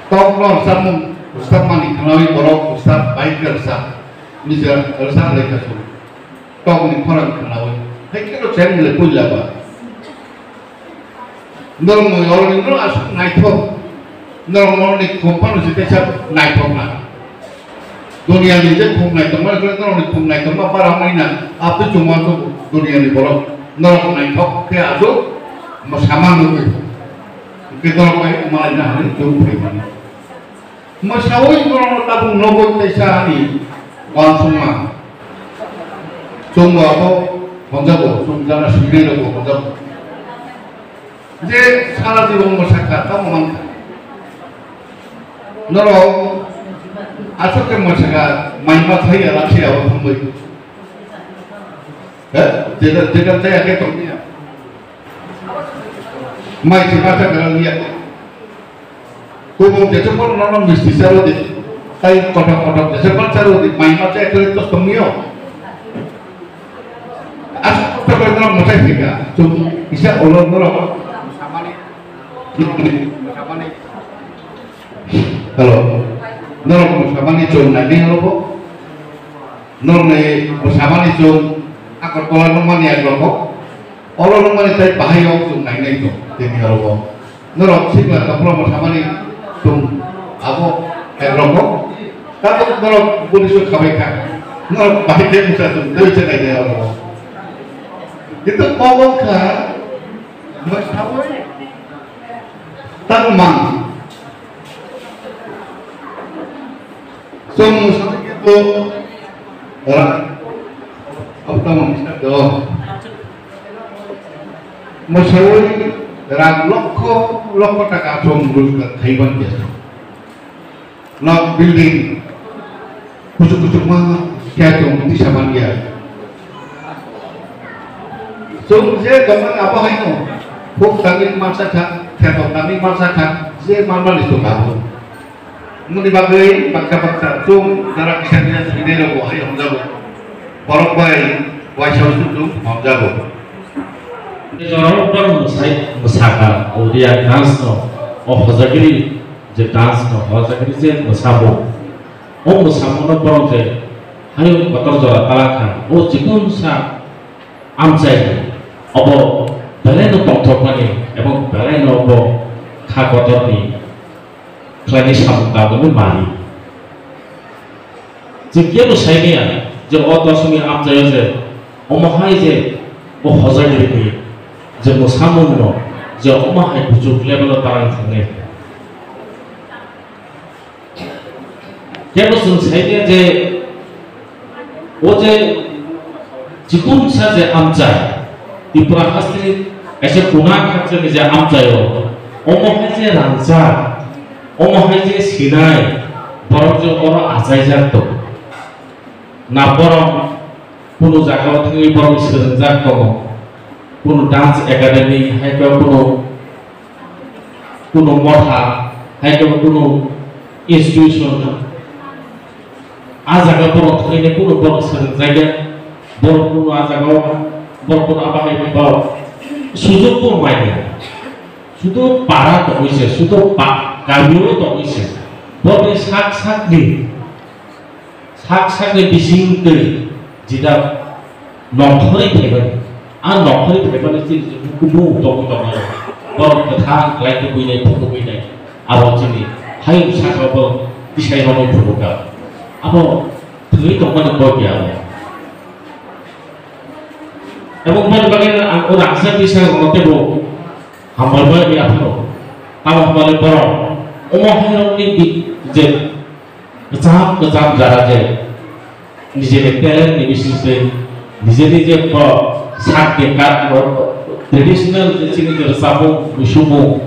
Tok no rwchapmung rwchapmani khwnawi borok rwchap bai khe rwchap. Nija rwchap lai kha su. Tok ni khorang khwnawi. Hai khe no cheng le puila ba. Norok mui oro ni norok aswk naithok. Norok norok ni khum phano se teisa naithok na. Dunia ni je khum naithok ma, norok ni khum naithok ma para mai na. Apni chuma to dunia ni borok. Norok naithok khe aswk mwsama nugwi. Hwnkhe norok bai malai na hinwi chuk phai mano. Mwsaui norokno tabuk nogwi teisa ani uansukma. Chwngbo abo hwnjago, chwng jana swinai rokbo hwnjago. Je sara jibon mwsakha, tamo mankha. Norok aswk khe mwsakha, mai ma thai ya, lachi ya, o thangwi. He? Jeta, jeta thai ya khe tongni ya. Mai se ma thai ya, liya. Kubun jesa pun nono misti saro di. Tai kotok kotok jesa pun saro di. Mai ma cai kali tos tong nio. Asuk kotok kotok nono masai sika. Cung isa olor norok. Samani. Samani. Hello. Norok samani cung nai ni hello. Norni bwsamani chwng Agartala nungmani ek rokok, oro nungmani tei bahai o chwng nainai tong tini oro o. Norok sikla tongphro bwsamani chwng abo ek rokok. Tabuk norok boni suk khabai kha. Norok bahai khe bwsa chwng tei se nainai oro o. Kintu kobo kha bwsawi tangmang. Chwng mwsadi khe bo rang, abo tamo mwsadi o. Mwsawi rang lokho lokho taka chwng rojgar khai man khe. Nok building kuchuk kuchuk ma khe chwng tisa man ya. Chwng je tongmani abo haino huk tangwi mansa kha, kheto tangwi mansa kha, je manmani chwng abo. Muni bagwi baksa baksa chwng jara kisa kisa swinai rokbo hai hwnjago. Borok bai waisa usuk chwng hwnjago. Jorao borok mwsai mwsakha, o real dance no, o hojagiri je dance no, hojagiri je mwsamung. O mwsamung no borok je hai kotor jora talangkha, o chikon sa amchai obo belai no tongthokmani ebong belai no obo kha kotorni khlainai samung tangmani mari. Chwng kebo sai maya je o dosmi amchaio je omo hai je o hojagiri ni je mwsamung no je omo hai buchuk level o tarang thangnai. Kebo chwng sai maya je o je chikon sa je amchai, Tripura hasteni kaisa kuna khakchangni je amchaio, omo hai je rangchak, omo hai je sinai, borok je oro achaijak tongo. Na borok kunu jagao thangwi borok swrwngjak tongo, kunu dance academy, hai khe kunu, kunu motha, hai khe kunu institution. A jaga borok thangwi kunu borok swrwngjak ya, borok kunu a jagao, borok kunu abo hai borok sujukbo manya. Sudu para tongwi se, sudu pa-, kamio tongwi se. Borokni sak sakni, sak sakni bising twi jida nongkhorwi phaimani. A nongkhorwi phaimani chini je bukubu tongwi tongmani. Borok kwthang khlai tubui nai, phunugwi nai. Abo chini hayung saka bo tisai romwi phunukha. Abo thwi tongmani kok ya abo. Abo boni bagwi ang o rangchak tisai rokno teibo hambai bai ya phano. Tamo hambai borok omo hairokni bi-, je kwcham kwcham jara je nijeni talent ni bisingtwi, nijeni je bo sak de ka traditional je chini je rwchapmung, muisumung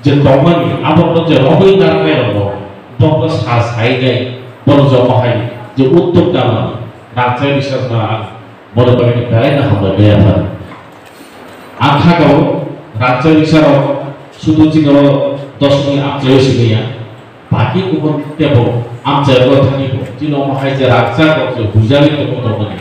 je tongmani, abo bo je rogwi narwknai rokno bo bo sa sai nai, bono jomo hai je uddog dama rangchak ni sasna ang bono bagwi belai no hambai bai ya phano. Ang kha kau rangchak ni saro sudu chini o dosmi amchaio simi ya. Baki kubun tebo amchai bo thani bo, chini omo hai je rangchak rok je bujagwi tongwi tongmani,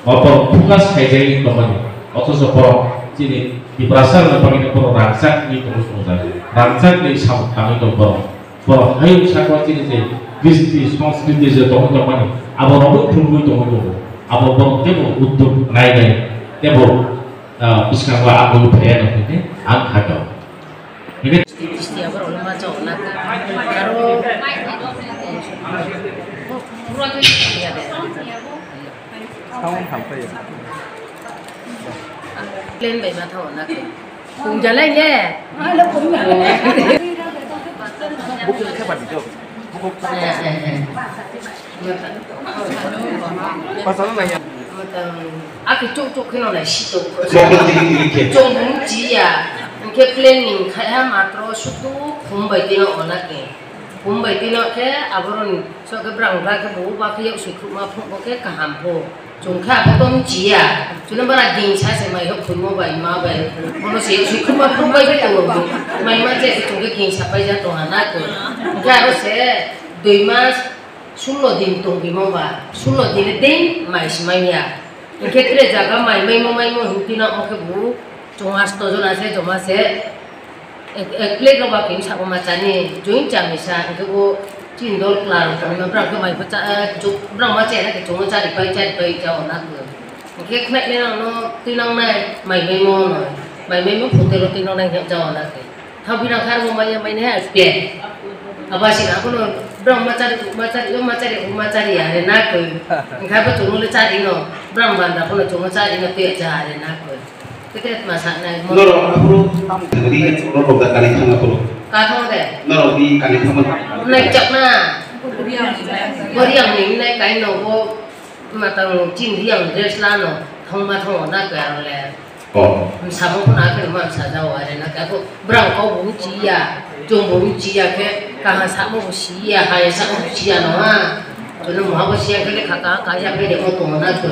obo focus khaijagwi tongmani, othocho borok chini Tiprasa rokni bagwi no borok rangchak ni tongwi tongjak, rangchak ni samung tangwi tong borok, borok hayung sakma chini je kristi sanskriti je tongwi tongmani, abo rogwi phunugwi tongwi tongo, abo borok tebo uddog nai nai tebo, ah, bwskango ang nugwi phaiya nang hwnwi ang kha kau. Hwnkhe Kristiya borok no ma chao na khe. Aro Sound hamkha ya. Plan bai ma thao na khe. Kung jalai ne. Buku khe ba di jo. Buku. Pasal na ya. Aki tuk tuk kheno nai si tuk. Chong bung chi ya. Hwnkhe planning khai ha matro sutu khum bai tino ona khe. Khum bai tino khe aboroni so khe brang bra khe bo ba khe yak sui khum ma phung bo khe kaham pho. Chong khe abo to chi ya. Chule bara ding sa se mai ho khum mo bai ma bai. Bono se yak sui khum ma phung bai khe to. Mai ma je khe chong khe Sapai ja tong na koi. Hingke aro se dui mas sulo din tong bimo ba. Sulo din din mai si manya. Hingke tre jaga mai mai mo mai mo hingti na mo ke bu. Chong asto jona se joma se. Ek, ek plate rok ba kini sabo ma chani, join chami sa, hingke bo chini dol kla rok tongma, brang khe mai pha cha, eh, chuk, brang ma chai na khe chungo chari pai, chari pai cha ona khe. Hingke khnai le nang no twi nang nai, mai mai mo no, mai mai mo photo rok twi nang nai hingke cha ona khe. Thabi nang khar mo mai ya mai ne ha spe. Aba si na kono brang ma chari, ma chari, ma chari, ma chari ya re na khe. Hingke bo chungo le chari no, brang banda kono chungo chari no twi cha re na khe. Kete ma sa nai mo. Norok aphuru tamo thangri norok da kani thangma phuru. Ka thang de? Norok di kani thangma. Nai chakna. Boriang ni nai kai no bo matang chin riang dress la no thangma thang na ka le. Oh. Samo ko na ka ma sa jaw are na ka ko brang ko bu chi ya. Chung bu chi ya ke ka ha samo bu si ya ha ya samo bu si ya no ha. Kono mo ha bu si ya ke le ka ka ka ya ke de mo to na ko.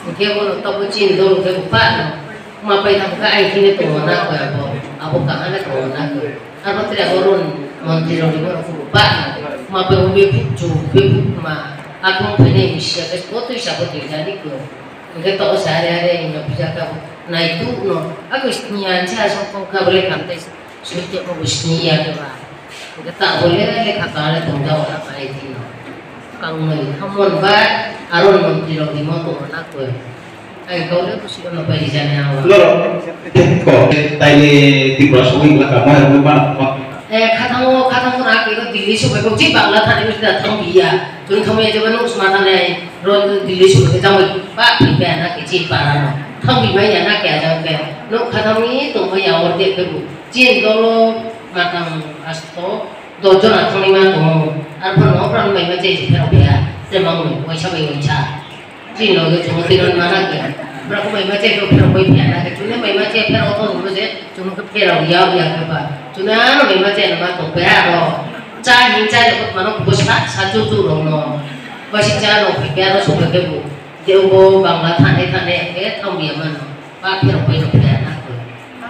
Hingke bono tobo chini dol hingke bo pa no. Ma pai tamo khe ai khine tongo na koi abo. Abo kaham le tongo na koi. Abo tre abo ron montri rok ni bono khubu pa no. Ma pai bo bepuk chu, bepuk ma. Akung phainai ni siya khe bo twi sa bo twi jani koi. Hingke to sa are are ino pija ka bo. Nai tu no. Ako sniya cha song kong ka bo le kam te. Sui te mo sniya ke ba. Hingke ta bo le lekha kare tong jago na pai di no. Kang noi hamon ba aron montri rok ni mo tong na koi. Ai kau le kusi ono pai di jani awa. Norok ko taile Tripura songwi wngkha ma ma ma. Eh, khatang o, khatang o na ke Delhi sobai ko chi Bangla thani mi da thang biya. Tun thang ya jaba no usma thang le ro Delhi sobai ko jang ba pi ba na ke chi para no. Thang bi ba ya na ke jang ke. No khatang ni tong ba ya or de ke bu. Chin dolo matang asto dos jona thangwi ma tongo. Arphuno phano mai ma chai se pherok ya. Te mang mai waisa bai waisa. Chin loge chungo twi rw mana khe. Bwrok mai ma chai pherok bai phiya na khe. Chune mai ma chai pherok thong mo je chungo khe pherok ya ya khe ba. Chune ano mai ma chai ma tong pe aro. Cha hin cha le mano ko sa sa chu chu rong no. Waisa cha no phi pe aro so khe bu. Je bo Bangla thane thane khe thang ya mano. Ba pherok bai no phiya na khe.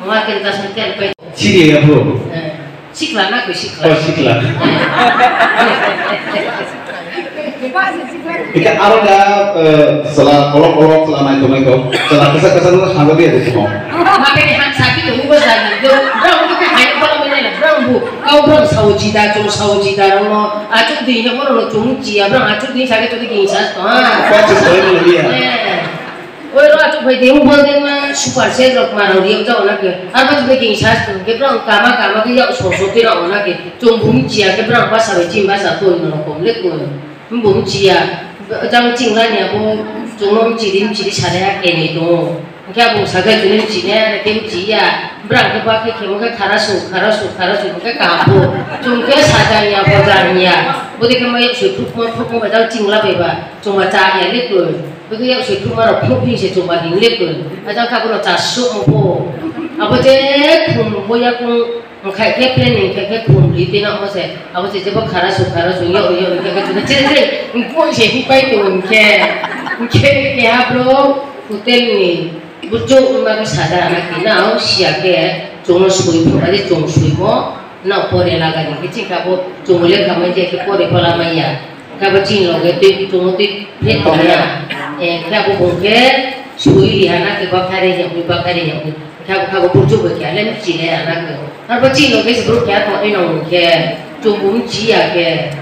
Wa ken ta san ken pai. Siri ya bro. Eh, sikla na koi sikla. Oh, sikla. Ika aro da, eh, sala kolok kolok sala nai to nai to. Sala kasa kasa no hanga biya de mo. Mate ni han sabi to ugo sa ni. Bro, bro, ko hai ko lo mene, bro, bu. Kau bro, sao jida, chung sao jida, no. Achuk di he mo no chung chi ya, bro, achuk di sa ke to di sa to. Ha. Ko chi so ni ya. Eh. Oi ro achuk phai de, ung bol de ma super set rok ma rok riok jao na ke. Ar ba chuk de king sas tu ke bro kama kama ke yau so so ke rok na ke. Chung bum chia ke bro ba sa be chim ba sa to no kom le ko. Bum chia. Jang ching la ni abo chung nom chi dim chi sa de ha ke ni to. Ke abo sa ga chung chi ne ke chi ya. Bro ke ba ke ke mo ke khara su khara su khara su ke ka bo. Chung ke sa ja ya bo ja ya. Bo de ke ma yau so tu ko ko ba jang ching la be ba. Chung ba cha ya le ko. Bwkhe yak soi thuma rok phunuk phini se chumba himle kwrwi. Ajang kha bono chasuk mukho. Abo je khum boya kung khai khe planning khai khe khum li twi nang se. Abo se jebo khara su khara su yo yo khe khe chini chini chini. Boi se hi pai to khe. Khe khe ha bro hotel ni buchuk ma khe sada na ki na o sia khe chung no sui phunuk ade chung sui mo. No pore laga ni khe chini kha bo chung le kha mai je khe pore pala mai ya. Kha bo chini loge twi tongo twi phe tongya. Eh, kha bo bung khe sui ri hana khe bakha re yagwi bakha re yagwi. Kha bo kha bo burju bo khe ale chile ana khe. Kha bo chini loge se bro khe to ino khe. Chung bo chi ya khe.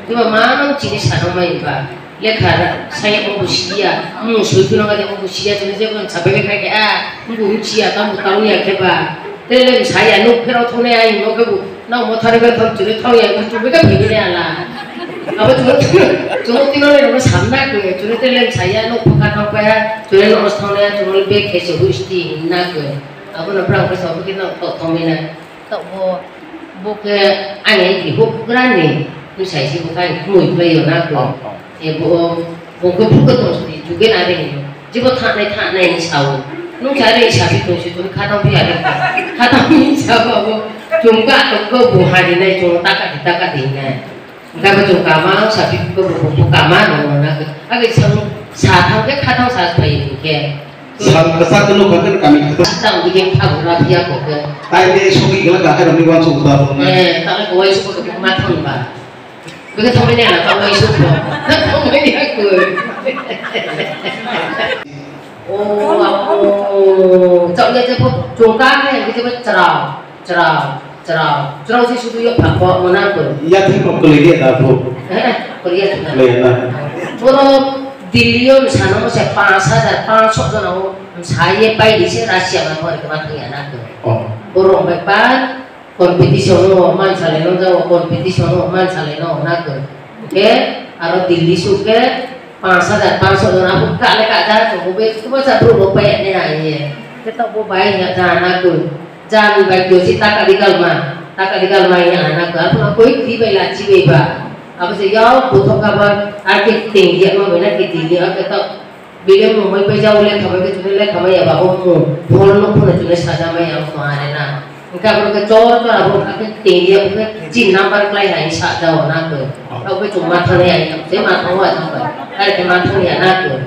Tuma ma no chini sa no mai ba. Lekha ra, saya ko bo si ya. Mu sui tu no ga ko bo si ya chini je ko sa be kha khe a. Mu bo chi ya ta mu ta ya khe ba. Tele saya no phero thone ai no khe bo. Nang mo thari ber thon chule thong ya, chule ka phigile ala. Abo chule, chule tino le no samna ke, chule tele saya no phuka thong pa ya, chule no os thong ya, chule be khe se huisti hinna ke. Abo no brang ke sabu ke no to thong na. To bo, bo ke ani di ho grande, ni sai si bo kai mui play yo na ko. Oh, oh. E bo, bo ke phuka to si, juge na de. Jibo thanai thanai ni sao. Nung chari sabi tong si tong khatang pi ada. Khatang ni sao abo. Chung ka to ko bu hari nai chung taka di taka di nai. Engka bo chung kama sabi ko bu bu kama no na. Age sang sa thang ke khatang sa pai ke. Sal kwchak no kha khe kami khe. Tang bigeng thago na phiya ko khe. Tai de sugi gela ka khe ni wan su da. Eh, tang ko wai su ko ma thang ba. Bigeng thang ni na ka wai su ko. Thang ni ya ko. Oh, oh. Chok ya je pho chungka ne, je pho chra, chra, chra, chra si sudu yo pha ko mona ko. Ya thi ko kle dia da pho. Eh, ko ya thi na. Le na. Puro Delhi yo sana mo se panch hajar panch sho jona o sa ye pai di se Russia ma mo ke ma thang ya na ko. Oh. Puro bai pa Competition o man salai no jago, competition o man salai no na ko. Ke aro Delhi su ke panch hajar panch sho jona abo kale ka ja to bo be to sa bro bo pai ne ai ye. Ke to bo bai ya ja na ko. Jan bai kyo si taka di kal ma. Taka di kal ma ya na ko. Abo ko free bai la chi bai ba. Abo se yao bo to ka ba ar ke ting ya ma bai na ke Delhi ar ke to Bile mumbai pai jabo le khamai ke chune le khamai ya ba o mu phone no phone chune saja mai ya ma are na. Engka bro ke chor chor abo ke tengya ke chin number klai hai sa jao na ko. Au ke chuma thane ya je ma thong wa thong ba. Kare ke ma thong ya na ko.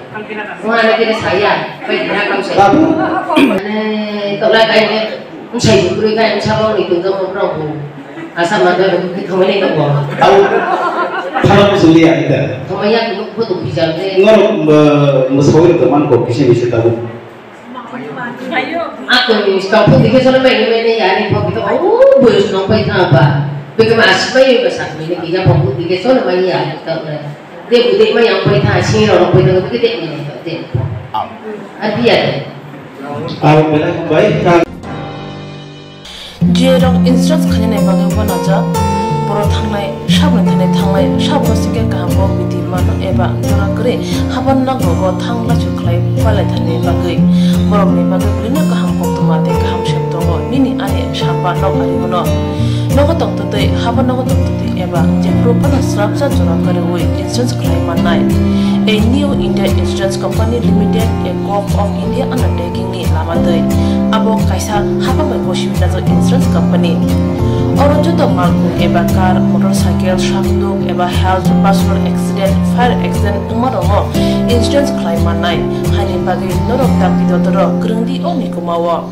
Mo ane ke saya pai na kam sai. Babu. Ane to la kai ne. Nsai bukuri kai nsabo ni tungja mo bro bu. Asa ma doi rok khe thumai nai tongo. Tau thana musulia ita. Thumai ya kunu photo bijal de. Ngoro, eh, musawir to man ko kisi bisi tabu. Ako ni sta photo ke solo mai mai ne ya ni photo to, oh, boyos no pai tha ba. Beke ma asi mai ba sa mai ne ya photo ke solo mai ya ta. De bu de mai yang pai tha si ro pai tha ke de mai ne de. Am. Adia de. Au belai bai ka. J rok insurance khainani bagwi uanajak. Borok thangnai sabni thani thanglai sabno sikhe kaham bo bidi mano eba jora kwrwi haban nok rogo thang lachu khlai palai thani bagwi. Borokni bagwi belino kaham koktwma tei kaham sep tongo nini ani samba nok ari uno. Nogo tongtwtwi haban nogo tongtwtwi eba jephuru phano srapsa jora kwrwi insurance khlai mannai. A New India Insurance Company Limited, a Govt of India undertaking ni lama twi. Abo kaisa hapang bai gosi minajak insurance company. Oro joto malkhung eba car, motorcycle, sakduk eba health, personal accident, fire accident wngma rokno insurance khlai mannai. Haini bagwi norok dakti dotorok kwrwngdi o mikuma o.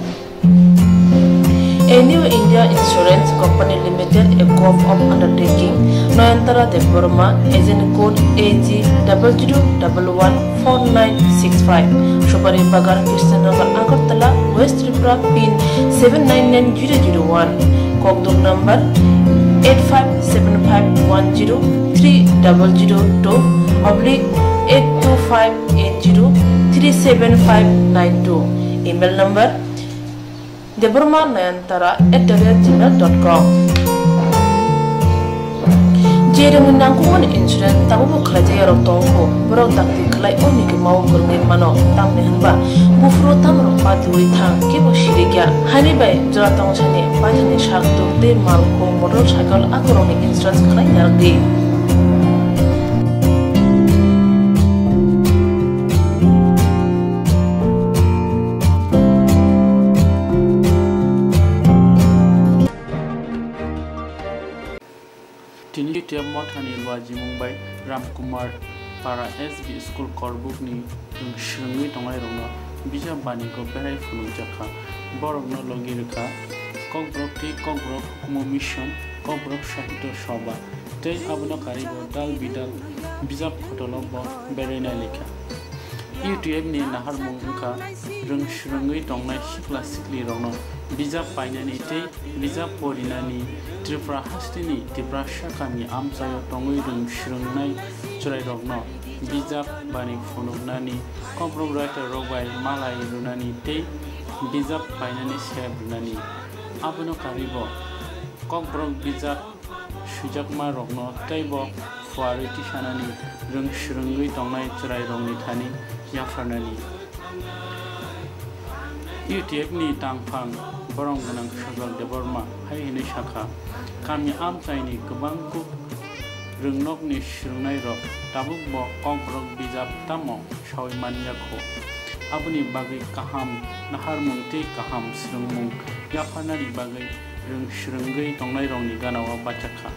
A New India Insurance Company Limited, a Govt of Undertaking, Noyantara Debbarma, agent code A G double zero double one four nine six five, Subari Bagan, Krishnanagar, Agartala, West Tripura, pin seven nine nine zero zero one, Kokduk number eight five seven five one zero three double zero two oblique eight two five eight zero three seven five nine two, email number Debbarma Nayantara at the rate gmail dot com. Jeremni nangkukmani insurance tabukbo khlaijak yarok tongkho, borok dakti khlai o mikima o kwrwngwi mano, tamni hwnba buphuru tamrok patiwi thang kebo sirikya. Haini bai jora tongsani paithakni sak tuk tei malkhung motorcycle akorokni insurance khlai narwkdi. Tini T F Mothani luajimung bai Ramkumar Para S B School Korbukni swrwngwi tongnairokno bijap banigo berai phunukjakha. Borokno logi rwkha Kokborok tei Kokborok Hukumu Mission, Kokborok Sahitya Sabha tei abono karwibo dal bidal bijap khotolo bo berai nailikha. U T F ni naharmung wngkha rwng swrwngwi tongnai sikla siklirokno bijap painani tei bijap porinani. Tripura hasteni Tiprasa kami amchaio tongwi rwng swrwngnai chwrairokno bijap bani phunuknani, Kokborok writer rok bai malai rwnani tei bijap painani sep rwnani. Abono karwibo Kokborok bijap swijakmarokno teibo phuarwi tisanani, rwng swrwngwi tongnai chwrairokni thani yapharnani. U T F ni tangphang borong gwnang Sajal Debbarma hai hwnwi sakha, kami amchaini kwbang kuk rwngnokni swrwngnairok tabukbo Kokborok bijap tamo saui manya kho. Aboni bagwi kaham naharmung tei kaham swrwngmung yapharnani bagwi rwng swrwngwi tongnairokni gana-o bachakha.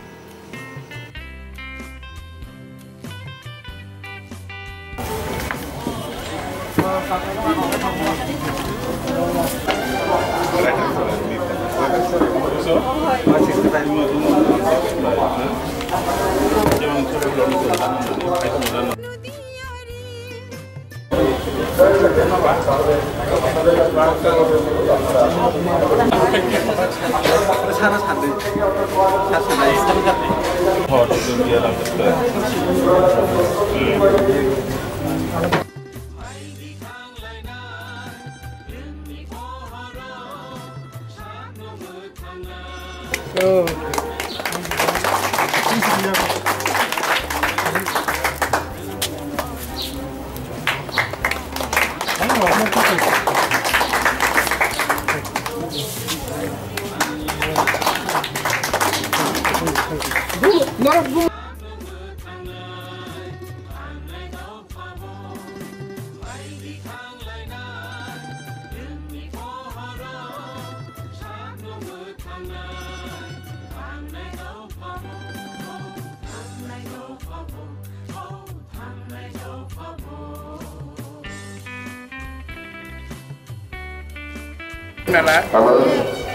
Nala. Hello.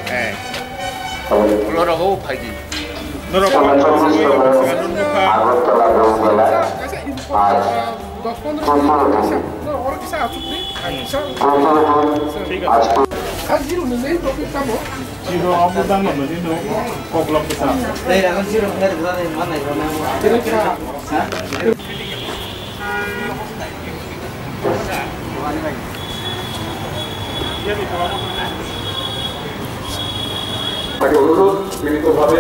Eh. Hello. Ulo rogo phaidi. Norok. Hello, Thomas, Thomas. Agartala, Agartala. Aaj. Aaj. Zero, abu dan mana ni no? Koklop ke sana. তাকে অনুরোধ, বিনীতভাবে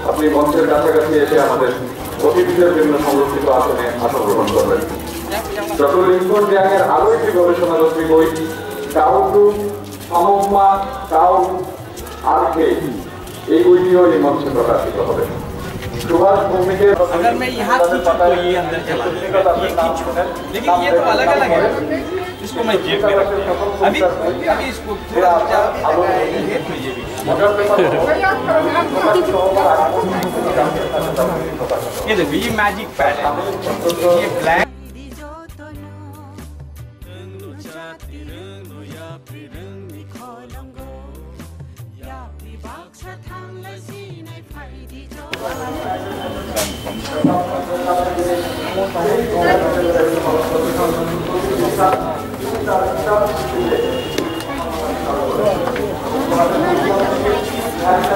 আপনি মঞ্চের কাছাকাছি এসে আমাদের অতিথিদের জন্য সংরক্ষিত আসনে আসন গ্রহণ করবেন। ডক্টর লিঙ্কন রিয়াংয়ের আরও একটি গবেষণালব্ধি বই, ডাউন টু সমম্মা ডাউন আর্থে, এই বইটিও এই মঞ্চে প্রকাশিত হবে। সুভাষ ভৌমিকের अगर मैं यहाँ खींचूँ तो ये अंदर चला जाएगा। ये खींचूँ, लेकिन ये तो अलग अलग है। इसको मैं जेब में रखता हूँ। अभी, अभी इसको थोड़ा सा ये भेज दीजिए। ये देखो, ये मैजिक पैड है, ये black.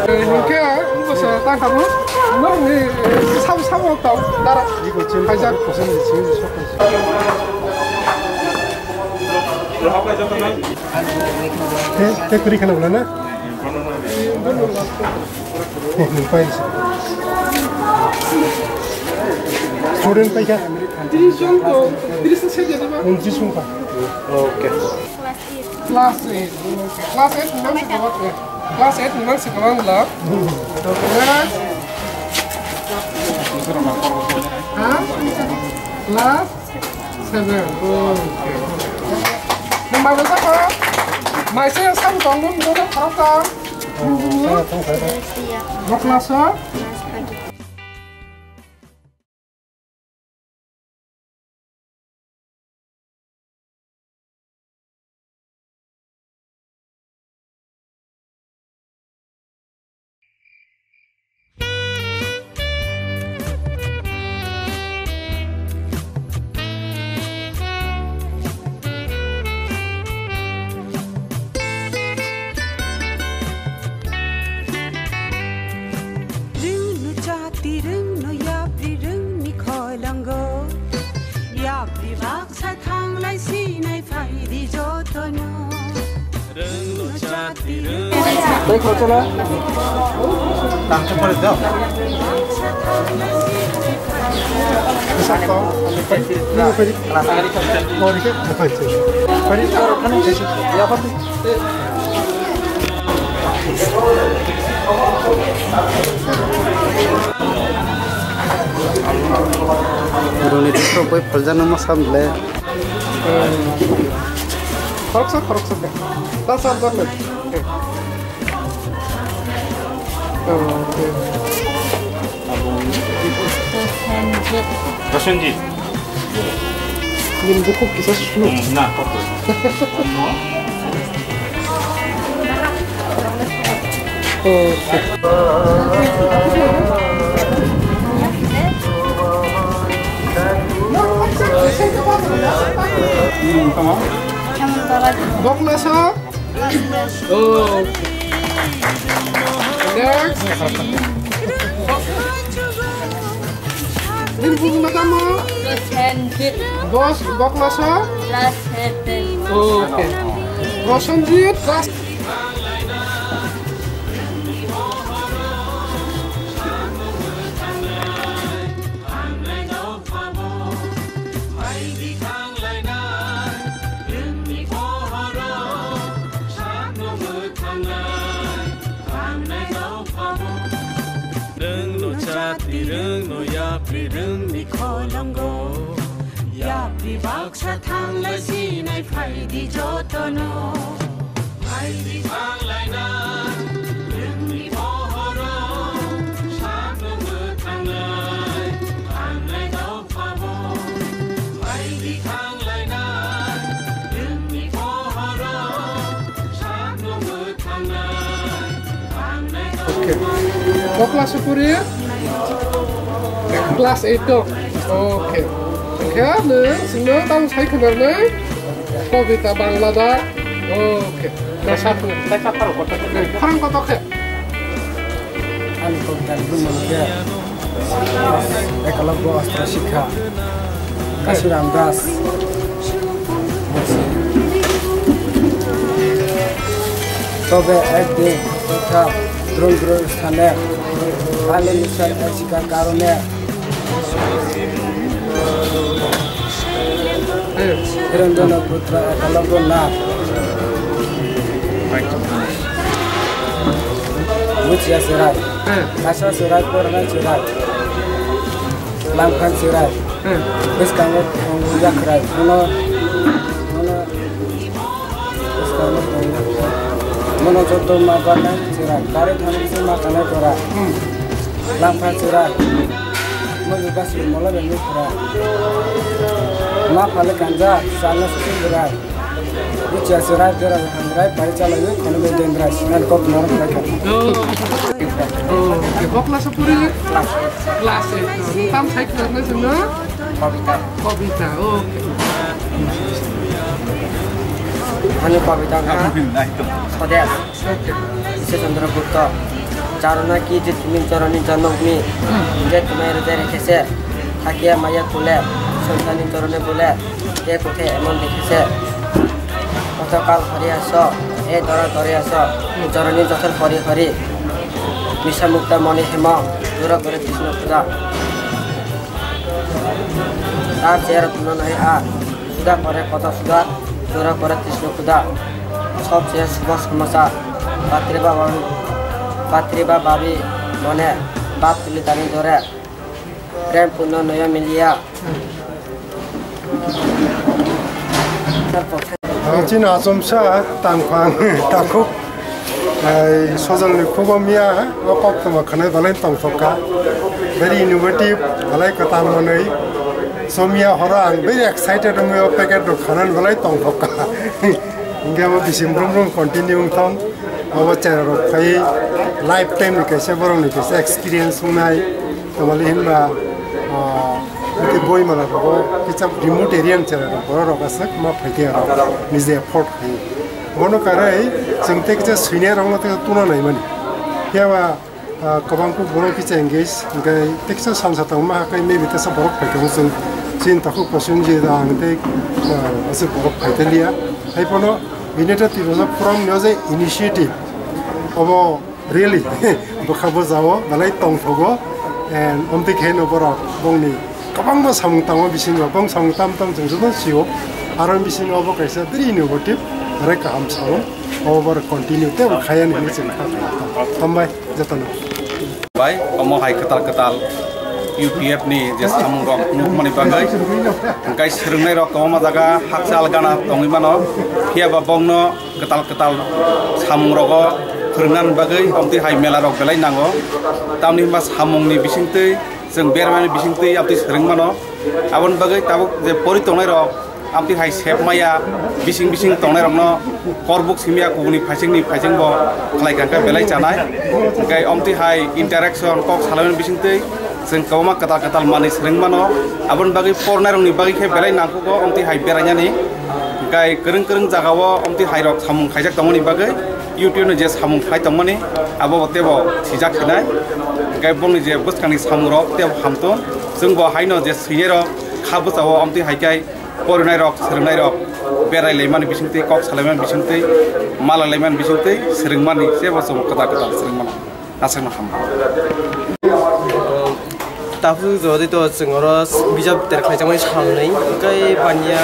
Hingke, bwsa tangkha bo, nokni, eh, sabo, sabo tong, dara. Kaijak. Te, te kwrwi kheno wngla na? Student paikha? Tris jon to, tris ta sejak ba? Untris wngkha. Okay. Class eight. Class eight ni nang se kawan, eh. Class eight ni nang se kawan la. Class, ha? Class seven. Okay. Nang mai basa ko? Mai se sam tong nung nung khorok ta. Bo class o? Rwngno chati, rwngno yapri, rwngni kholango. Yapri baksa thanglai sinai phaidi jotono. Rwngno chati, rwngno. Tei khoroksa na? Tangsa pore da. Sak tong. Ni ko pedi. Pori ke? Pori. Pori. Ya, pori. Roni tei khorok bai phaljakno ma sam le. Khoroksa, khoroksa khe. Ta sam jar le. Prosenjit. Nini bukhuk kisa sunu. Hmm, na, kok. Ano? Okay. Bokla sa? Oh. Next. Nini bumung tamo? Prosenjit. Bos, bokla sa? Class seven. Okay. Prosenjit, class Nwng no chati, nwng no yapri, nwng ni kholongo. Yapri baksa thanglai sinai phaidi jotono. Phaidi thanglai na, nwng ni pohoro, sakno mwthanglai, thanglai do. Okay. Ko class o pori? Class eight o. Okay. Khe nwng chwngno tamo sai khwnar nai? Kobita Bangla da? Okay. Khe sa phung. Khe sa phung kotor khe. Khorang kotor khe. Ani kok dan bumung khe Ekalobya Ostro Sikha, Kashiram Das. তবে একদিন কথা দ্রুম দ্রুম স্থানে আলো নিশান এসিকা কারণে Hirondona putra Ekalobya na. Muchia chwrai. Kaisa chwrai, porna chwrai. Langphan chwrai. Bwskango tongo yakhrai. Mono, mono, bwskango tongo yakhrai. Mono joto ma barnai chwrai. Kare thani se ma kanai chwrai. Langphan chwrai. Mono basi mola bengni chwrai. Ma phale kanja, sana susun chwrai. Buchia chwrai, bera hamrai, pai chalai, kono be dendrai, sinan kok norok bai kha. Oh, oh, okay. Bo class o pori? Class eight. Tam sai khwlai na chwngno? Kobita. Kobita, okay. Ani kobita kha. Sodes. Okay. Ishe Chandra Gupta. Charona ki je tumi choroni janokni. Je tumai rode rekhese. Thakia maya kule. Sontani chorone bule. Te kothe emon dekhese, koto kal hori aso, e dora dori aso, joroni jothor hori hori, misa mukta moni hemo, dura gore Krishna puja. Tar chair tuno nai a, suda kore koto suda, dura gore Krishna puja. Sob chair subo samasa, batri ba babi, batri ba babi mone, bap tuli tani dore, prem puno noya miliya. Chini achomsa tangphang takhuk, ai, sojalni khubam ya, o koktwma khwnai belai tongthokka. Very innovative, belai kwtal manwi. Somya horo ang very excited wngwi o packet rok khwnani belai tongthokka. Hingke abo bisi brum brum continue wngthong. Abo chera rok phai lifetime ni kaisa borok ni kaisa experience wngnai. Tamali hinba, ah, hwnkhe boi mala rogo kisa remote area ni chera rok borok rok aswk ma phaikhe aro niji effort khai. Bono karai chwng tei kisa senior rok no tei tuna nai mani. Phiya ba, ah, kwbang kuk borok kisa engage, hwnkhe tei kisa salsa tongma hakai maybe tesa borok phaikhe chwng chini takhuk Prasenjit ang tei, ah, aswk borok phaitaliya. Haiphano United Tiprasa Forum ni o je initiative obo Really, bwkha bwjao belai tongthogo, and omtwi khe no borok bongni kwbangma samung tangma bisingo, bong samung tam tam chwng joto sio, aro bisingo obo kaisa very innovative, belai kaham samung, obo borok continue tei bo khaya nini chwng kha. Hambai jotono. Bai, omo hai kwtal kwtal U P F ni je samung rok nukmani bagwi, hwnkhe swrwngnai rok kwbangma jaga hakchal gana tongwi mano, phiya ba bongno kwtal kwtal samung rogo phwrwngna bagwi amtwi hai mela rok belai nango. Tamni hwnba samung ni bisingtwi chwng bermani bisingtwi amtwi swrwng mano. Aboni bagwi tabuk je pori tongnai rok Amtwi hai sep maya, bising bising tongnai rokno korbuk simya, kubuni phaisingni phaising bo khlai kha khe belai chanai. Hwnkhe amtwi hai interaction kok salaimani bisingtwi chwng kwbangma kwtal kwtal manwi swrwng mano. Aboni bagwi pornai rokni bagwi khe belai nangkukgo amtwi hai berainani. Hwnkhe kwrwng kwrwng jagao amtwi hai rok samung khaijak tongmani bagwi YouTube ni je samung khlai tongmani abo bo tebo thwijak hinai. Hwnkhe bongni je bwskangni samung rok tebo hamtong. Chwng bo haino je swinai rok kha bwsao amtwi hai khe porinai rok, swrwngnai rok, berai laimani bisingtwi, kok salaimani bisingtwi, mala laimani bisingtwi, swrwngmani, sebo chwng kwtal kwtal swrwngmano. Aswkno hambai. Tabuk jodi to chwng oro bijap ter khlaijakmani salnwi, hwnkhe baniya,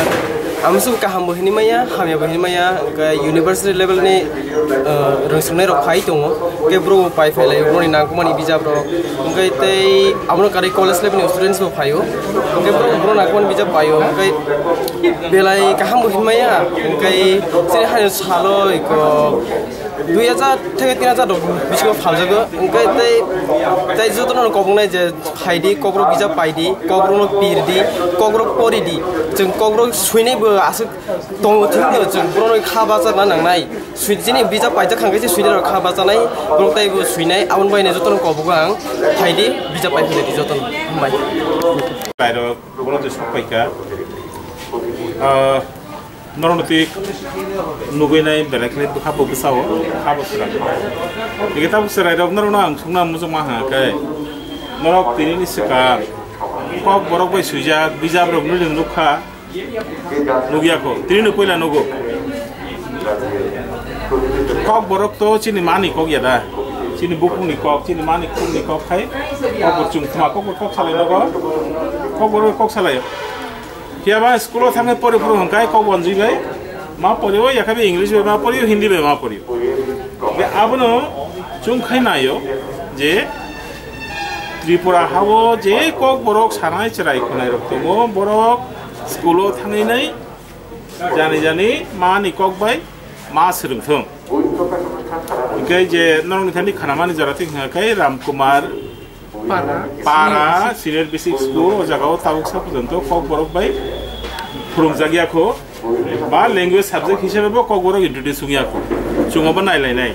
amsuk kaham bo hinwi maya, hamya bo hinwi maya, hwnkhe university level ni, uh, rwngswngnai rok phai tongo, hwnkhe borok bo pai phai laio, borokni nangkukmani bijap rok, hwnkhe tei abono karwi college level ni students bo phaio, hwnkhe borok, borok nangkukmani bijap paio, hwnkhe belai kaham bo hinmaya, hwnkhe chini hani salo iko dui hajar theke tin hajar rok bisingo phaljago, hwnkhe tei, tei jotono kobongnai je phaidi, kokrok bijap paidi, kokrokno pirdi, kokrok poridi, chwng kokrok swinai bo aswk tongo thikno chwng borokno kha bacharna nangnai. Swi-, chini bijap paijak kha khe se swinai rok kha bachanai, borok tei bo swinai, aboni bagwi jotono kobogo ang phaidi, bijap pai philai di jotono. Hambai. Kairok, bono twi sok paikha. Ah, norokno twi nugwi nai belai khe bwkha bo bwsao, kha bo swrang. Ege tabuk chwrairok norokno ang songna muchungma ha khe, norok tinini swkang kok borok bai swijak bijap rok nini nukha. Nukya kho, tini no puila nugo. Kok borok to chini mani kok ya da. Chini bukung ni kok, chini mani khum ni kok khai. Kok bo chung khuma kok bo kok salai nogo. Kok borok kok salai. Phiya ba school o thangwi pori phuru hwnkhai kok bo njui bai. Ma pori o yakhabi English bai ma pori o, Hindi bai ma pori o. Be abono chung khai nayo je Tripura hao je kok borok sanai chwrai khwnai rok tongo, borok school o thangwi nai jani jani mani kok bai ma swrwng thung. Hwnkhe je norokni thani khanamani jora thik hwnkha khe Ramkumar Para. Para Senior Basic School, o jaga o tabuk sa porjonto kok borok bai phwrwngjak ya kho. Ba language subject hisabe bo kok borok introduce wngya kho. Chwng obo nai lai nai.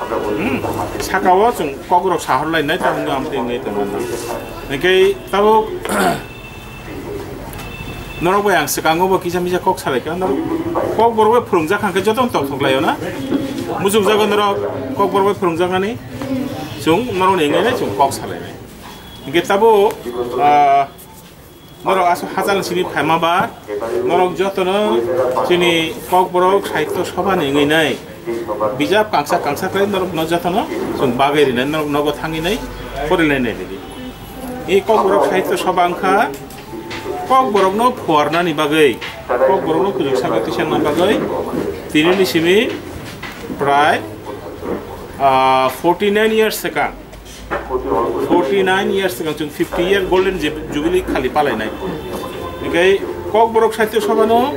Hmm. Saka o chwng kok rok sahor lai nai, tamo wngwi amtwi wngwi tongo. Hwnkhe tabuk norok bai ang swkango bo kisa misa kok salai kha, norok kok borok bai phwrwngjak kha khe jotono tongthok lai o na. Muchungjago norok kok borok bai phwrwngjak nani. Chwng norok ni wngwi nai chwng kok salai nai. Hwnkhe tabuk, ah, Norok aswk hachal simi phaima ba, norok jotono chini Kokborok Sahitya Sabha ni wngwi nai bijap kangsa kangsa khlai norok no jotono chwng bagwi rinai, norok nogo thangwi nai porilai nai ridi. I Kokborok Sahitya Sabha wngkha Kokborok no phuarnani bagwi, Kokborok no kujuk sago tisana bagwi tini ni simi prai, ah, forty nine years swkang. Forty nine years swkang chwng fifty year golden jub-, jubilee khali palainai. Hwnkhe Kokborok Sahitya Sabha no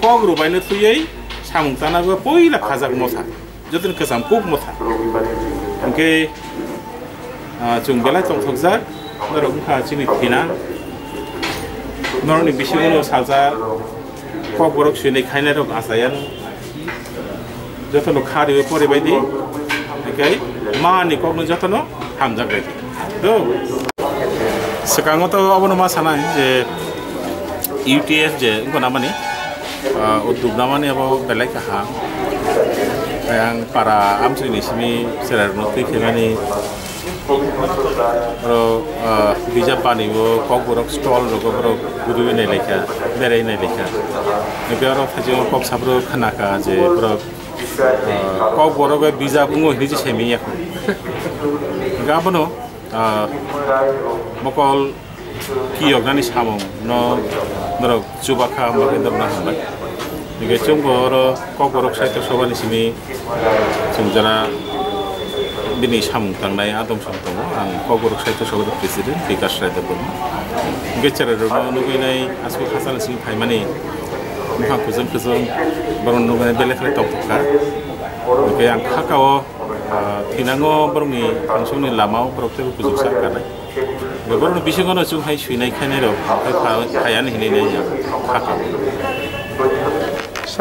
kok rwbaino thwiwi samung tanago poila khajak motha, jotoni kwcham kuk motha. Hwnkhe, ah, chwng belai tongthokjak, norok wngkha chini thina, norokni bisingo sajak. Kokborok sini khainai rok achayano. Jotono kha riwi poribai di. Hwnkhe mani kokno jotono hamjak bai di. Do. Swkango to obono ma sanai je U T F je wngkha namani, ah, uddog namani abo belai kaham. Ang para amchwini simi chwrairokno twi khaimani. Oro, ah, bijap bani o Kokborok stall rogo borok guriwi nai laikha, berai nai laikha. Hwnkhe oro thajio kok sabrok khna kha je borok, ah, Kokborok bai bijap wngo hinwi se simi yakho. Hwnkhe abono, ah, mokol kiyoknani samung no norok chubakha, hwnba khe norokno hambai. Hwnkhe chwngbo oro Kokborok Sahitya Sabha ni simi chwng jora bini samung tangnai adom som tongo. Ang Kokborok Sahitya Sabha ni President Bikash Rai Debbarma. Hwnkhe chwrairokno nugwi nai aswk hachal simi phaimani bwkhak kwchwng kwchwng borokno nugwi nai belai khlai tongthokha. Hwnkhe ang khakao, ah, thinango borokni thangsongni lamao borok teibo kuchuk sa kanai. Borokni bisingo no chwng hai swinai khainai rok phai pha-, phaiya hinwi nai ya, kha kha.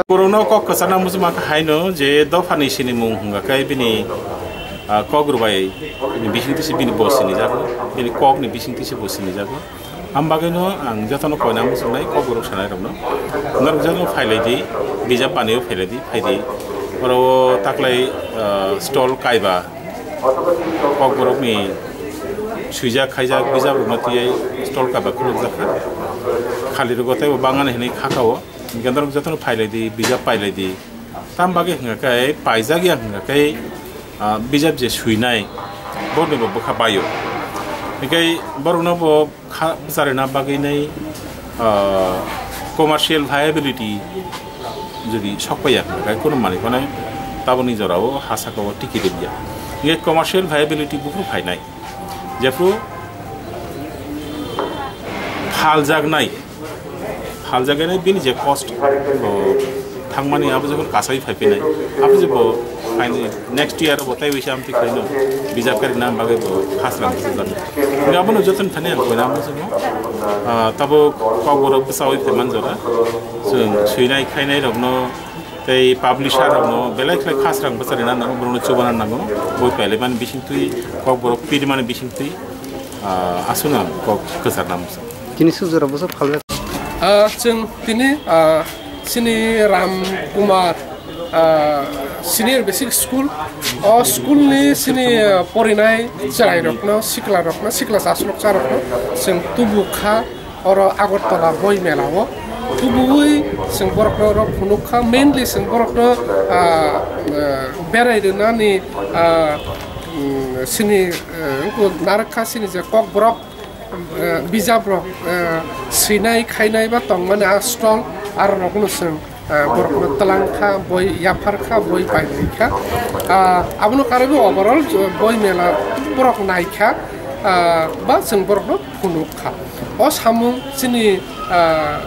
Borokno kok kwchana muchung mankha haino je dophani sini mung hwnga khe bini, ah, kok rwbai ni bising tisi bini bo sini jago, bini kok ni bising tisi bo sini jago. Am bagwino ang jotono koina muchungnai kok borok sanai rokno. Norok jotono phailai di, bijap manwi phailai di, phai di. Oro taklai, ah, stall kaiba. Kokborokni swijak khaijak bijaprokno tiyai stall kaba khulukjak kha. Khalirok teibo bangani hinwi kha kao. Hingke norok jotono phailai di, bijap pailai di. Tam bagwi hwnga khe paijak ya hwnga khe, ah, bijap je swinai, borokni bo bwkha baio. Hingke borokno bo kha bwcharina bagwi nai, ah, commercial viability jodi sokpaiya hwnba khe kunu manwi phano taboni jorao ha saka o tiki rwya. Hingke commercial viability buphuru phainai. Jephru phaljaknai, phaljaknai bini je cost, o, thangmani abo jokhon kasai phai phinai, abo je bo phaini next year bo tei wisa amtwi khaino bijap kari na bagwi bo khasrang bwsajak. Hingke abono jotono thani ang koina muchungo, ah, tabo kokborok bwsawi phaiman jora. Chwng swinai khainai rokno tei publisher rokno belai khlai khasrang bwcharina nango, borokno chubana nango. Boi pailaimani bisingtwi, kokborok pirimani bisingtwi, ah, aswkno ang kok kwcharna muchung. Tini sujura bwswk phalnai. Ah, chwng tini, ah, chini Ram Kumar, ah, Senior Basic School. O school ni chini, ah, porinai chwrairokno, siklarokno, sikla chasulok charokno chwng tubu kha oro Agartala boi mela o. Tubuwi chwng borokno oro phunuk kha, mainly chwng borokno, ah, ah, berai rwnani, ah, mm, chini, ah, wngkha narwk kha chini je kokborok. Eh, bijap rok, eh, swinai khainai ba tongmani a stall aro rokno chwng, eh, borokno twlang kha, boi yaphar kha, boi pailai kha. Ah, abono karwi overall, eh, boi mela borok nai kha, ah, ba chwng borokno phunuk kha. O samung chini, ah,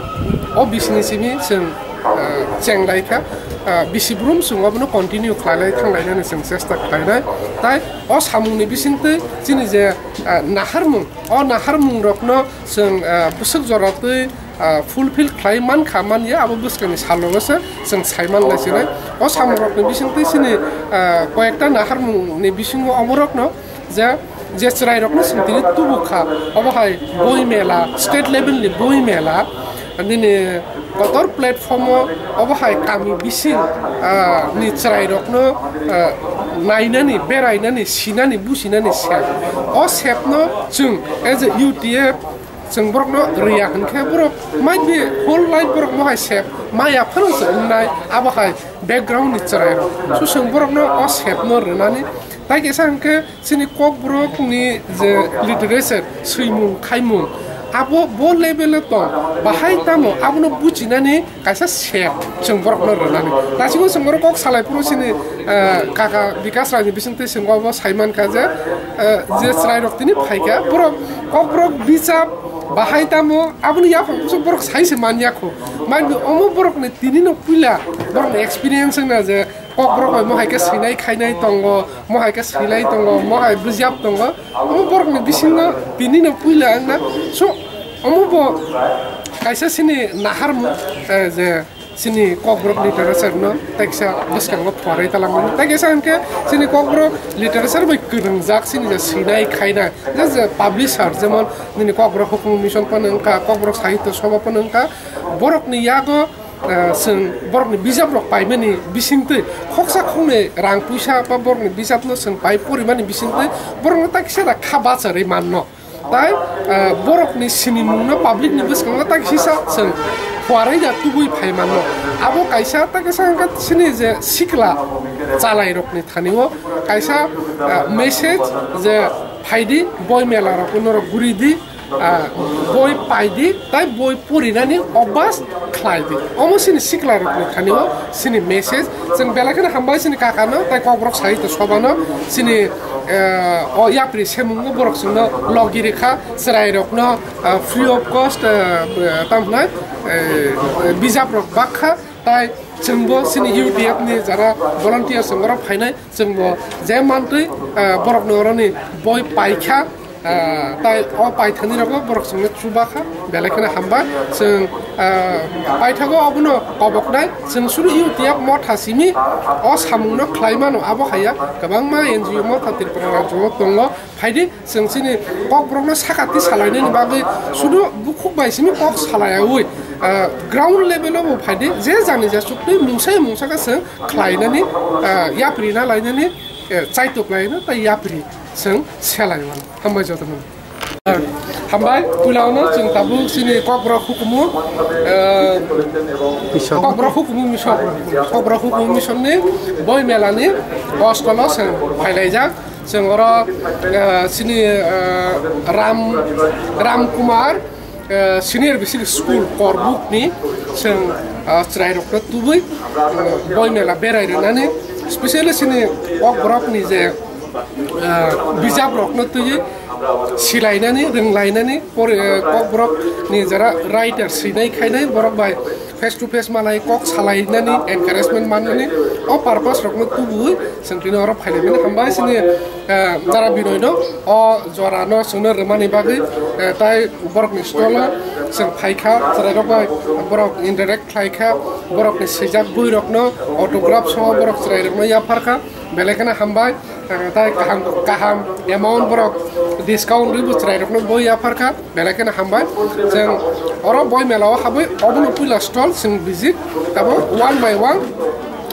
o bisini simi chwng, ah, chenglai kha. Ah, bisi brum chwng obono continue khlailai thanglainani chwng chesta khlainai. Tai o samungni bisingtwi chini je, ah, naharmung, o naharmungrokno chwng, ah, bwswk joratwi, ah, fulfill khlai man kha man ya, abo bwskangni salogo se chwng sai man lai sinai. O samungrokni bisingtwi chini, ah, koyekta naharmungni bisingo oborokno je, je chwrairokno chwng tini tubu kha, obo hai boi mela, state level ni boi mela, nini kotor platform o obo hai kami bising, ah, ni chwrairokno, ah, nainani, berainani, sinani, businani sep. O sepno chwng as a U T F chwng borokno riya hwnkhe borok might be whole life borok mohai sep maya phano se wngnai abo hai background ni chwrairok. So chwng borokno o sepno rwnani tai kisa hwnkhe chini kokborokni je literature, swimung, khaimung, abo bo level o tong, bahai tamo abono buchinani kaisa sep chwng borokno rwnani. Naisingno chwng borok kok salai phuru chini, eh, kaka Bikas Rai ni bisingtwi chwng obo sai mankha je, eh, je chwrairok tini phaikha, borok kokborok bichap bahai tamo aboni yaphang bwswk borok sai se man ya kho. Mani omo borokni tinino puila borokni experience wngna je kokborok bai mohai khe swinai khainai tongo, mohai khe swilai tongo, mohai bwjap tongo. Omo borokni bisingo tinino puila wngna. So, omo bo kaisa chini naharmung, eh, je chini kokborok literature no teksa bwskango phuarwi talangmani. Tei kaisa hwnkhe chini kokborok literature bai kwrwngjak chini je swinai khainai, je, je publisher, jemon nini kokborok hukum mission phano wngkha, kokborok sahitya sabha phano wngkha, borokni yago, eh, chwng borokni bijaprok paimani bisingtwi khoksa khoknwi rang puisa ba borokni bijapno chwng pai porimani bisingtwi borokno ta kisa da kha bacharwi manno. Tai, eh, borokni sinimungno publicni bwskango ta kisa chwng phuarwi da tubui phai manno. Abo kaisa ta kisa wngkha chini je sikla chalairokni thanio kaisa, eh, message je phaidi boi melarokno norok guri di. Ah, boi pai di, tai boi porinani obas khlai di. Omo chini siklarokni thani o chini message. Chwng belai kheno hambai chini kakano, tai kokborok sahitya sabhano chini, eh, o yapri semungo borok chwngno logi rikha, chwrairokno, ah, free of cost, eh, tam hwnai, eh, bijaprok bakha, tai chwngbo chini U T F ni jara volunteer chwng oro phainai, chwngbo je mantwi, eh, borokno oroni boi paikha, Ah, tai o paithani rogo borok chwngno chuba kha, belai kheno hambai. Chwng, ah, paithago obono koboknai, chwng suru U T F motha simi o samungno khlai mano, abo haiya kwbangma N G O motha Tripura rajyo tongo. Phaidi chwng chini kokborokno sakati salainani bagwi suru bukhuk bai simi kok salaiyaui, ah, ground level o bo phaidi je jani je chuktwi mungsa mungsa khe chwng khlainani, ah, yapri na lainani, eh, chaitok laino tai yapri chwng selai mano. Hambai jotono. Hambai, puilano chwng tabuk chini kokborok hukumu, eh, Mission. Kokborok hukumu mission, kokborok hukumu mission ni boi mela ni oskolo chwng phailaijak. Chwng oro, eh, chini, eh, Ram, Ram Kumar, eh, Senior Basic School Korbuk ni chwng, eh, chwrai rokno tubui, eh, boi mela berai rwnani, specially chini kokborok ni je, eh, bijap rokno twiwi silainani, rwnglainani, pori-, eh, kokborok ni jara writer swinai khainai borok bai face to face malai kok salainani encouragement mannani o purpose rokno tubui chwng tini oro phailaimani. Hambai chini, eh, jara binoino o jora no chwngno rwmani bagwi, eh, tai borokni stolo chwng phaikha, chwrairok bai borok interact khlaikha, borokni swijak bwirokno autograph soho borok chwrairokno yapharkha. Belai kheno hambai, eh, tai kaham, kaham amount borok discount rwi bo chwrairokno bo yapharkha, belai kheno hambai. Chwng oro boi mela o habwi obono puila stall chwng visit, tabo one by one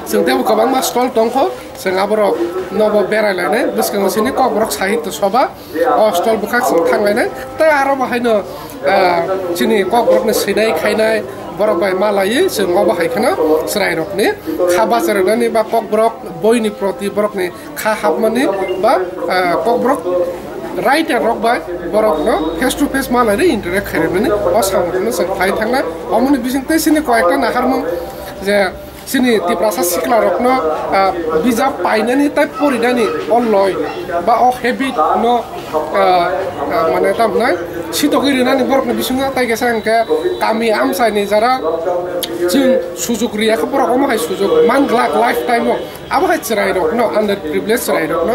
chwng teibo kwbangma stall tongkho, chwng aborok nobo berai lainai, bwskango chini kokborok sahitya soba. O stall bwkhak chwng thang lainai. Tei aro bo haino, ah, chini kokborokni swinai khainai borok bai ma laiwi chwng obo hai kheno chwrairokni kha bacha rwnani ba kokborok boini proti borokni kha hapmani ba, ah, kokborok writer rok bai borokno face to face ma laiwi interact khai rwnani o samungno chwng khlai thangnai. Omoni bising tei chini koyekta naharmung je chini Tiprasa sikla rokno, ah, bijap painani tei porinani o loi ba o habit no, ah, ah, mane tamnai sitogwi rinani borokni bisingo, tei kisa hwnkhe kami amchaini jara chwng sujuk riya khe borok omo hai sujuk man glak lifetime o, abo hai chwrai rokno, underprivileged chwrai rokno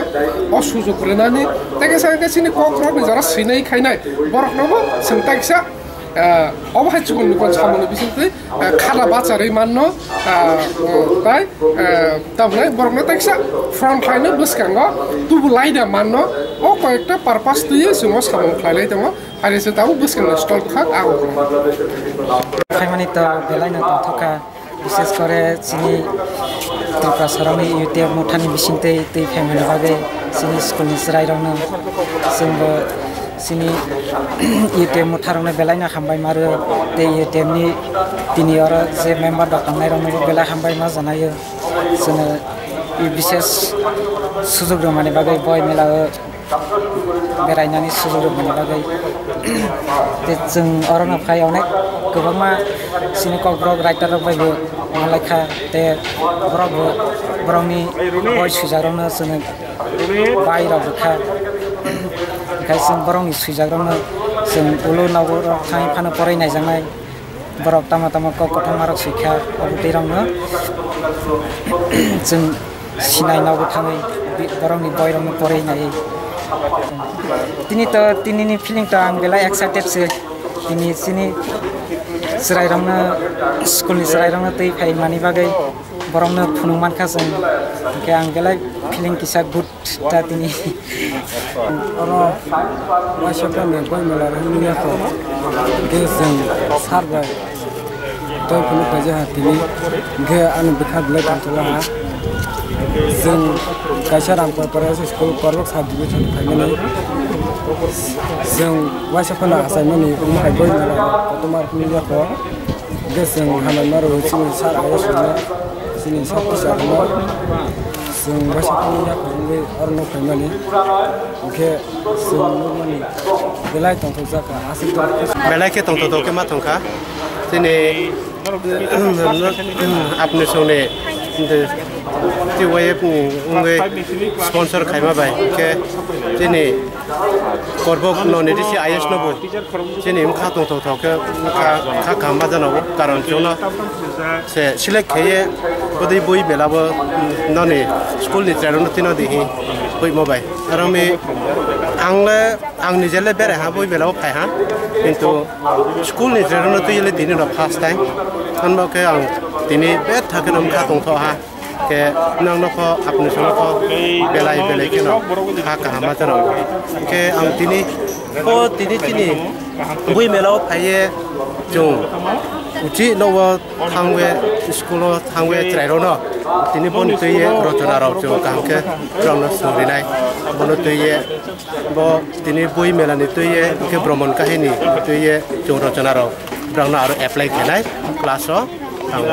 o sujuk rinani, tei kisa hwnkhe chini kok rokni jara swinai khainai borokno bo chwng tei kisa Ah, obo hai chukun nukon samungni bisingtwi, ah, khada bacharwi manno, ah, oh, tai, ah, tamni borokno teksa front line-o bwskango tubu laida manno, o koyekta purpose twiwi chwng o samung khlailai tongo, haini chwng tabuk bwskangni stall bwkhak ago. Phaimani to belai no tongthok kha. Bishes kore chini Tiprasarokni U T F mothani bisingtwi twi phaimani bagwi chini schoolni chwrairokno chwngbo chini U T F motharokno belaino hambai ma rwo tei U T F ni tini oro je member rok tongnairoknobo belai hambai ma janaio. Chwngno bishes sujok rwmani bagwi boi mela o berainani sujok rwmani bagwi. Tei chwng orono phai onek kwbangma chini kokborok writer rok bai bo manlai kha, tei borok bo borokni boi swijakrokno chwngno bai rok rwkha. Khai chwng borokni swijakrokno chwng ulo nogo rok thangwi phano poroi naijaknai. Borok tamo tamo kok kothoma rok swikha, obo twi rokno chwng sinai nogo thangwi bi-, borokni boi rokno porwi naiwi. Tini to, tinini feeling to ang belai excited se. Tini chini chwrai rokno, school ni chwrai rokno twi phai mani bagwi borokno phunuk mankha chwng. Hwnkhe ang belai feeling kisa good. Ta tini. Oro waisa phano boi mela rwmani yakho. Hwnkhe chwng sir bai toi phunuk paija ha tini. Hwnkhe ani bwkha belai tongthokla ha. Chwng kaisa Ramkor Para S C school Korbok sub division phaimani. Chwng waisa phano achaimani wngkha boi mela kotorma rwmani yakho. Hwnkhe chwng hambai ma rwo chini sir ayas rwno, chini sir teacher rwno. Chwng waisa phano yaphang wngwi oro no phaimani. Hwnkhe chwng nukmani belai tongthokjak kha, aswk tongthok. Belai khe tongthok khe ma tongkha. Chini apni songni T Y F ni wngwi sponsor khaima bai hwnkhe chini Korbok noni risi I S no bo chini wngkha tongthok thok khe wngkha kha kaham ma jano, karon chwngno se select khaiye bodei bui bela bo noni school ni chwrai rokno tino di hi hoimo bai. Aro mi Ang le, ang nije le berai ha, boi mela o phai ha, kintu school ni je rok no twi le tini no first time, hwnba khe ang tini betha khe no wngkha tongthok ha, khe nang no kho apni song kho belai belai khe no kha kaham ma jano, khe ang tini o tini chini boi mela o phai ye chwng uchi no o thangwi school o thangwi chwrai rok no tini boni twi ye rochona rok chwng kaham khe borok no swngrinai, bono twi ye bo tini boi mela ni twi ye hwnkhe Bromon Kahini twi ye chwng rochona rok borok no aro apply khainai class o thang.